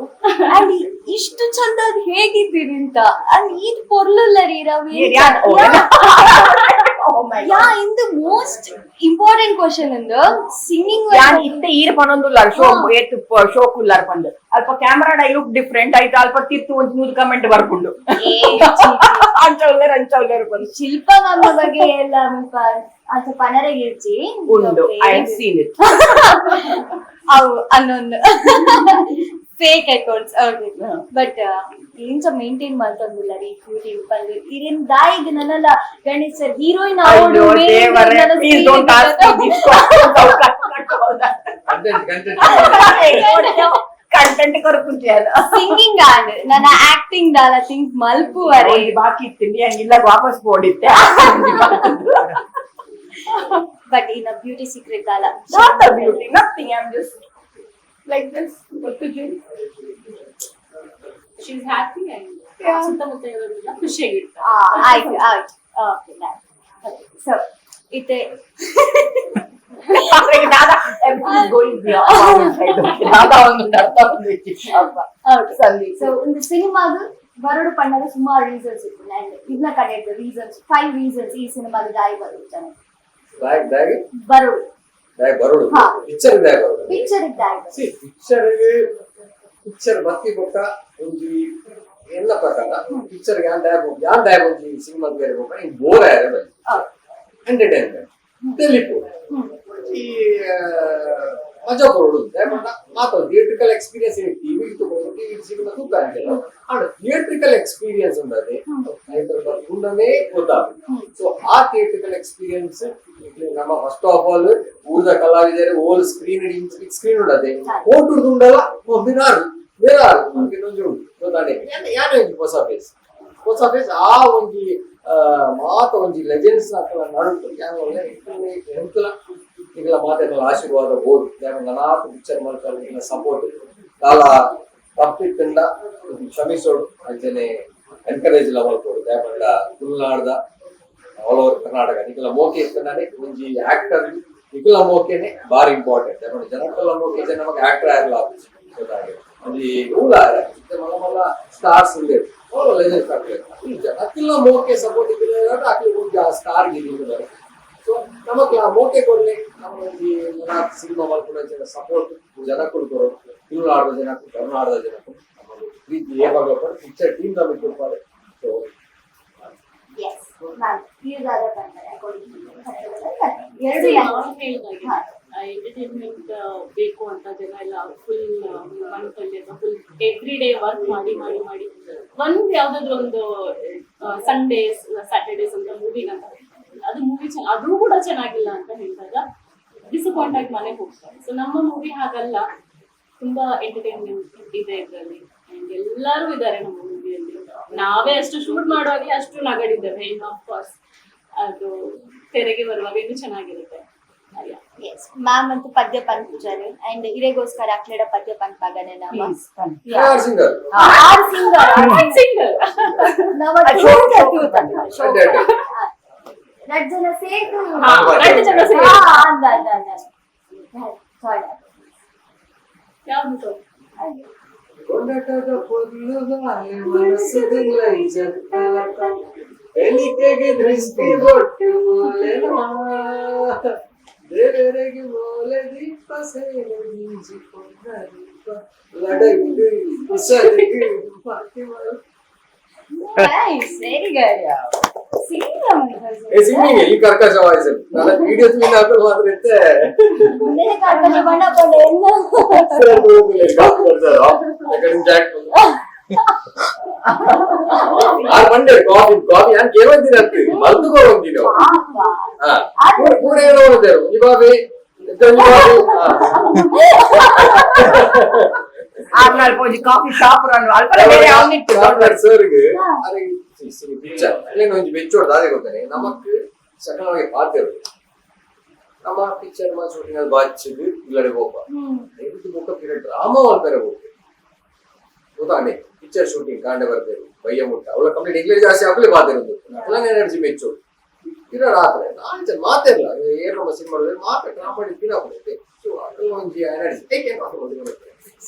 ಅಂಡ್ ಇಷ್ಟು ಚಂದ ಅದ್ ಹೇಗಿದ್ದೀರಿ ಅಂತ. ಅಂಡ್ ಈದ್ ಪೊರ್ಲುಲ್ಲ ರೀ ರವಿ. Oh my God. Yeah, in the most important question ಇಂದು ಸಿಂಗಿಂಗ್. ಯಾನ್ ಇತ್ತೆ ಈರ್ ಪನೊಂದುಲ್ಲಾರ್ ಶೋ ಏತ್ ಶೋಕ್ ಉಲ್ಲಾರ್ ಪಂದ್. ಅಲ್ಪ ಕ್ಯಾಮ್ರಾಡ I look different ಆಯ್ತು, ಅಲ್ಪ ತಿತ್ತು ಒಂಜಿ 100 ಕಮೆಂಟ್ ಬರ್ಪುಂಡು. ಅಂಚ ಉಲ್ಲೇರ್, ಅಂಚ ಉಲ್ಲೇರ್ ಪಂದ್. ಶಿಲ್ಪ ಮ್ಯಾಮ್ ಬಗ್ಗೆ ಎಲ್ಲ ಮುಲ್ಪ ಅಂತ ಪನರೆಗಿರ್ಚಿ. ಉಂಡು, I have seen it. ಅವು ಅನ್ನೊಂದು fake accounts. Okay, but ಏನ್ಸ maintain ಮಾಡ್ತಂದಿಲ್ಲ ರೀ ಕ್ಯೂಟಿ ಪಂದ್ ಇರೇನ್ ದಾಯಿಗ್ ನನ್ನಲ್ಲ ಗಣೇಶ್ ಸರ್ ಹೀರೋಯಿನ್. ಅಯ್ಯೋ ದೇವರೇ, please don't ask me this. Content, content. Content ಕೊರ್ಪುಂಚಿ ಅಲ್ಲ. ಸಿಂಗಿಂಗ್ ಆಂಡ್ ನನ್ನ ಆಕ್ಟಿಂಗ್ ದಾಲ ಥಿಂಕ್ ಮಲ್ಪುವರೆ? ಒಂಜಿ ಬಾಕಿ ಇತ್ತು, ಹಂಗಿಲ್ಲ ವಾಪಸ್ ಬೋಡಿತ್ತೆ. ಬಟ್ ಇನ್ನ ಬ್ಯೂಟಿ ಸೀಕ್ರೆಟ್ ದಾಲ? Not the beauty, nothing. I'm just like this. ಗೊತ್ತುಜಿ. She is happy and ಸುತ್ತಮುತ್ತ ಇರೋರೆಲ್ಲ ಖುಷಿಯಾಗಿರ್ತಾರೆ. ಆಯ್ತು ಆಯ್ತು, ಓಕೆ. ಸೊ ಇತ್ತೆ ದಾದಾ, everything is going beyond inside. Okay. ದಾದಾ ಒಂದು ಅರ್ಥ ಬಂದಿತ್ತು. ಅಬ್ಬಾ. ಸಂದೀಪ್. ಸೊ ಒಂದು ಸಿನಿಮಾಗ ಬರಡು ಪಣ್ಣದ ಸುಮಾರು ರೀಸನ್ಸ್ ಇತ್ತು. ಅಂಡ್ ಇದನ್ನ ಕಡೆ reasons, five reasons ಈ ಸಿನಿಮಾದ ದಾಯಿ ಬರೋದು ಜನ. ಬ್ಯಾಗ್ ಬ್ಯಾಗ್ ಬರೋಡು. ಬ್ಯಾಗ್ ಬರೋಡು? ಹಾ. ಪಿಕ್ಚರ್ ಬ್ಯಾಗ್ ಬರೋಡು? ಪಿಕ್ಚರ್ ದಾಯಿ. C, picture picture ಬತ್ತಿ ಬೊಕ್ಕ ಒಂಜಿ ಎನ್ನ ಪ್ರಕಾರ ಪಿಕ್ಚರ್ ಯಾನ್ ದಾಯ ಯಾನ್ ದಾಯ ಒಂಜಿ ಸಿನಿಮಾ ಬೇರೆ ಬೊಕ್ಕ ಬೋರ್ ಆಯರೆ ಬಲ್ಲಿ, ಎಂಟರ್ಟೈನ್ಮೆಂಟ್ ತೆಲಿಪು ಒಂಜಿ ಮಜಾ ಕೊರಡು. ದಾಯಪಂಡ ಮಾತ theatrical experience, TV ತಗೊಂಡು ಟಿವಿ ಸಿನಿಮಾ ತೂಕ ಅಂತೆಲ್ಲ and theatrical experience ಉಂಡದೆ theatre ತೂಂಡನೇ ಗೊತ್ತಾಗುತ್ತೆ. ಸೊ ಆ ಥಿಯೇಟ್ರಿಕಲ್ ಎಕ್ಸ್ಪೀರಿಯನ್ಸ್ ನಮ್ಮ first of all ಊರ್ದ ಕಲಾವಿದರು ಓಲ್ ಸ್ಕ್ರೀನ್ ಸ್ಕ್ರೀನ್ ಉಂಡದೆ ಕೋಟು ಉಂಡಲ್ಲ ಬಿನಾರು ಬೇರೆ ಆರು ನಮ್ಗೆ ಇನ್ನೊಂದು ಉಂಟು ಗೊತ್ತಾನೆ. ಯಾನ ಒಂಜಿ ಹೊಸ ಫೇಸ್, ಹೊಸ ಫೇಸ್, ಆ ಒಂಜಿ ಮಾತ ಒಂಜಿ ಲೆಜೆಂಡ್ಸ್ ಅಕಲ ನಡುಟು ಯಾನ ಒಳ್ಳೆ ಎಂತಲ ನಿಗಲ ಮಾತೆಲ್ಲ ಆಶೀರ್ವಾದ ಬೋಡು. ಯಾನ ನನಾತ್ ಪಿಕ್ಚರ್ ಮಲ್ಪರೆ ನಿಗಲ ಸಪೋರ್ಟ್ ದಾಲ ಕಂಪ್ಲೀಟ್ ಕಂಡ ಕ್ಷಮಿಸೋಡು, ಅಂಚನೆ ಎನ್ಕರೇಜ್ ಲ ಮಲ್ಪೋಡು. ದಾಯಪಂಡ ತುಳುನಾಡ್ದ ಆಲ್ ಓವರ್ ಕರ್ನಾಟಕ ನಿಕಲ ಮೋಕೆ ಇತ್ತಂದಾನೆ ಒಂಜಿ ಆಕ್ಟರ್ ನಿಕಲ ಮೋಕೆನೆ ಬಾರಿ ಇಂಪಾರ್ಟೆಂಟ್. ಯಾಕಂದ್ರೆ ಜನಕ್ಕಲ್ಲ ಮೋಕೆ ಜನ ನಮಗೆ ಆಕ್ಟರ್ ಆಗಲ್ಲ ಗೊತ್ತಾಗಿದೆ. ಒಂಜಿ ರೂಲ್ ಆರೆ ಮಲ್ಲ ಮಲ್ಲ ಸ್ಟಾರ್ಸ್ ಉಲ್ಲೇರು, ಅವ್ರು ಲೆಜೆಂಡ್ಸ್ ಆಗ್ಲೇರು. ಈ ಜನಕ್ಕೆಲ್ಲ ಮೋಕೆ ಸಪೋರ್ಟ್ ಇದ್ದರೆ ಅಕ್ಲಿ ಒಂಜಿ ಆ ಸ್ಟಾರ್ ಗಿರಿ. ಸೊ ನಮಕ್ ಆ ಮೋಕೆ ಕೊಡ್ಲಿ, ನಮ್ಮ ಒಂಜಿ ಸಿನಿಮಾ ಮಲ್ಪುನ ಸಪೋರ್ಟ್ ಜನಕ್ಕೂ ಕೊರೋಡು. ತುಳುನಾಡದ ಜನಕ್ಕೂ ಕರ್ನಾಟಕದ ಜನಕ್ಕೂ ನಮ್ಮ ಪ್ರೀತಿ ಏವಾಗ ಪಿಕ್ಚರ್ ಟೀಮ್ ನಮಗೆ ಕೊಡ್ತಾರೆ. So yes ma'am, ದಾದ ಪಂತಾರೆ ಅಕಾರ್ಡಿಂಗ್ ಎರಡು? ನಾನು ಹೇಳಿದಾಗೆ ಎಂಟರ್ಟೈನ್ಮೆಂಟ್ ಬೇಕು ಅಂತ ಜನ ಎಲ್ಲ ಫುಲ್ ಮಂತ್ ಅಲ್ಲಿ ಅಥವಾ full every day work ಮಾಡಿ ಮಾಡಿ ಮಾಡಿ ಒಂದ್ ಯಾವ್ದಾದ್ರು ಒಂದು ಸಂಡೇಸ್ ಸ್ಯಾಟರ್ಡೇಸ್ ಅಂತ ಮೂವಿಗೆ ಅಂತ, ಅದು ಮೂವಿ ಅದು ಕೂಡ ಚೆನ್ನಾಗಿಲ್ಲ ಅಂತ ಹೇಳಿದಾಗ ಡಿಸಪಾಯಿಂಟ್ ಆಗಿ ಮನೆಗೆ ಹೋಗ್ತಾರೆ. ಸೊ ನಮ್ಮ ಮೂವಿ ಹಾಗಲ್ಲ, ತುಂಬಾ ಎಂಟರ್ಟೈನ್ಮೆಂಟ್ ಇದೆ ಇದರಲ್ಲಿ. ಅಂಡ್ ಎಲ್ಲರೂ ಇದ್ದಾರೆ ನಮ್ಮ ಮೂವಿಯಲ್ಲಿ. ನಾವೇ ಅಷ್ಟು ಶೂಟ್ ಮಾಡುವಾಗಲೇ ಅಷ್ಟು ನಗಡಿದ್ದೇವೆ, ಇನ್ನು ಆಫ್ ಕೋರ್ಸ್ ಅದು ತೆರೆಗೆ ಬರುವಾಗ ಇನ್ನೂ ಚೆನ್ನಾಗಿರುತ್ತೆ. Ma'am ಅಂತೂ ಪದ್ಯ ಪನ್ಪುಜಾರು ಅಂಡ್ ಇರೆಗೋಸ್ಕರ ಅಕ್ಲೆಡ ಪದ್ಯ ಪನ್ಪಾಗನೆ ನಮ್ಮ. Please. R singer. R singer. Singer. ನಮ್ಮ ಅಡ್ಡೆ, ಅಡ್ಡೆ. ರಡ್ ಜನ ಸೇರ್ದು. ಹಾ, ರಡ್ಡ್ ಜನ ಸೇರ್ದು. ಹಾ, ಅಂದ ಅಂದ ಅಂದ. ಸಾರಿ. ಯಾವ್ದು sir? ಕೊಂಡಾಟದ ಪೊರ್ಲುಗಾಲೆ ಮನಸ್ಸುದುಲೈ ಜತ್ತಲಕ ಎಲಿಕೆಗೆ ದೃಷ್ಟಿ ಬೊಟ್ಟು ಮೋಲೆನ ದೇವರಿಗೆ ಮೋಲೆ ದೀಪ ಸೇರೆ ಬೀಜಿಕೊಂಡ ದೀಪ ಲಡಗಿದು ಉಸರಿಗೆ Fatima. Nice, very good. Sing. ಏ ಸಿಂಗಿಂಗ್ ಈ ಕರ್ಕಶ ವಾಯ್ಸ್ ನನ್ನ ವಿಡಿಯೋ ತುಳಿನ ಹಾಕಲು ಮಾತ್ರ ಇತ್ತೆ. ಮುಂದೆ ಕರ್ಕಶ ಬಣ್ಣ ಪಂಡ ಎಲ್ಲ. ಆರು ಬಂಡೆ ಕಾಫಿ ಕಾಫಿ ನಾನು ಕೇವಂತೀನಿ ಅಂತ ಮಲ್ತುಕೋ ಬಂದಿನಿ. ಪಾಪ. ಹಾ, ಪೂರ ಪೂರ ಏನೋ ಒಂದೇರು ಒಂಜಿ ಕಾಫಿ, ಒಂಜಿ ಕಾಫಿ. ಆರ್ನಾಲ್ ಪೋಜಿ coffee shop run ಅಲ್ಪ ಬೇರೆ ಅವನಿಟ್ಟು. ಸರ್ಗೆ ಪಿಕ್ಚರ್ ಅಲ್ಲೇನು ಒಂಜಿ ಬೆಚ್ಚೋಡ್ ದಾದೆ ಗೊತ್ತಾನೆ ನಮಕ್ ಸಕಲವಾಗಿ ಪಾತಿರು ನಮ್ಮ ಪಿಕ್ಚರ್ ಮಾ ಶೂಟಿಂಗ್ ಅಲ್ಲಿ ಬಾಚಿದ್ ಇಲ್ಲಡೆ ಹೋಪ ದಯವಿಟ್ಟು ಬೊಕ್ಕ ಪಿರ ಡ್ರಾಮಾ ಮಲ್ಪೆರೆ ಹೋಗ್ತೇವೆ ಗೊತ್ತಾನೆ. ಪಿಕ್ಚರ್ ಶೂಟಿಂಗ್ ಕಾಂಡೆ ಬರ್ತೇವೆ ಬಯ್ಯ ಮುಟ್ಟ ಅವಳ ಕಂಪ್ಲೀಟ್ ಇಂಗ್ಲೀಷ್ ಜಾಸ್ತಿ ಆಗಲೇ ಬಾತಿರು ಅಲ್ಲ ಎನರ್ಜಿ ಮೆಚ್ಚು ಪಿರ ರಾತ್ರಿ ನಾನ್ ಮಾತೇರ್ಲ ಏರ್ ನಮ್ಮ ಸಿನಿಮಾ ಮಾಡಿದ್ರೆ ಮಾತ್ರ ಡ್ರಾಮಾ ಮಾಡಿ ಪಿರ ಬರುತ್ತೆ. ಸೊ ಅದು ಒಂಜಿ ಎನರ್ಜಿ ಏಕೆ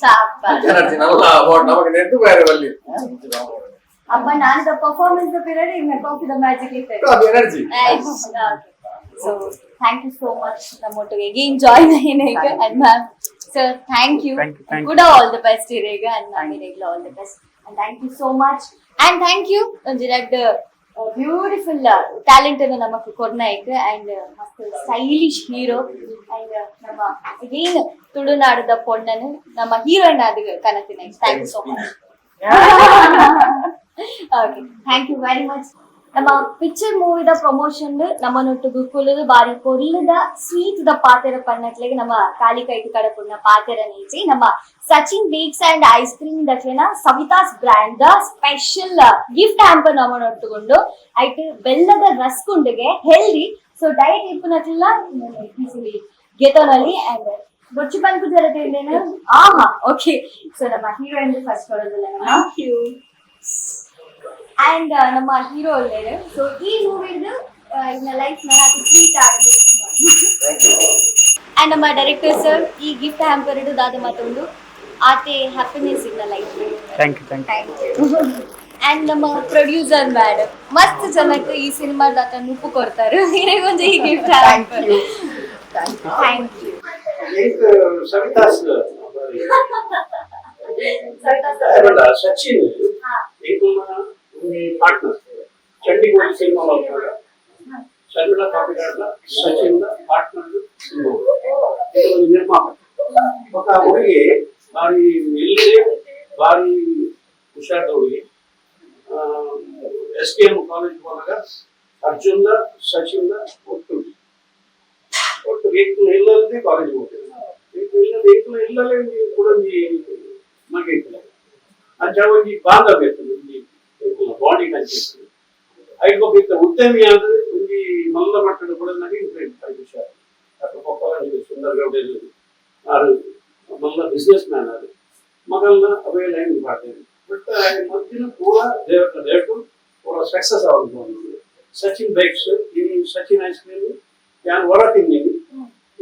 ಸಾಪ. ಎನರ್ಜಿ ನಲ್ಲ ಅಬೌಟ್ ನಮಗೆ ನೆಟ್ಟು ಬೇರೆ ಬಲ್ಲಿ. ಅಪ್ಪ ನಾನು ಪರ್ಫಾರ್ಮೆನ್ಸ್ ಪೀರಿಯಡ್ ಇನ್ನು coffee the magic ಇತ್ತು. ಅದು energy. Nice. So thank you so much ನಮ್ಮೊಟ್ಟಿಗೆ again join అయినాక. And ma'am, sir, thank you. Thank you, thank you. ಕೂಡ all the best ಇರೇಗ and ma'am ಇರೇಗ್ಲ all the best and thank you so much and thank you ಒಂಜಿ ರಡ್ಡ್ beautiful talent ಅನ್ನು ನಮಕ್ ಕೊರ್ನಾಯ್ಕ್ and ಮಸ್ತ್ stylish hero and ನಮ್ಮ again ತುಳುನಾಡದ ಪೊಣ್ಣನು ನಮ್ಮ heroine ಆದ ಕನತಿನ. Thank you so much. Okay, thank you very much. ನಮ್ಮ picture ಮೂವಿದ promotion ನಮ್ಮನೊಟ್ಟಿಗೆ ಕುಲುದು ಬಾರಿ ಪೊರ್ಲುದ ಸ್ವೀಟ್ the ಪಾತೆರ ಪನ್ನಟ್ಲೆಗೆ ನಮ್ಮ ಕಾಲಿಕೈಟ್ ಕಡಪುಣ್ಣ ಪಾತೆರ ನೀಚಿ ನಮ್ಮ Sachin bakes and ice cream ದಕ್ಲೆನ ಸವಿತಾಸ್ brand the special gift hamper ನಮ್ಮನೊಟ್ಟುಕೊಂಡು ಐಟ್ ಬೆಲ್ಲದ ರಸ್ಕುಂಡಿಗೆ healthy. So diet ಇಪ್ಪುನಟ್ಲ easily ಗೆತೋನಲ್ಲಿ and ಬೊಚ್ಚು ಪನ್ಪು ಜರತೆ ಆಹಾ. ಓಕೆ, ಸೊ ನಮ್ಮ ಹೀರೋಯಿನ್ ಫಸ್ಟ್ ಕೊಡೋದಿಲ್ಲ ನಮ್ಮ thank you. And ನಮ್ಮ ಹೀರೋ ಅಲ್ಲೇನೆ. ಸೊ ಈ ಮೂವಿದು ಇನ್ನ ಲೈಫ್ ನಾನು ಸ್ವೀಟ್ ಆಗಲಿ. Thank you. And ನಮ್ಮ ಡೈರೆಕ್ಟರ್ ಸರ್, ಈ ಗಿಫ್ಟ್ ಹ್ಯಾಂಪರ್ ಇಡು ದಾದ ಮಾತೊಂದು ಆತೆ ಹ್ಯಾಪಿನೆಸ್ ಇನ್ನ life. Thank you, thank you. Thank you. And ನಮ್ಮ ಪ್ರೊಡ್ಯೂಸರ್ ಮೇಡಮ್, ಮಸ್ತ್ ಜನಕ್ಕೆ ಈ ಸಿನಿಮಾದ ನುಪ್ಪು ಕೊಡ್ತಾರೆ. ಇರೇಗೊಂದು ಈ gift hamper. Thank you. Savita's Sachin partner Chandigarh cinema ಮಲ್ಪುನಗ ಶರ್ಮಿಳಾ ಕಾಪಿಕಾಡ್ಲ ಸಚಿನ್ ಪಾರ್ಟ್ನರ್ ಸಿನಿಮಾ ಇದು ಒಂದು ನಿರ್ಮಾಪಕ. ಬೊಕ್ಕ ಆ ಹುಡುಗಿ ಬಾರಿ ಎಲ್ಲಿದೆ, ಬಾರಿ ಹುಷಾರ್ದ ಹುಡುಗಿ. S K M college ಹೋದಾಗ ಅರ್ಜುನ್ ಸಚಿನ್ ಒಟ್ಟು ಒಟ್ಟು ಏಕ್ ಇಲ್ಲದೆ ಕಾಲೇಜ್ ಹೋಗ್ತೇವೆ. ಏಕ್ ಇಲ್ಲದೆ ಏಕ್ ಇಲ್ಲದೆ ಒಂಜಿ ಕೂಡ ಒಂಜಿ ಮಗೆ ಇತ್ತಲ್ಲ. ಅಂಚ ಒಂಜಿ ಬಾಂಧವ್ಯ ಇತ್ತು, ಒಂಜಿ ಬಾಂಡಿಂಗ್ ಅಂಚ ಇತ್ತು. ಐಕ್ ಬೊಕ್ಕ ಇತ್ತ ಉದ್ಯಮಿ ಆದ್ರೆ ಒಂಜಿ ಮಲ್ಲ ಮಟ್ಟದ ಕೂಡ ನನಗೆ ಹುಷಾರು. ಅಕ್ಕ ಪಪ್ಪ ಒಂಜಿ ಸುಂದರ್ ಗೌಡ ಆರು ಮಲ್ಲ ಬಿಸ್ನೆಸ್ ಮ್ಯಾನ್ ಆರು ಮಗಲ್ನ ಅವೇ ಲೈನ್ ಮಾಡ್ತೇನೆ. ಬಟ್ ಮತ್ತಿನ ಪೂರ ದೇವರ ದೇಟು ಪೂರ ಸಕ್ಸಸ್ ಆಗುದು. ಸಚಿನ್ ಬೇಕ್ಸ್ ಈ ಸಚಿನ್ ಐಸ್ ಕ್ರೀಮ್ ಯಾನ್ ಹೊರ ತಿಂದಿನಿ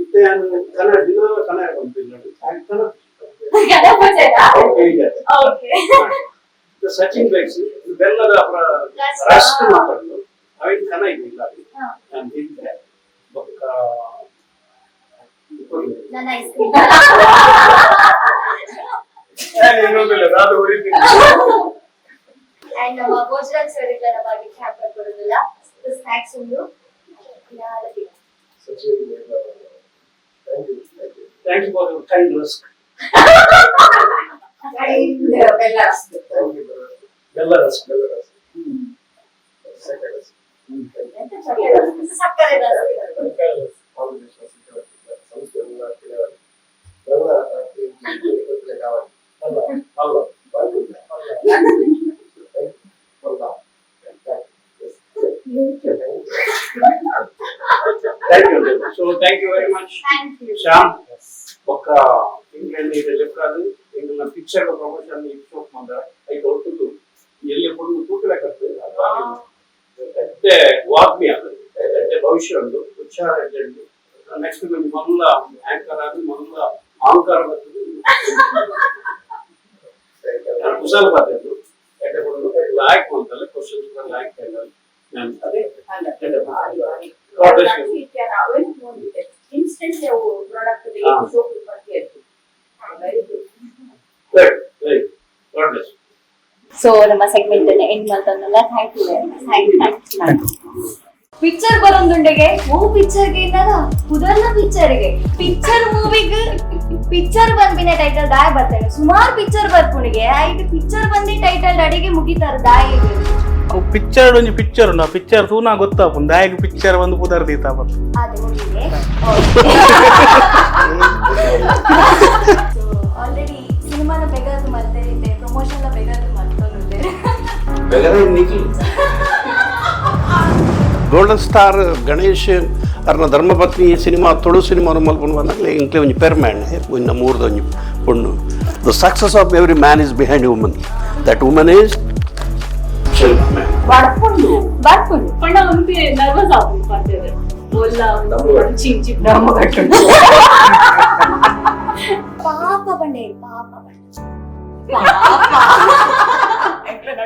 ಇತ್ತೆ ಯಾನ್ ಕನ್ನಡ ದಿನ ಕನ್ನಡ ಬಂತಿಲ್ಲ. ಓಕೆ. ಸಚಿನ್ ಬೇಕ್ಸ್ ಬೆಲ್ಲದ ಅವರ ರಸ್ಕ್ ಮಾತಾಡಲು ಅವಿನ ಕನ ಇಲ್ಲ. ನಾನು ತಿಂದೆ ಬೊಕ್ಕ ನನ್ನ ಐಸ್ ಕ್ರೀಮ್. ಅದು ಹೊರಿತೀನಿ. ಅಂಡ್ ನಮ್ಮ ಭೋಜರಾಜ್ ಸರ್ ಇಲ್ಲ ನಮ್ಮ ಗಿಫ್ಟ್ ಹ್ಯಾಂಪರ್ ಕೊಡೋದಿಲ್ಲ ಸ್ನಾಕ್ಸ್ ಉಂಡು. Sachin, thank you, thank you. Thank you for kind rusk. ಬೆಲ್ಲ. Thank you. ಬೆಲ್ಲ ರಸ್ಕ್. ಬೆಲ್ಲ ರಸ್ಕ್. ಸಕ್ಕರೆ ರಸ್ಕ್. ಸಕ್ಕರೆ rusk. All the best. ಸಂಸ್ಥೆ ಎಲ್ಲ ನನ್ನ ಕಾವಲಿ. ಅಲ್ಲ ಅಲ್ಲ. ಅಲ್ಲ. Thank you. So thank you very much. Thank you. Shyam ఒక్క England ಲೆಕ್ಕಾದು ಎಂಗ್ಲ picture promotion show ಮಂದ ಐತ ಒಟ್ಟುದು ಎಲ್ಲಿ ಪೊಣ್ಣು ತೂಕಲೆ ಕಟ್ಟು ಎಡ್ಡೆ ವಾಗ್ಮಿ ಅದು ಎಡ್ಡೆ ಭವಿಷ್ಯ ಉಂಡು ಹುಷಾರ ಎಡ್ಡೆ ನೆಕ್ಸ್ಟ್ ಮೊದಲ ಆಂಕರ್ ಆಗಿ ಮೊದಲ ಅಹಂಕಾರ ಬರ್ತದೆ ಕುಶಾಲ ಪಾತ್ರೆ ಎಡ್ಡೆ ಪೊಣ್ಣು ಲಾಯಕ್ ಅಂತಲ್ಲ ಕ್ವಶನ್ಸ್ ಲಾಯಕ್ ನಾನು ಅದೇ God bless you. Instantly ಅವು product Good, very good. God bless you. So ನಮ್ಮ ಸೆಗ್ಮೆಂಟ್ ಅನ್ನ ಎಂಡ್ ಮಾಡ್ತಾನಲ್ಲ. Thank you very much. Thank you. Picture ಬರೋಂದುಂಡೆಗೆ ಓ ಪಿಕ್ಚರ್ಗೆ ಇನ್ನಾಗ ಪುದರ್ನ ಪಿಕ್ಚರ್ಗೆ ಪಿಕ್ಚರ್ ಮೂವಿಗ್ ಪಿಕ್ಚರ್ ಬಂದ್ಬಿನ ಟೈಟಲ್ ದಾಯ ಬರ್ತಾನೆ. ಸುಮಾರು ಪಿಕ್ಚರ್ ಬರ್ಪುಣಿಗೆ ಐದು ಪಿಕ್ಚರ್ ಬಂದಿ ಟೈಟಲ್ ಅಡಿಗೆ ಮುಗಿತಾರ ದಾಯ. ಅವು ಪಿಕ್ಚರ್ ಒಂಜಿ ಪಿಕ್ಚರ್ ಉಂಡು, ಆ ಪಿಕ್ಚರ್ ತೂನಾ ಗೊತ್ತಾಪುಂಡು ದಾಯಗ್ ಪಿಕ್ಚರ್ ಬಂದು ಪುದರ್ ದೀತಾ ಬಂತು. ಅದೇ ಮುಗಿದೆ. ಸೊ ಆಲ್ರೆಡಿ ಸಿನಿಮಾನ ಬೆಗರ್ದು ಮಲ್ತೆ ಇದೆ, ಪ್ರಮೋಷನ್ ಬೆಗರ್ದು ಮಲ್ತೊಂದಿದ್ದಾರೆ. ಗೋಲ್ಡನ್ ಸ್ಟಾರ್ ಗಣೇಶ್ ಅರ್ನ ಧರ್ಮಪತ್ನಿ ಸಿನಿಮಾ ತುಳು ಸಿನಿಮಾ ಮಲ್ಪುನ ಬಂದಾಗಲೇ ಇಂಕ್ಲೆ ಒಂಜಿ ಪೆರ್ಮ್ಯಾನ್ ಒಂಜಿ ನಮ್ಮ ಊರ್ದ ಒಂಜಿ ಪೊಣ್ಣು. The success of every man is behind woman, that woman is ಬಡ್ಕೊಂಡು ಬರ್ಪುಂಡು ಪಂಡ ಒಂತೆ ನರ್ವಸ್ ಆಪುಂಡು ಪಾತೆರೆ ಒಲ್ಲ ಚಿಂಚಿ ನಮ್ಮ ಕಟ್ಟುಂಡು. ಪಾಪ ಬಂಡೆ ಪಾಪ ಬಂಡೆ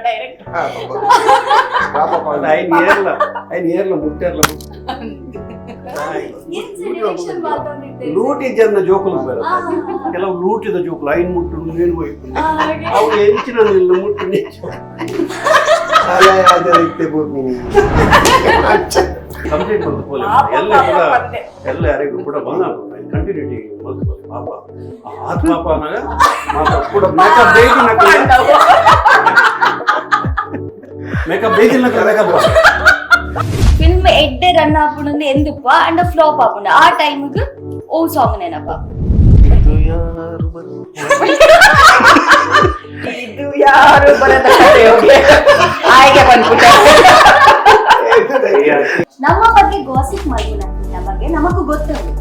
ಡೈರೆಕ್ಟ್ ಐನ್ ಏರ್ಲ ಮುಟ್ಟೆರ್ಲ ಡೈರೆಕ್ಷನ್ ಮಾತೊಂದಿದ್ದೆ. ಲೂಟಿ ಜನ ಜೋಕುಲು ಬೇರೆ, ಕೆಲವು ಲೂಟಿದ ಜೋಕುಲು ಐನ್ ಮುಟ್ಟು ಏನು ಹೋಯ್ತು ಅವು ಎಂಚಿನ ಮುಟ್ಟು. ಕಂಪ್ಲೀಟ್ ಬಂತು ಪೋಲೆ ಎಲ್ಲ ಕೂಡ ಎಲ್ಲ ಯಾರಿಗೂ ಕೂಡ ಬಂದ ಕಂಟಿನ್ಯೂಟಿ ಬಂತು ಪೋಲೆ ಪಾಪ ಆತ್ ಪಾಪ ಅನ್ನಾಗ ಮಾತ ಕೂಡ ಮೇಕಪ್ ಬೇಕಿನ ಮೇಕಪ್ ಬೇಕಿಲ್ಲ ಮೇಕಪ್. ಫಿಲ್ಮ್ ಎಡ್ಡೆ ರನ್ ಆಪುಂಡು ಎಂದುಪ್ಪ ಅಂಡ ಫ್ಲಾಪ್ ಆಪುಂಡು ಆ ಟೈಮ್ಗೆ ಓ ಸಾಂಗ್ ನೆನಪ. ಇದು ಯಾರು ಇದು ಯಾರು ಬರದ ಕಥೆಯೋ ಹಾಗೆ ಬಂದ್ಬಿಟ್ಟ. ನಮ್ಮ ಬಗ್ಗೆ ಗಾಸಿಪ್ ಮಾಡ್ಬಿಡ ಬಗ್ಗೆ ನಮಗೂ ಗೊತ್ತುಂಟು.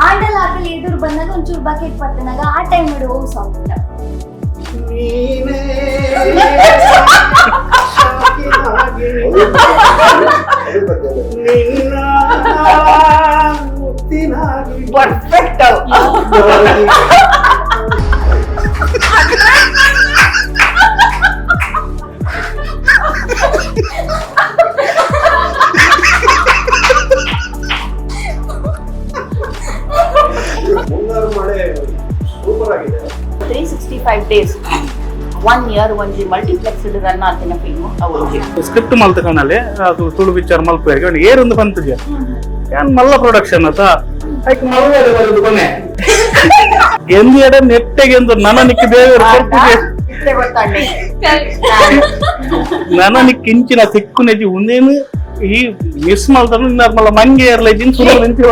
ಆಂಡಲ್ ಆಗಲಿ ಎದುರು ಬಂದಾಗ ಒಂಚೂರು ಬಕೆಟ್ ಪತ್ತನಾಗ ಆ ಟೈಮ್ ಇಡು ಓ ಸಾಂಗ್. ಪರ್ಫೆಕ್ಟ್. ಮುಂಗಾರು ಮಳೆ ಸೂಪರ್ ಆಗಿದೆ. 365 ಡೇಸ್ 1 ಇಯರ್ ಒಂಜಿ ಮಲ್ಟಿಪ್ಲೆಕ್ಸ್ ರನ್ ಆತಿನ ಫಿಲ್ಮ್ ಅವು. ಸ್ಕ್ರಿಪ್ಟ್ ಮಲ್ತ ಕಣಲೆ ಅದು ತುಳು ಪಿಕ್ಚರ್ ಮಲ್ಪುವೆರ್ ಏರೊಂದು ಪಂತುಜೆ ಯಾನ್ ಮಲ್ಲ ಪ್ರೊಡಕ್ಷನ್ ಅತ ಐಕ್ ಮಲ್ವೆರೆ ಬರುದು ಕೊನೆ ಎಂದಿಯಡ ನೆಟ್ಟೆಗೆ ಎಂದು ನನ ನಿಕ್ ದೇವರು ಕೊರ್ಪುಜೆ. ಇತ್ತೆ ಗೊತ್ತಾಂಡೆ. ನನ ನಿಕ್ ಇಂಚಿನ ಸಿಕ್ಕು ನೆಜಿ ಉಂದೇನು ಈ ಮಿಸ್ ಮಲ್ತನು ಇನ್ನಾರ್ ಮಲ್ಲ ಮಂಗೆ ಏರ್ಲ ಇಜ್ಜಿನ್ ಸುರು ನಿಂತಿ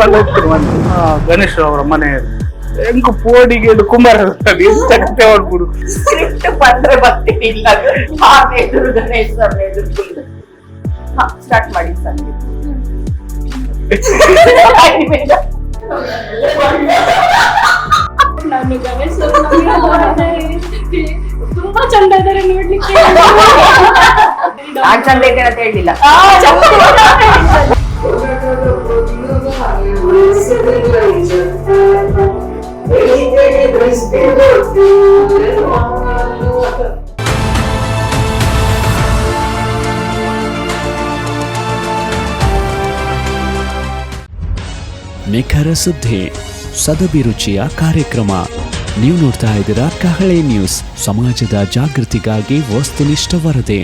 ಗಣೇಶ್ ಅವರ ಮನೆ ಎಂಕು ಪೋಡಿಗೆ ಕುಮಾರ ಎಂಚ ಕತೆ ಮಾಡ್ಬಿಡು. ಸ್ಕ್ರಿಪ್ಟ್ ಬಂದ್ರೆ ಬರ್ತೀನಿ ಇಲ್ಲ ಎದುರು ಗಣೇಶ್ ಸರ್ ಎದುರು ಹಾ ಸ್ಟಾರ್ಟ್ ಮಾಡಿ ಸಂಗೀತ. ನಾನು ಗಣೇಶ್ ಸರ್ ತುಂಬಾ ಚಂದ ಇದ್ದಾರೆ ನೋಡ್ಲಿಕ್ಕೆ. ನಾನ್ ಚಂದ ಇದ್ದೇನೆ ಅಂತ ಹೇಳಲಿಲ್ಲ. ನಿಖರ ಸುದ್ದಿ, ಸದಭಿರುಚಿಯ ಕಾರ್ಯಕ್ರಮ. ನೀವು ನೋಡ್ತಾ ಇದ್ದೀರಾ ಕಹಳೆ ನ್ಯೂಸ್, ಸಮಾಜದ ಜಾಗೃತಿಗಾಗಿ ವಸ್ತುನಿಷ್ಠ ವರದಿ.